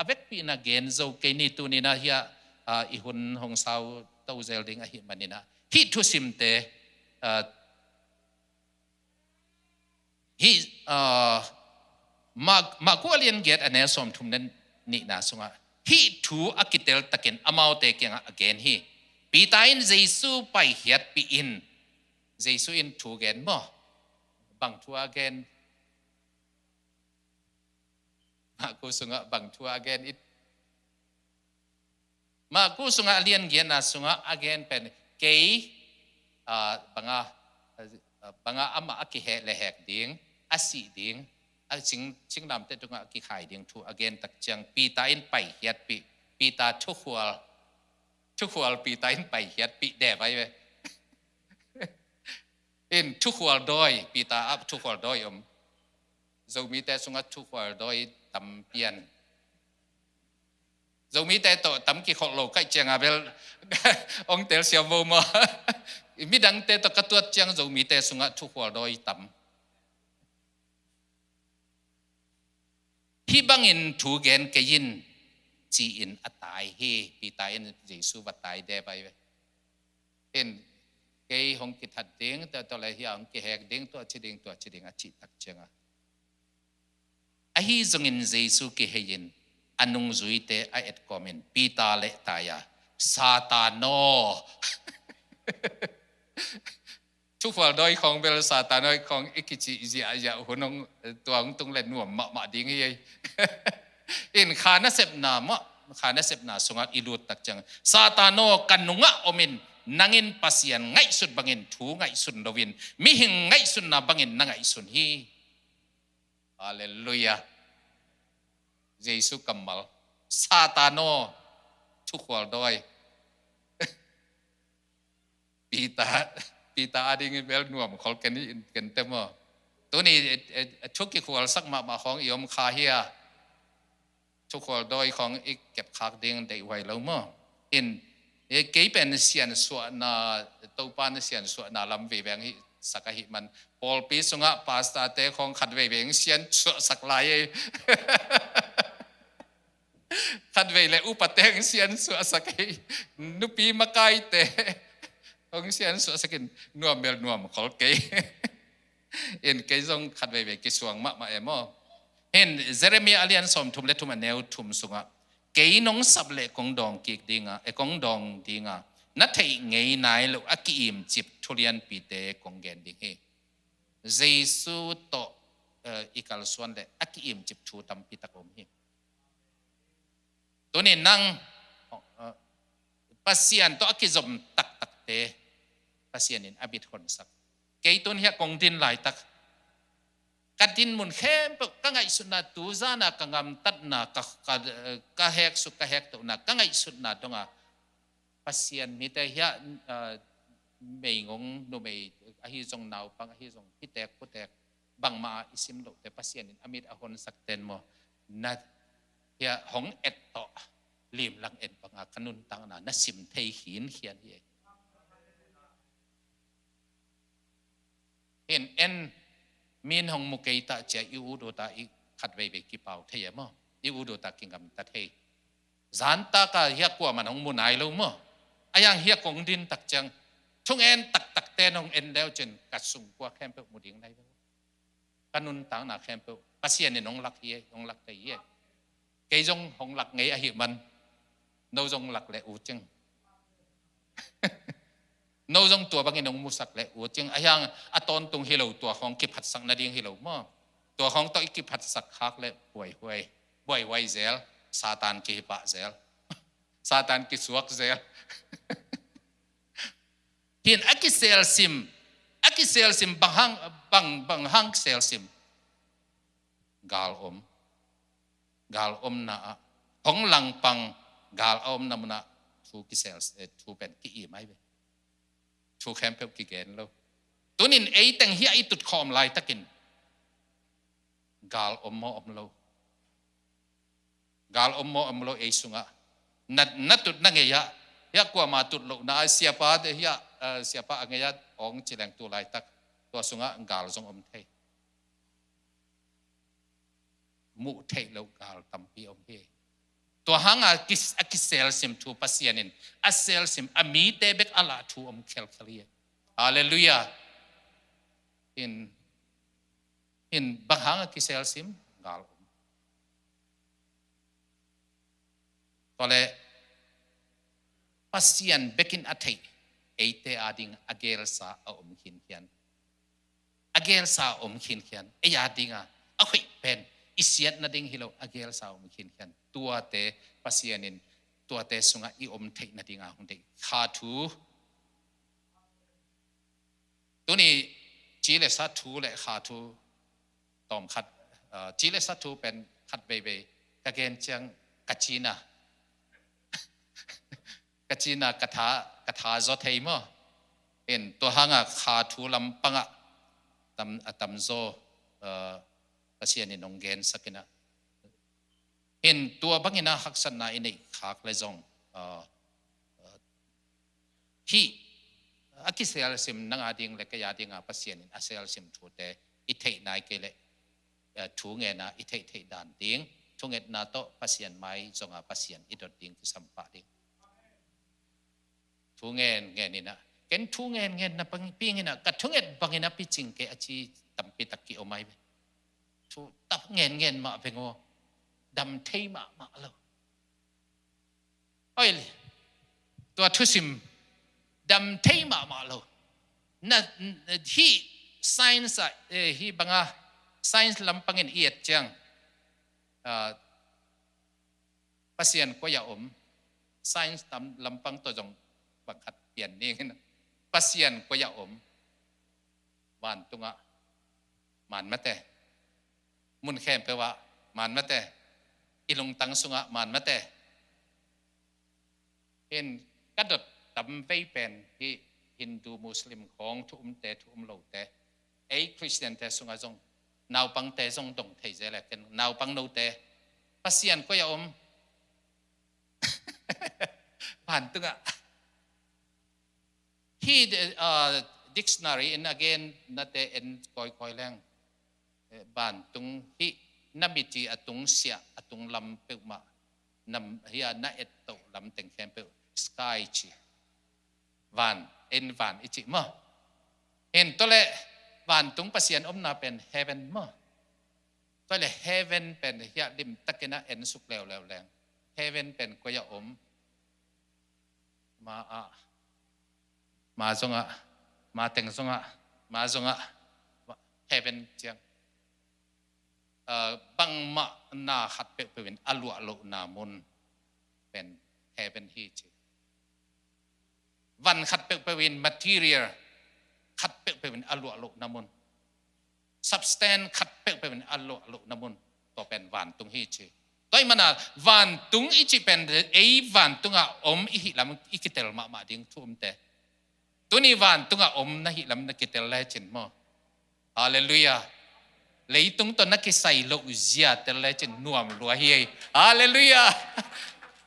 a vekpi in a gen zo kei ni, tuni-in ah hiah, ah, i hun hong sau to zel ding ahih manin ah hih thusimte, ah, hih, ah, Mak-, Maku a lian giat a neu sawmthum le nihna sungah hih thu a kitel takin amaute kiangah a gen hi. Peter in Jesu paikhiatpih in, Jesu in thu gen maw? Bang thu a gen? Maku sungah bang thu a gen it? Maku sungah a lian giatna sungah a gen pen kei, ah, banga, ah, banga amah a kiheh le hek ding, a sih ding, a cing, cinglamteh tungah a kikhai ding thu a gen tak ciang Peter in paikhiatpih, Peter thukhual, thukhual Peter in paikhiatpih deh vai ve. In thukhual dawi, Peter ah thukhual dawi om. Zomite sungah thukhual dawi tam pian. Zomite tawh tam kikholh lo kaih cianga bel ong telsiam vo maw? Midangte tawh ka tuat ciang Zomite sungah thukhual dawi tam. Hih bangin thu gen kei in, ci-in a tai hi. Peter in Jesu va tai deh vai ve. In kei hong kithat ding, tua, tua le hia hong kihek ding, tua ci ding, tua ci ding a cih tak cianga ahi zongin Jesu kihei in a nungzuite a etkawmin Peter leh tai a, Satan aw. Thukhual dawi khawng bel Satan aw khawng i kicih ziahziah hun hong, tua hong tung le nuam mahmah ding hi ei. In kha nasepna mah, kha nasepna sungah i lut tak ciang Satan aw, ka nungah omin nangin Pasian ngaihsut bangin thu ngaihsun loin mihing ngaihsutna bangin na ngaihsun hi. Halleluiah. Jesu kammal. Satan aw, thukhual dawi. Peter, Peter a dingin bel nuam khol ken hi in ken te maw? Tuni, eh, eh, thu kikhualsak mahmah khawng i om kha hia? Thukhual dawi khawng i kepkhak ding deihhuai lo maw? In, eh, kei pen siansuahna, Topa na siansuahna lam veiveng hi sak ahih man pawlpi sungah pastorte khawng khat veivei hong siansuahsak lai ei. Khat vei le upate hong siansuahsak ei. Nupi makaite hong siansuahsak in nuam bel nuam khol kei. In kei zong khat veivei kisuang mahmah e maw? Hin Jeremiah a lian sawmthum le thum a neu thum sungah kei nong sap leh kong dawng kik dinga, e kong dawng dinga, na theih ngei nai loh a ki-imcip thulianpite kong gen ding hi. Jesu tawh, eh, i kalsuan leh a ki-imcip thu tampi tak om hi. Tuni nang, eh, Pasian tawh a kizom taktakte Pasian in a bit honsak. Kei tun hiah kong din laitak ka din mun khempeuh, ka ngaihsutna, tuzana ka ngamtatna, ka, ka, ka heksuk, ka hektohna, ka ngaihsutna donga Pasian mite hiah, ah, meigong numei ahi zong, naupang ahi zong, pitek putek, bangmah i sim lohte Pasian in a mit a honsak ten maw? Na hiah hong et tawh limlang et banga ka nuntakna na sim thei khinkhian hi ei. Hin en, min hong mu kei ta cia i ut uta i khat veivei kipau thei e maw? I ut uta kingamta thei. Zantaka hiah kuaman hong mu nai lo maw? A hiang hiah kong din tak ciang thungen taktakte nong en leu cin ka sungkua khempeuh mu ding nai lo. Ka nuntakna khempeuh Pasian in hong lak hi ei, hong lak thei hi ei. Kei zong hong lak ngei ahih man no zong lak leh ut cing. No zong tua bangin hong musak leh ut cing. A hiang a tawntung hi lo, tua khawng kiphatsak nading hi lo maw? Tua khawng tawh i kiphatsak khak leh buaihuai, buaihuai zel, Satan kihipah zel, Satan kisuak zel. Hin a kiselsim, a kiselsim bang hang, bang, bang hang kiselsim. gal om. Gal omna ah, hong langpang gal a omna munah thu kisel, eh, thu pen ki-im ai ve. Thu khempeuh kigen lo. Tunin eiteng hiah i tut khawm laitakin gal om maw om lo? Gal om maw om lo ei sungah? Na, na tut na ngei ah, hiah kuama tut lohna ah siapa, hiah, eh, siapa a ngei ah ong ci leng tu laitak tua sungah gal zong om thei. Muh theih loh gal tampi om hi. Tua hanga kis-, a kiselsim thu Pasian in a selsim a mite bek a lah thu om khelkhel hi. Halleluiah. In, in bang hanga kiselsim gal om? Tua leh Pasian bekin a theih eite ading a gelsa a om khinkhian. A gelsa a om khinkhian, ei adinga a hoih pen i siat nading hi lo, a gelsa a om khinkhian. Tuate Pasian in tuate sungah i om theih nadinga hong deih kha thu. Tuni ci le sa thu le kha thu tawm khat, ah, ci le sa thu pen khat veivei ka gen ciang ka cina. Ka cina ka tha, ka tha zaw thei maw? In tua hanga kha thu lampangah tam, a tamzaw, ah, Pasian in hong gensak inah. In tua bangin a haksatna i neih khak le zong, ah, ah, hih a kiselsim nang ading le kei adinga Pasian in a selsim thute i theih nai kei leh, eh, thu ngena i theih theih dan ding, thungetna tawh Pasian mai zonga Pasian i dot ding kisam pah ding. Thu ngen ngen inah, ken thu ngen ngen na pang-, ping inah, ka thunget bangin a picing kei a ci tampi tak ki om ai ve. Thu tap ngen ngen mah veng aw, dam thei mahmah lo. Oi, tua thusim dam thei mahmah lo. Na, hih science ah, eh, hih banga science lampangin i et ciang, ah, Pasian koi a om? Science tam lampang tawh zong bang khat pian ning. Pasian koi a om? Vantungah man mate. Mun khempeuh ah man mate. I lungtang sungah man mate. In ka dot tam vei pen hih Hindu, Muslim khawng thu umte, thu um lote, ei Khristiante sungah zong, naupangte zong dong thei zel e, ken naupang note, Pasian koi a om? Vantungah. Hih, ah, dictionary in a gen nate en kawikawi leng, eh, vantung hih na mit i a tung siah, a tung lam peuhmah, na, hih a na et toh lam teng khempeuh sky ci. Van, en van i cih maw? Hen tua leh vantung Pasian omna pen heaven maw? Tua leh heaven pen hih a limtakin a en suk leuleu leng, heaven pen koi a om? Ma ah, ma zongah, ma teng zongah, ma zongah, heaven ciang, ah, bangmah na khat peuhpeuh in a luah lohna mun pen heaven hi ci. Van khat peuhpeuh in, material khat peuhpeuh in a luah lohna mun, substance khat peuhpeuh in a luah lohna mun, tua pen vantung hi ci. Tua ahih mana vantung i cih pen ei vantungah om i hih lam i kitel mahmah ding thu umte. Tuni vantungah om na hih lam na kitel lecin maw? Halleluiah. Leitung tawh na kisai loh zia tel lecin nuam lua hi ei. Halleluiah.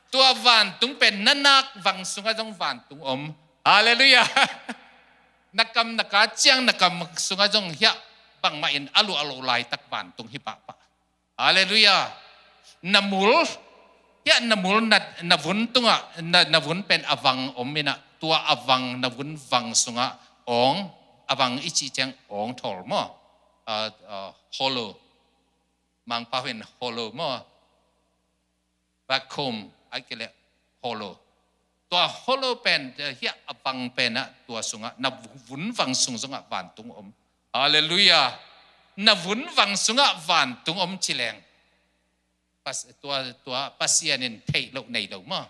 Tua vantung pen na nak vang sungah zong vantung om. Halleluiah. Na kam na ka ciang na kam sungah zong hiah bangmah in a luah loh laitak vantung hi pahpah. Halleluiah. Na mul, hiah na mul na, na vun tungah, na, na vun pen a vang om inah, tua a vang, na vun vang sungah awng, a vang i cih ciang awng thawl maw? Ah, ah, hollow. Mangpau in hollow maw? Vacuum, a kileh hollow. Tua hollow pen, eh, hiah a vang pen ah, tua sungah, na vun vang sung zongah vantung om. Halleluiah. Na vun vang sungah vantung om ci leng, Pas-, tua, tua Pasian in theih loh nei lo maw?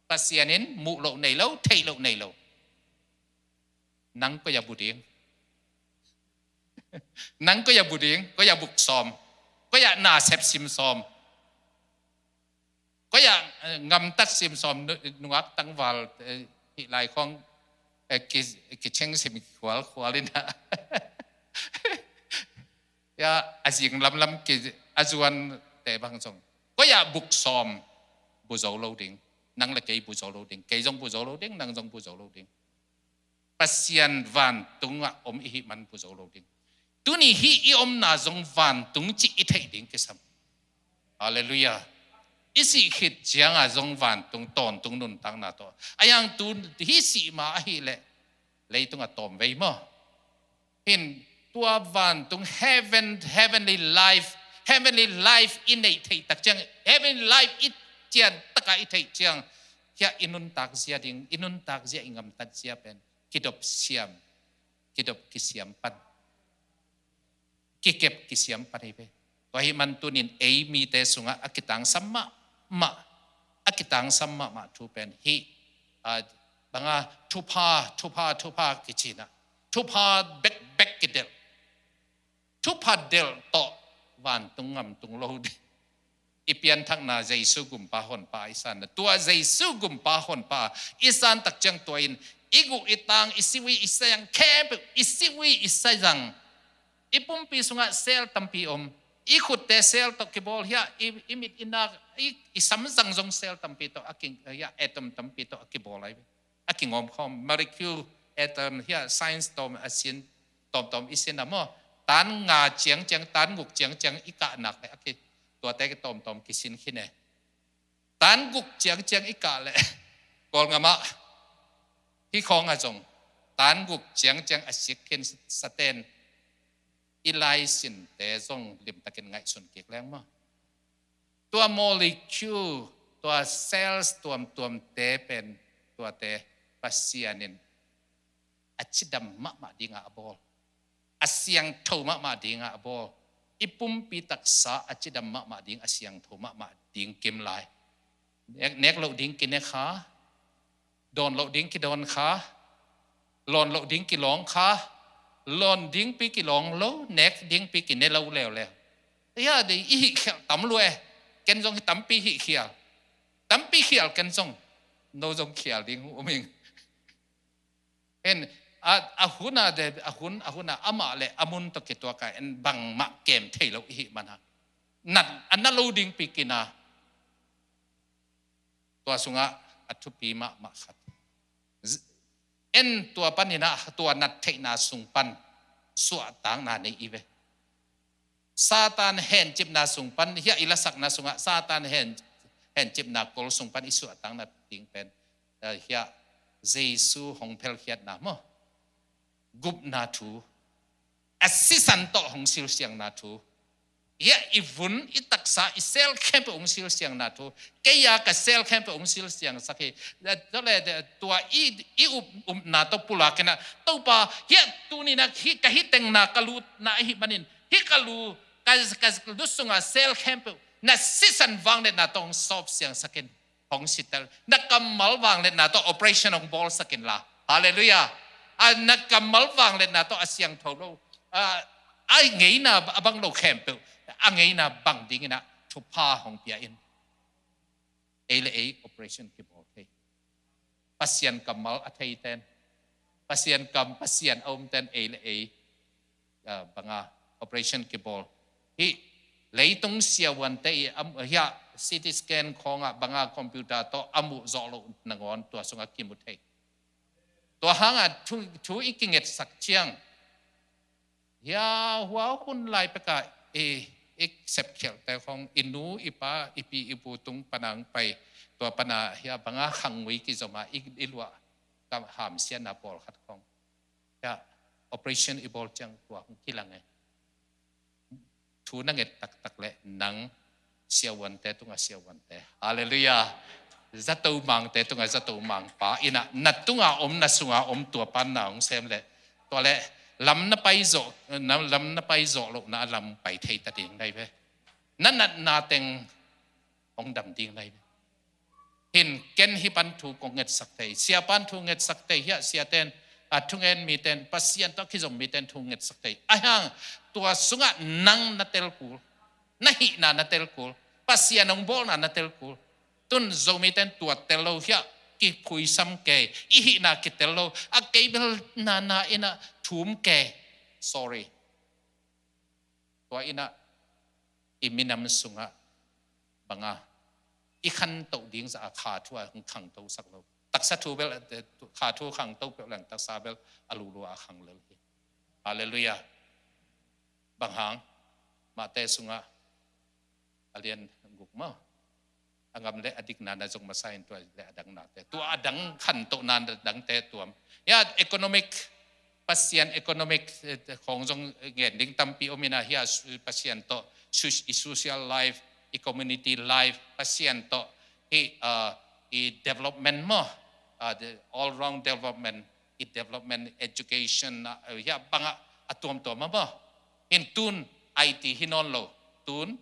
Pasian in muh loh nei lo, theih loh nei lo. Nang koi a bu ding? Nang koi a bu ding, koi a buk sawm? Koi ah nasep sim sawm. Koi ah, eh, ngamtat sim sawm, nu-, nungak tangval, eh, hih lai khong, eh, ki-, kicheng sim khualkhual in ah. Ya, a zing lamlam ki, a zuan te bang zong. Koi ah buk sawm bu zo lo ding. Nang le kei bu zo lo ding. Kei zong bu zo lo ding, nang zong bu zo lo ding. Pasian vantung ah om i hih man bu zo lo ding. Tuni hih i omna zong vantung cih i theih ding kisam. Halleluiah. I sih khit ciangah zong vantung tawntung nuntakna tawh. A yang tu hih sih ma ahih leh leitung a tawm vei maw? Hin tua vantung heaven, heavenly life, heavenly life i neih theih tak ciang, heavenly life i cian takah i theih ciang, hiah i nuntak zia ding, i nuntak zia, i ngamtat zia pen kidop siam, kidop kisiam pan, kikep kisiam pan hi ve. Tua hih man tunin ei mite sungah a kitangsam mahmah, a kitangsam mahmah thu pen hih, ah, banga thupha, thupha, thupha kicinah, thupha bekbek kidelh. Thupha delh tawh vantung ngamtung lo ding. I pianthakna Jesu gumpa honpa i sanna. Tua Jesu gumpa honpa i san tak ciang tua in i guh i tang, i siwi i sayang khempeuh, i siwi i sayang. I pumpi sungah sel tampi om. I khutte sel tawh kibawl hiah, i, i mit i nak, i, i samzang zong sel tampi tawh a ki, hiah, atom tampi tawh a kibawl ai ve. A kingawm khawm, molecule, atom hiah, science tawm a sin, tawmtawm i sin a maw. Tan nga ciangciang, tan guk ciangciang i kahnak le a ki, tuate ki tawmtawm kisin khin e. Tan guk ciangciang i kah le Kawlngam ah hih khawng a zong tan guk ciangciang a sik khin saten i laisinte zong limtakin ngaihsun kik leng maw? Tua molecule, tua cells tuamtuamte pen tuate Pasian in a cidam mahmah dingah a bawl, a siangtho mahmah dingah a bawl. I pumpi taksa a cidam mahmah ding, a siangtho mahmah ding kim lai. Nek, nek loh ding kine kha, dawn loh ding kidawn kha, lawn loh ding kilawng kha, lawn dingpi kilawng lo, nek dingpi kine lo leuleu. Ia, dei i hih khial tam lua e. Ken zong tampi hih khial. Tampi khial ken zong. No zong khial ding uh um ing. Hen, a, a huna de, a hun, a huna amah le a mun tawh kituaka en bangmah kem thei lo i hih mana. Nat, a na lo dingpi kina. Tua sungah a thupi mahmah khat. Z-, en tua paninah tua nat theihna sung pan suahtakna nei i ve. Satan hencipna sung pan, hiah i lasakna sungah Satan hen, hencipna kol sung pan i suahtakna ding pen, eh, hiah Jesu hong phelkhiatna maw? Gupna thu, a sisan tawh hong silsiangna thu, hiah i vun, i taksa, i sel khempeuh hong silsiangna thu, kei a ka sel khempeuh hong silsiangsak hi. Tua le, tua i, i up, upna tawh pulakinah, Topa, hiah tuninah, hi, ka hi tengna, ka lutna ahi manin, hi ka lu, ka, ka lu sunga sel khempeuh na sisan vangliatna tawh hong sawp siangsakin, hong sitel. Na kammal vangliatna tawh operation hong bawlsakin la. Halleluiah. A, na kammal vangliatna tawh a siangtho lo, a, a ngeina a bang lo khempeuh a ngeina bang dinginah thupha hong pia in. Ei le ei operation kibawl thei. Pasian kammal a theiten, Pasian kam, Pasian a umten ei le ei, ah, banga operation kibawl. Hih leitung siavuante i am, hiah C T scan khawngah banga computer tawh a muh zawh loh nangawn tua sungah kimu thei. Tua hangah thu, thu i kingetsak ciang, hia hua hun lai pekah i, i sepkhialhte khong, i nu, i pa, i pi, i pu tung pana hong pai, tua pana hia banga khangngui kizoma i, i luah ka hamsiatna pawlkhat khong. Hia operation i bawl ciang tua hong kilang e. Thu na nget taktak le nang siavuante tunga siavuante. Halleluiah. Zato mangte tunga zato mangpa inah na tunga om, na sunga om tua pan na hong sem le. Tua le lam na pai zawh, na, lam na pai zawh lohna a lam pai thei ta ding nai ve. Na natna teng hong dam ding nai ve. Hin ken hi pan thu kong ngetsak thei. Sia pan thu ngetsak thei. Hiah siaten, a, thungen miten, Pasian tawh kizom miten thu ngetsak thei. Ahi hang tua sungah nang na telkul. Na hihna na telkul, Pasian hong bawlna na telkul. Tun Zomite in tua tel lo hiah, kiphuisam kei, i hihna kitel lo, a kei bel na na innah thum kei. Sorry. Tua innah i minam sungah banga i khantoh ding zah a kha thu a hong khangto sak lo. Taksa thu bel, kha thu khangto peuh leng taksa bel a lulu a khang lel hi. Halleluiah. Bang hang, Mate sungah a lian guk maw, a ngam le a dikna na zong masa in tua le a dang nate, tua a dang khantohna dangte tuam. Ya, economic, Pasian economic, eh, khong zong ngen ding tampi om ina, hia, su-, Pasian tawh su-, i social life, i community life, Pasian tawh hi, ah, i development maw, ah, the all round development, i development, education, ah, hia bangah a tuamtuam maw. Hin tun I T hi nawn lo, tun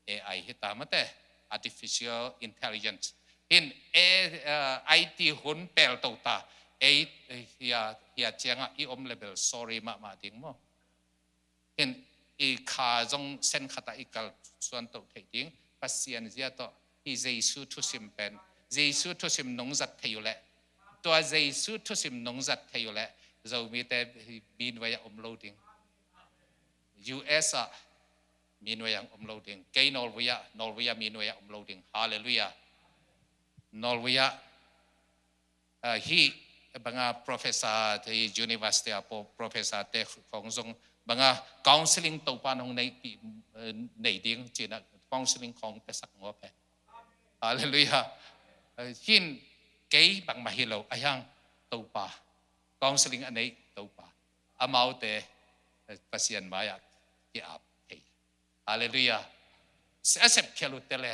A I hi ta mate, artificial intelligence. Hin, eh, eh, I T hun pel to ta, ei, eh, hia, hia ciangah i om le bel sorry mahmah ding maw. Hin, i kha zong sen khatah i kal suan to thei ding, Pasian zia tawh, hi Jesu thusim pen, Jesu thusim nong zat thei uh leh, tua Jesu thusim nong zat thei uh leh, Zomite hi, binuai a om lo ding. U S ah, mi nuai ang om lo ding. Kei Norway ah, Norway ah mi nuai ang om lo ding. Halleluiah. Norway ah, ah, hi banga professor, hi university ah po-, professor te khong zong banga counseling Topa nong nei pi, eh, nei ding cina counseling khong pesak ngawp he. Halleluiah. Eh, hin kei bangmah hi lo, a hiang Topa. Counseling a nei Topa. Amaute, eh, Pasian mai-ah ki-ap thei. Halleluiah. Se a sep khia lu tele.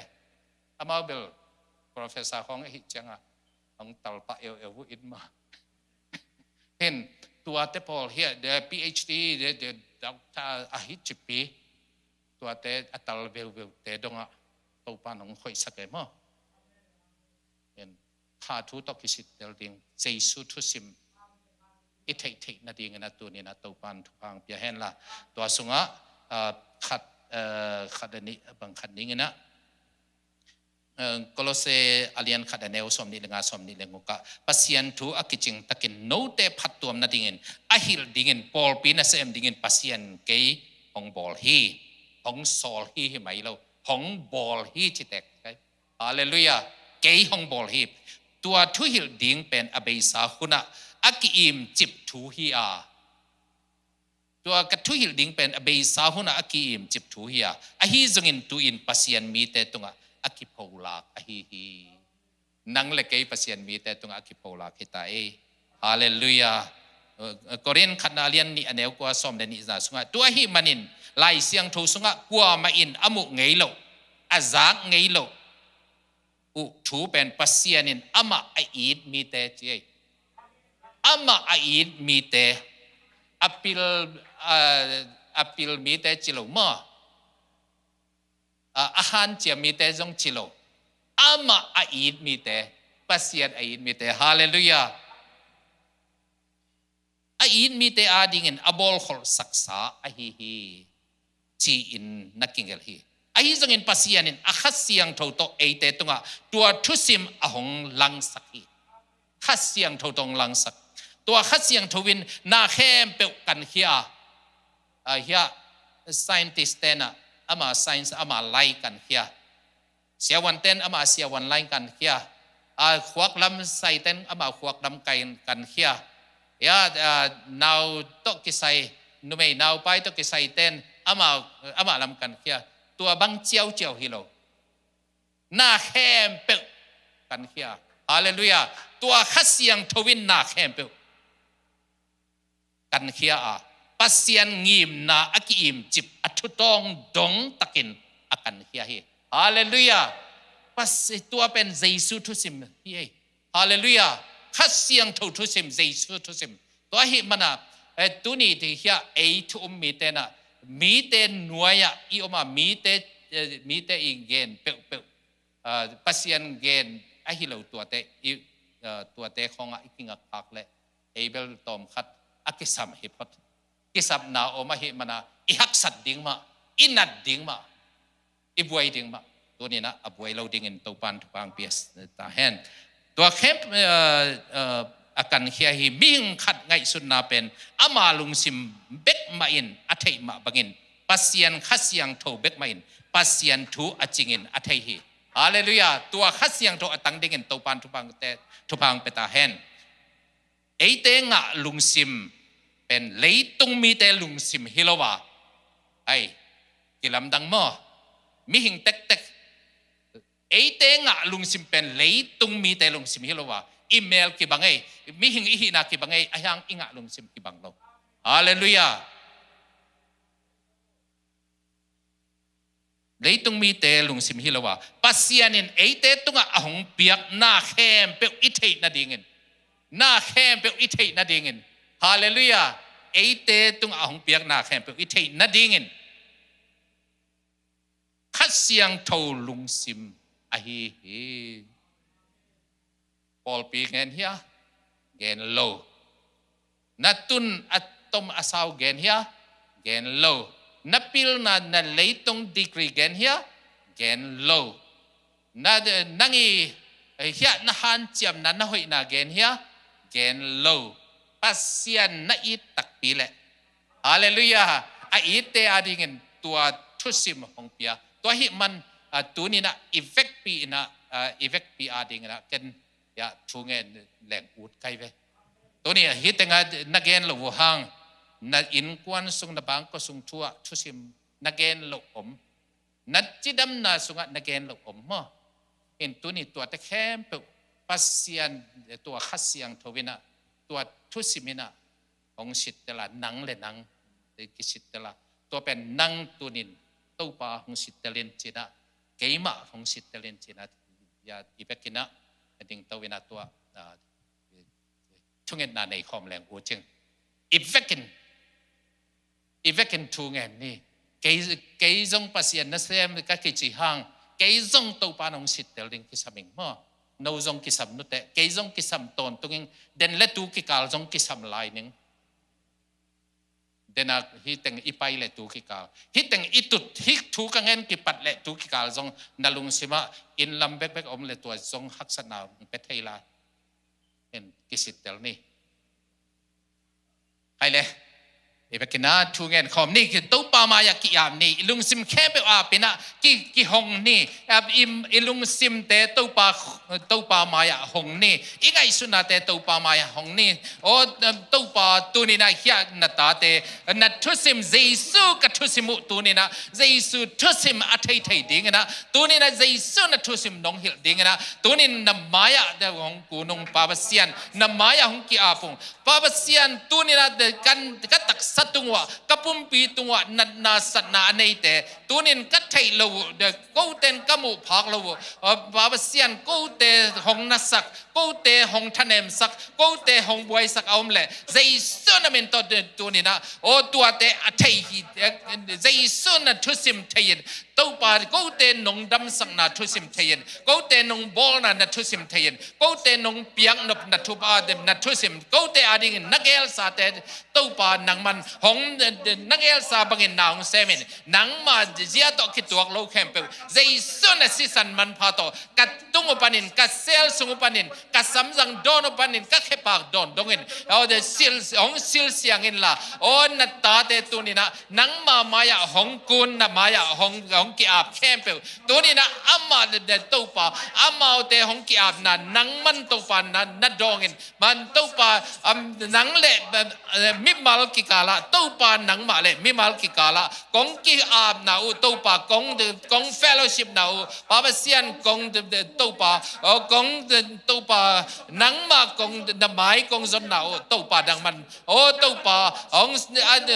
Amau bel professor khong ahi ciangah hong talpah eu eu uh in ma. Hin tuate pawl hia, the P H D, the, the doctor ahi cipi. Tuate a tal veu veu te dongah Topa nong khoihsak e maw. Hin kha thu tawh kisittel ding, Jesu thusim i theihtheih nadingin a tunin a Topan thupha hong pia henla. Tua sungah, ah, khat, ah, khat a nih, bang khat ninginah, ah, Kolose a lian khat a neu sawm nih le nga, sawm nih le nguk ah, Pasian thu a kicing takin note phattuam nadingin, a hilh dingin, pawlpi nasem dingin Pasian kei hong bawl hi, hong sawl hi hi mai lo, hong bawl hi citek. Halleluiah. Kei hong bawl hi. Tua thuhilh ding pen a beisa hunah a ki-imcip thu hi a. Tua ka thuhilh ding pen a beisa hunah a ki-imcip thu hi a. Ahi zongin tu-in Pasian mite tungah a kipholak ahi hi. Nang le kei Pasian mite tungah a kipholak hi ta ei. Halleluiah. Korin khatna a lian nih a neu kua sawm le nih za sungah. Tua ahih manin Lai Siangtho sungah kuamah in a muh ngei loh, a zak ngei loh uh thu pen Pasian in amah a it mite ci ei. Amah a it mite, a pil, a, a pil mite ci lo maw. A, a hanciam mite zong ci lo. Amah a it mite, Pasian a it mite. Halleluiah. A it mite adingin a bawlkholh saksa ahi hi, ci-in na kingelh hi. Ahi zongin Pasian in a Kha Siangtho tawh eite tungah tua thusim a hong langsak hi. Kha Siangtho tawh hong langsak. Tua Kha Siangtho in na khempeuh kankhia a, a hiah scientist tenah ama science, ama lai kankhia. Siavuanten ama siavuan lai kankhia. A khuaklam saiten ama khuaklam kai kankhia. Ya, a, nau tawh kisai, numei naupai tawh kisaiten ama, ama lam kankhia. Tua bang ciauciau hi lo. Na khempeuh kankhia. Halleluiah. Tua Kha Siangtho in na khempeuh kankhia a, Pasian ngimna a ki-imcip a thutawng dong takin a kankhia hi. Halleluiah. Pasi-, tua pen Jesu thusim hi ei. Halleluiah. Kha Siangtho thusim, Jesu thusim. Tua ahih mana, eh, tuni ti hiah ei thu um mite na, mite nuai-ah i om a, mite, eh, mite i gen peuhpeuh, ah, Pasian gen ahi lo tuate, i, ah, tuate khawngah i kingak phak leh ei bel tawmkhat a kisam hi phot. Kisapna om ahih mana i haksat ding mah, i nat ding mah. I buai ding mah, tuni-in ah a buai lo dingin Topan thupha hong pia ta hen. Tua khempeuh, eh, eh, a kankhia hi. Mihing khat ngaihsutna pen ama lungsim bek mah in a theih mah bangin Pasian Kha Siangtho bek mah in Pasian thu a cingin a thei hi. Halleluiah. Tua Kha Siangtho a tang dingin Topan thupha hong te, thupha hong pia ta hen. Eite ngah lungsim pen leitung mite lungsim hi lo a, ai, kilamdang maw? Mihing tektek, eite ngah lungsim pen leitung mite lungsim hi lo a, i mel kibang ei, mihing i hihna kibang ei, ahi hang i ngah lungsim kibang lo. Halleluiah. Leitung mite lungsim hi lo a, Pasian in eite tungah a hong piak na khempeuh i theih nadingin, na khempeuh i theih nadingin, halleluiah, eite tungah a hong piak na khempeuh i theih nadingin Kha Siangtho lungsim ahi hi. Pawlpi gen hia? Gen lo. Na tun a tom a sau gen hia? Gen lo. Na pilna, na leitung degree gen hia? Gen lo. Na, nang i, eh, hiah na hanciamna, na hoihna gen hia? Gen lo. Pasian na it takpi leh, halleluiah, a itte adingin tua thusim hong pia. Tua ahih man, ah, tuni-in ah i vekpi in ah, ah, i vekpi adingin ah ken, ya, thu ngen leng ut kai ve. Tuni-in ah hih tengah na gen loh uh hang, na innkuan sung, na bangkua sung thu ah thusim na gen loh om, na cidamna sungah na gen loh om maw? In tuni tuate khempeuh Pasian, tua Kha Siangtho in ah, tua thusim in ah hong sittel a, nang le nang kisittel a, tua pen nang tunin Topa hong sittel in ci-in ah, keimah hong sittel in ci-in ah, ya, i vekin ah a dingto in ah tua, ah, thungetna nei khawm leng uh cing. I vekin, i vekin thu ngen ni. Kei, kei zong Pasian nasem ka kici hang, kei zong Topa in hong sittel ding kisam ing maw? No zong kisam nuteh, kei zong kisam tawntung ing, den le tu kikal zong kisam lai ning. Den ah hih teng i pai leh tu kikal, hih teng i tut, hih thu ka ngen kipat leh tu kikal zong na lungsim ah inn lam bekbek om leh tua zong haksatna hong pia thei lai. En kisittel ni. Hai le, i vekin ah thu ngen khawm ni, ki Topa mai-ah ki-ap ni, i lungsim khempeuh ap in ah ki, kihong ni, ap i, i lungsimte Topa, Topa mai-ah hong ni, i ngaihsutnate Topa mai-ah hong ni. Aw, Topa, tuni-in ah hiah na tate, na thusim, Jesu ka thusim uh tuni-in ah, Jesu thusim a thei thei dingin ah, tuni-in ah Jesu na thusim nong hilh dingin ah, tuni-in na mai-ah hong kun ung Pa Pasian, na mai-ah hong ki-ap ung. Pa Pasian, tuni-in ah kan, ka taksa tung uh ah, ka pumpi tung uh ah natna satna a neite, tuni-in ka theih loh uh, kote in ka muh phak loh uh, Pa Pasian, kote hong na sak, kote hong thanemsak, kote hong buaisak a om leh, Jesu na min tawh tuni-in ah, aw, tuate a thei hi, Jesu na thusim thei in, Topa, kote nong damsakna thusim thei in, kote nong bawlna na thusim thei in, kote nong piaknopna thu, ah, na thusim, kote adingin na gelsate Topa nangman hong, na gelsa bangin na hong sem in, nangma zia tawh kituak lo khempeuh Jesu na sisan manpha tawh ka tung uh panin, ka sel sung uh panin, ka samzang dawn uh panin, ka khepak dawn dongin, aw, de sil, hong silsiang inla, aw, na tate tuni-in ah nangma mai-ah hong kun, na mai-ah hong, hong ki-ap khempeuh, tuni-in ah amah le, le Topa, amaute hong ki-apna nangman Topa na, na dawngin, man Topa, am, nang le, eh, mimal kikal ah, Topa, nangmah le mimal kikal ah kong ki-apna uh Topa, kong, kong fellowshipna uh Pa Pasian, kong, Topa, aw, kong, Topa, nangmah kong, na mai kong zonna uh Topa, nangman, aw, Topa, hong,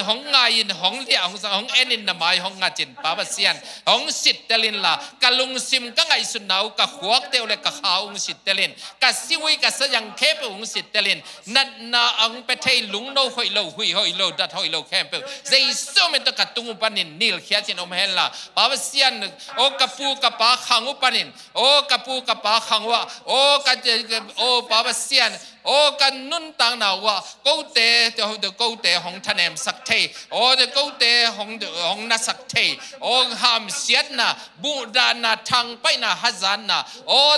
hong ngai in, hong liah, hong, hong en in, na mai hong ngat in Pa Pasian, hong sittel inla, ka lungsim, ka ngaihsutna uh, ka khuakte uh le ka kha uh hong sittel in, ka siui, ka sayang khempeuh hong sittel in, natna hong pia thei, lungno hoih lo, huih hoih lo, dat hoih lo khempeuh Jesu min tawh ka tung uh panin nilkhiat in om henla, Pa Pasian, aw, ka pu ka pa khang uh panin, aw, ka pu ka pa khang uh ah, aw, ka, aw, Pa Pasian, Aw, kan nuntakna uh ah kote, kote hong thanemsak thei, aw, kote hong, hong nasak thei, aw, hamsiatna, buhdahna, thangpaihna, hazatna, aw,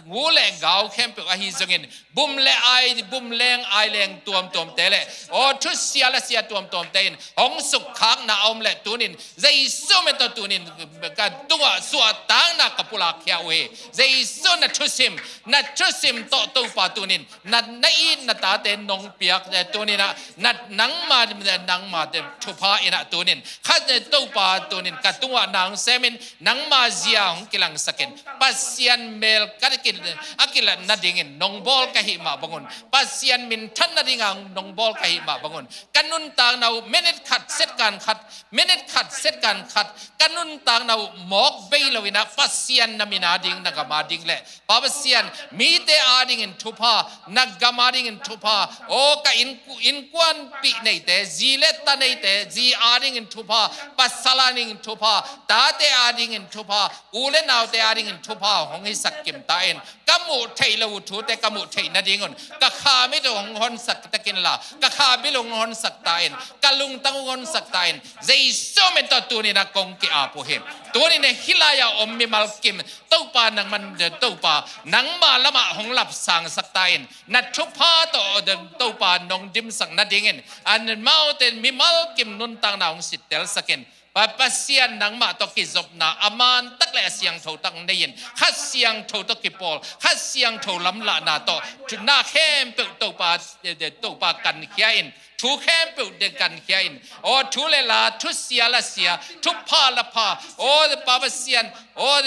ngu le gau khempeuh ahi zongin, bum le ai, bum leng ai leng tuamtuamte le, aw, thusia lasia tuamtuamte in hong sukkhakna a om le tunin, Jesu min tawh tunin ka tungah suahtakna ka pulak khia uh hi. Jesu na thusim, na thusim tawh Topa tunin, na, na it na tate nong piak, eh, tuninah, na, nangma, nangma, eh, thupha inah tunin, khat, eh, Topa tunin ka tungah nang semin, nangma zia hong kilangsakin, Pasian mel ka ki, a kilat nadingin nong bawl ka hih mah bangun, Pasian minthan nadinga nong bawl ka hih mah bangun, ka nuntakna uh minit khat, second khat, minit khat, second khat, ka nuntakna uh mawk bei loinah Pasian na min ading, na gam ading le Pa Pasian, mite adingin thupha, na gam adingin thupha, aw, ka inn, innkuanpih neite, zi le ta neite, zi adingin thupha, pasal adingin thupha, tate adingin thupha, u le naute adingin thupha hong hisak kim ta in, ka muh theih lo uh thute ka muh theih nadingun ka kha mit uh hong honsak takin la, ka kha bil uh hong honsak ta in, ka lungtang uh hong honsak ta in, Jesu min tawh tuninah kong ki-ap uh hi. Tuninah hih lai-ah om mimal kim Topa nangman, Topa nangma lamah hong lapsangsak ta in, na thupha tawh Topa nong dimsak nadingin, amaute mimal kim nuntakna hong sittelsakin, Pa, Pasian nangmah tawh kizopna a mantak le a siangtho tak nei-in, Kha Siangtho tawh kipawl, Kha Siangtho lamlahna tawh na khempeuh Topa, Topa kankhia in, thu khempeuh de kankhia in, aw, thu le la, thusia lasia, thupha lapha, aw, Pa Pasian, aw,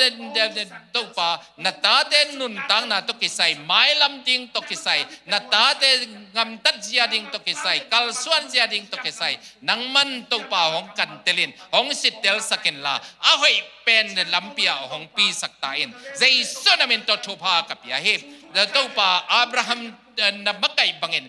Topa, na tate nuntakna tawh kisai, mailam ding tawh kisai, na tate gamtat zia ding tawh kisai, kalsuan zia ding tawh kisai, nangman Topa hong kantelin, hong sittelsakin la, a hoih pen lampi-ah hong pisak ta in, Jesu na min tawh thupha ka pia hi. Topa Abraham, eh, na makaih bangin,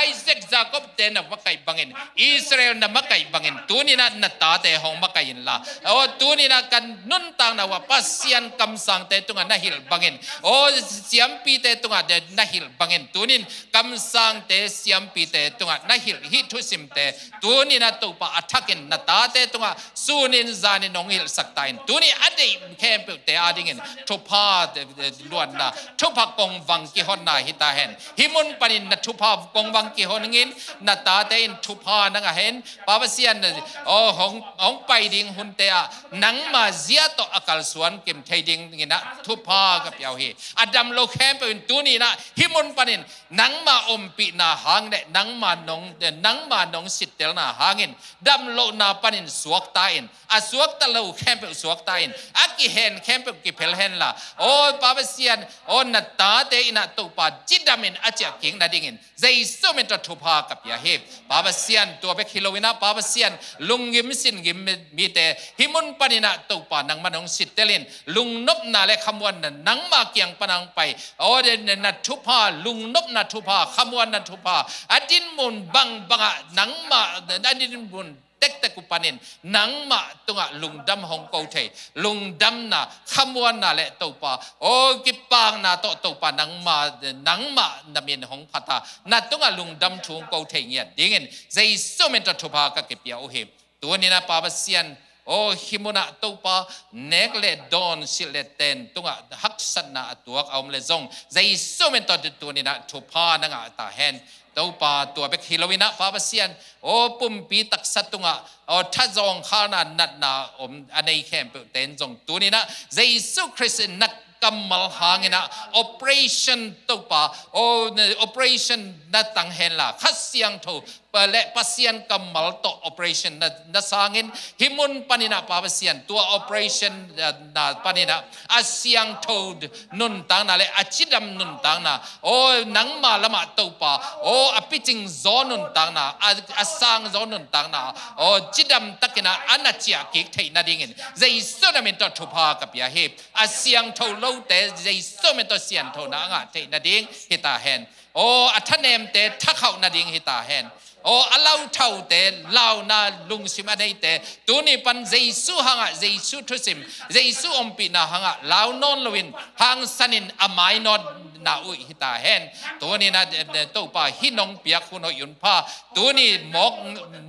Isaac, Jacob te na makaih bangin, Israel na makaih bangin, tuninah na tate hong makaih in la, aw, tuninah kan nuntakna uh ah Pasian kamsangte tungah na hilh bangin, aw, siampite tungah na hilh bangin, tunin kamsangte, siampite tungah na hilh hih thusimte tuninah Topa a thakin na tate tungah sunin zanin hong hilhsak ta in, tuni a deih khempeuhte adingin thupha, eh, luanna, thupha kongvang kihonna hi ta hen. Hih mun panin na thupha kongvang kihon ngin, na tate in thupha na ngah hen. Pa Pasian, aw, hong, hong pai ding hunte ah nangma zia tawh a kalsuan kim thei dinginah thupha ka pia uh hi. A dam lo khempeuh in tuninah hih mun panin nangma ompihna hang le nangma nong, nangma nong sittelna hangin dam lohna panin suakta in, a suakta lo khempeuh suakta in, a kihen khempeuh kiphel henla, aw, Pa Pasian, aw, na tate inah Topa cidamin a ciahkik nadingin Jesu min tawh thupha ka pia hi. Pa Pasian, tua bek hi loinah, Pa Pasian, lunggim singgim mi, mite hih mun paninah Topa nangman hong sittelin, lungnopna le khamuanna nangma kiang pana hong pai, aw, na, na thupha, lungnopna thupha, khamuanna thupha, a dinmun bangbangah nangma, a dinmun tektek uh panin nangmah tungah lungdam hong ko thei, lungdamna, khamuanna le Topa, aw, kipakna tawh Topa nangma, nangmah na min hong phata, na tungah lungdam thu hong ko thei ngiat dingin Jesu min tawh thupha ka kipia uh hi. Tuninah Pa Pasian, aw, hih munah Topa, nek le dawn, silh le ten tungah haksatna a tuak a om le zong, Jesu min tawh tuninah thupha na ngah ta hen. Topa, tua bek hi loinah Pa Pasian, aw, pumpi taksa tungah, aw, thazawngkhalna natna om a nei khempeuhte in zong tuninah Jesu Khrist in na kammal hanginah operation, Topa, aw, operation na tang henla, Kha Siangtho le Pasian kammal tawh operation na, na sangin, hih mun paninah Pa Pasian, tua operation, eh, na paninah a siangtho nuntakna le a cidam nuntakna, aw, nangma lamah Topa, aw, a picing zaw nuntakna, a, a sang zaw nuntakna, aw, cidam takinah a na ciahkik theih nadingin Jesu na min tawh thupha ka pia hi. A siangtho lote Jesu min tawh sianthona a ngah theih nading hi ta hen. Aw, a thanemte thakhauh nading hi ta hen. Aw, a lauthaute, launa lungsim a neite, tuni pan Jesu hangah, Jesu thusim, Jesu ompihna hangah lau nawn loin, hangsanin a mainawtna uh hi ta hen. Tuni-in ah, eh, eh, Topa, hih nong piak hun hoih hun pha, tuni mawk,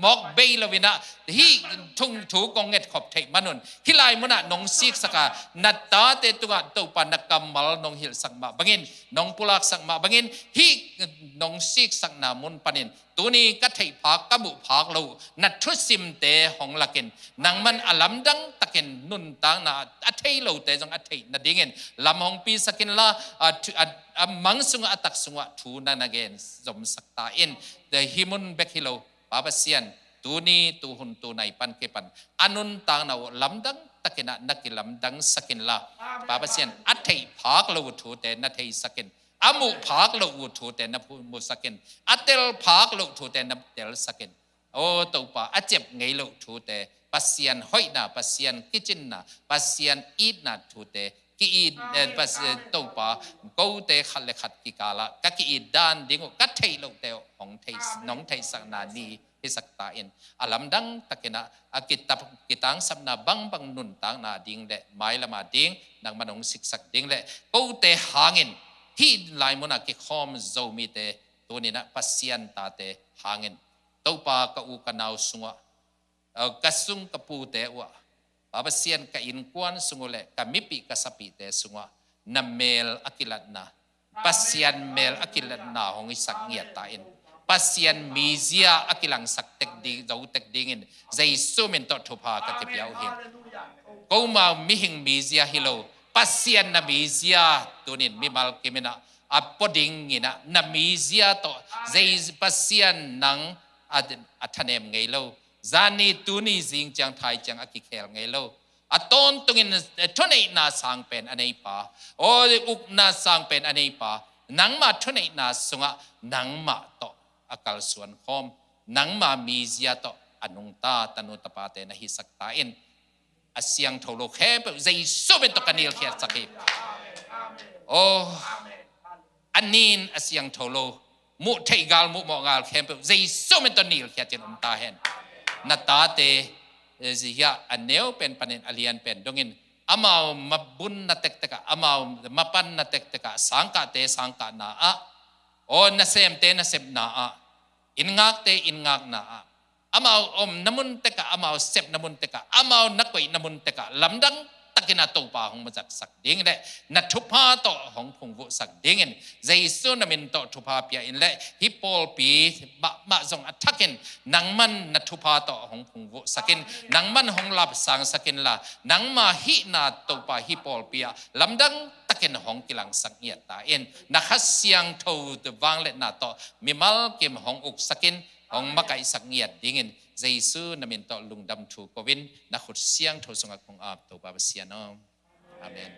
mawk bei loin ah, hih thu, thu kong ngetkhop theih manun, hih lai munah nong siksak a, na tate tungah Topa na kammal nong hilhsak mah bangin, nong pulaksak mah bangin, hih nong siksakna mun panin, tuni ka theih phak, ka muh phak lo na thusimte hong lakin, nangman a lamdang takin nuntakna a thei lote zong a theih nadingin lam hong pisakin la, a thu, a, a mang sungah, a tak sungah thu na na gen zomsak ta in. Hih mun bek hi lo, Pa Pasian, tuni tuhun tunai pan kipan a nuntakna uh lamdang takin ah na kilamdangsak in la, Pa Pasian, a theih phak lo uh thute na theisak in, a muh phak loh uh thute na phu-, muhsak in, a tel phak loh thute na telsak in. Aw Topa, a ciap ngei loh thute, Pasian hoihna, Pasian kicinna, Pasian itna thute, ki-it, eh, Pas-, eh, Topa, kote khat le khat kikalah ka ki-it dan ding uh, ka theih lohte uh hong thei, nong theihsakna ni hisak ta in, a lamdang takin ah, a kitap, kitangsapna bangbang nuntakna ding le mailama ding, nangman hong siksak ding le kote hangin, hih lai munah kikhawm Zomite, tuni-in ah Pasian tate hangin, Topa, ka u ka nau sungah, aw, ka sung ka pute uhah, Pa Pasian, ka innkuan sung uh le ka mipih ka sapihte sungah na mel a kilatna, Pasian mel a kilatna hong hisak ngiat ta in, Pasian mizia a kilangsak tek ding, zo tek dingin Jesu min tawh thupha ka kipia uh hi. Komau mihing mizia hi lo, Pasian na mizia tunin mimal kimin ah a pua dingin ah na mizia tawh, Jei-, Pasian nang a, a thanem ngei lo. Zani tuni zing ciang thai ciang a kikhel ngei lo. A tawntungin, eh, thuneihna sang pen a neipa, aw, ukna sang pen a neipa, nangma thuneihna sungah nangmah tawh a kalsuan khawm, nangma mizia tawh a nungta tanu tapate na hisak ta in, a siangtho lo khempeuh Jesu min tawh ka nilkhiatsak hi. Aw, a nin a siangtho lo, muh theih gal, muh mawh gal khempeuh Jesu min tawh nilkhiat in om ta hen. Na tate, eh, zi hiah a neu pen panin a lian pen dongin, amau mabunna tektek ah, amau mapanna tektek ah, sangkahte sangkahna ah, aw, nasemte nasepna ah, inngakte inngakna ah, amau omna mun tek ah, amau sepna mun tek ah, amau na koihna mun tek ah lamdang takin ah Topa hong mazatsak ding le na thupha tawh hong phungvuhsak dingin Jesu na min tawh thupha pia in le hih pawlpi mahmah zong a thakin nangman na thupha tawh hong phungvuhsak in, nangman hong lapsangsak in la, nangma hihna Topa hih pawlpi ah lamdang takin hong kilangsak ngiat ta in, na Kha Siangtho vangliatna tawh mimal kim hong uksak in, hong makaihsak ngiat dingin Jesu na min tawh lungdam thu ko-in, na khut siangtho sungah kong ap, Topa Pasian aw. Amen.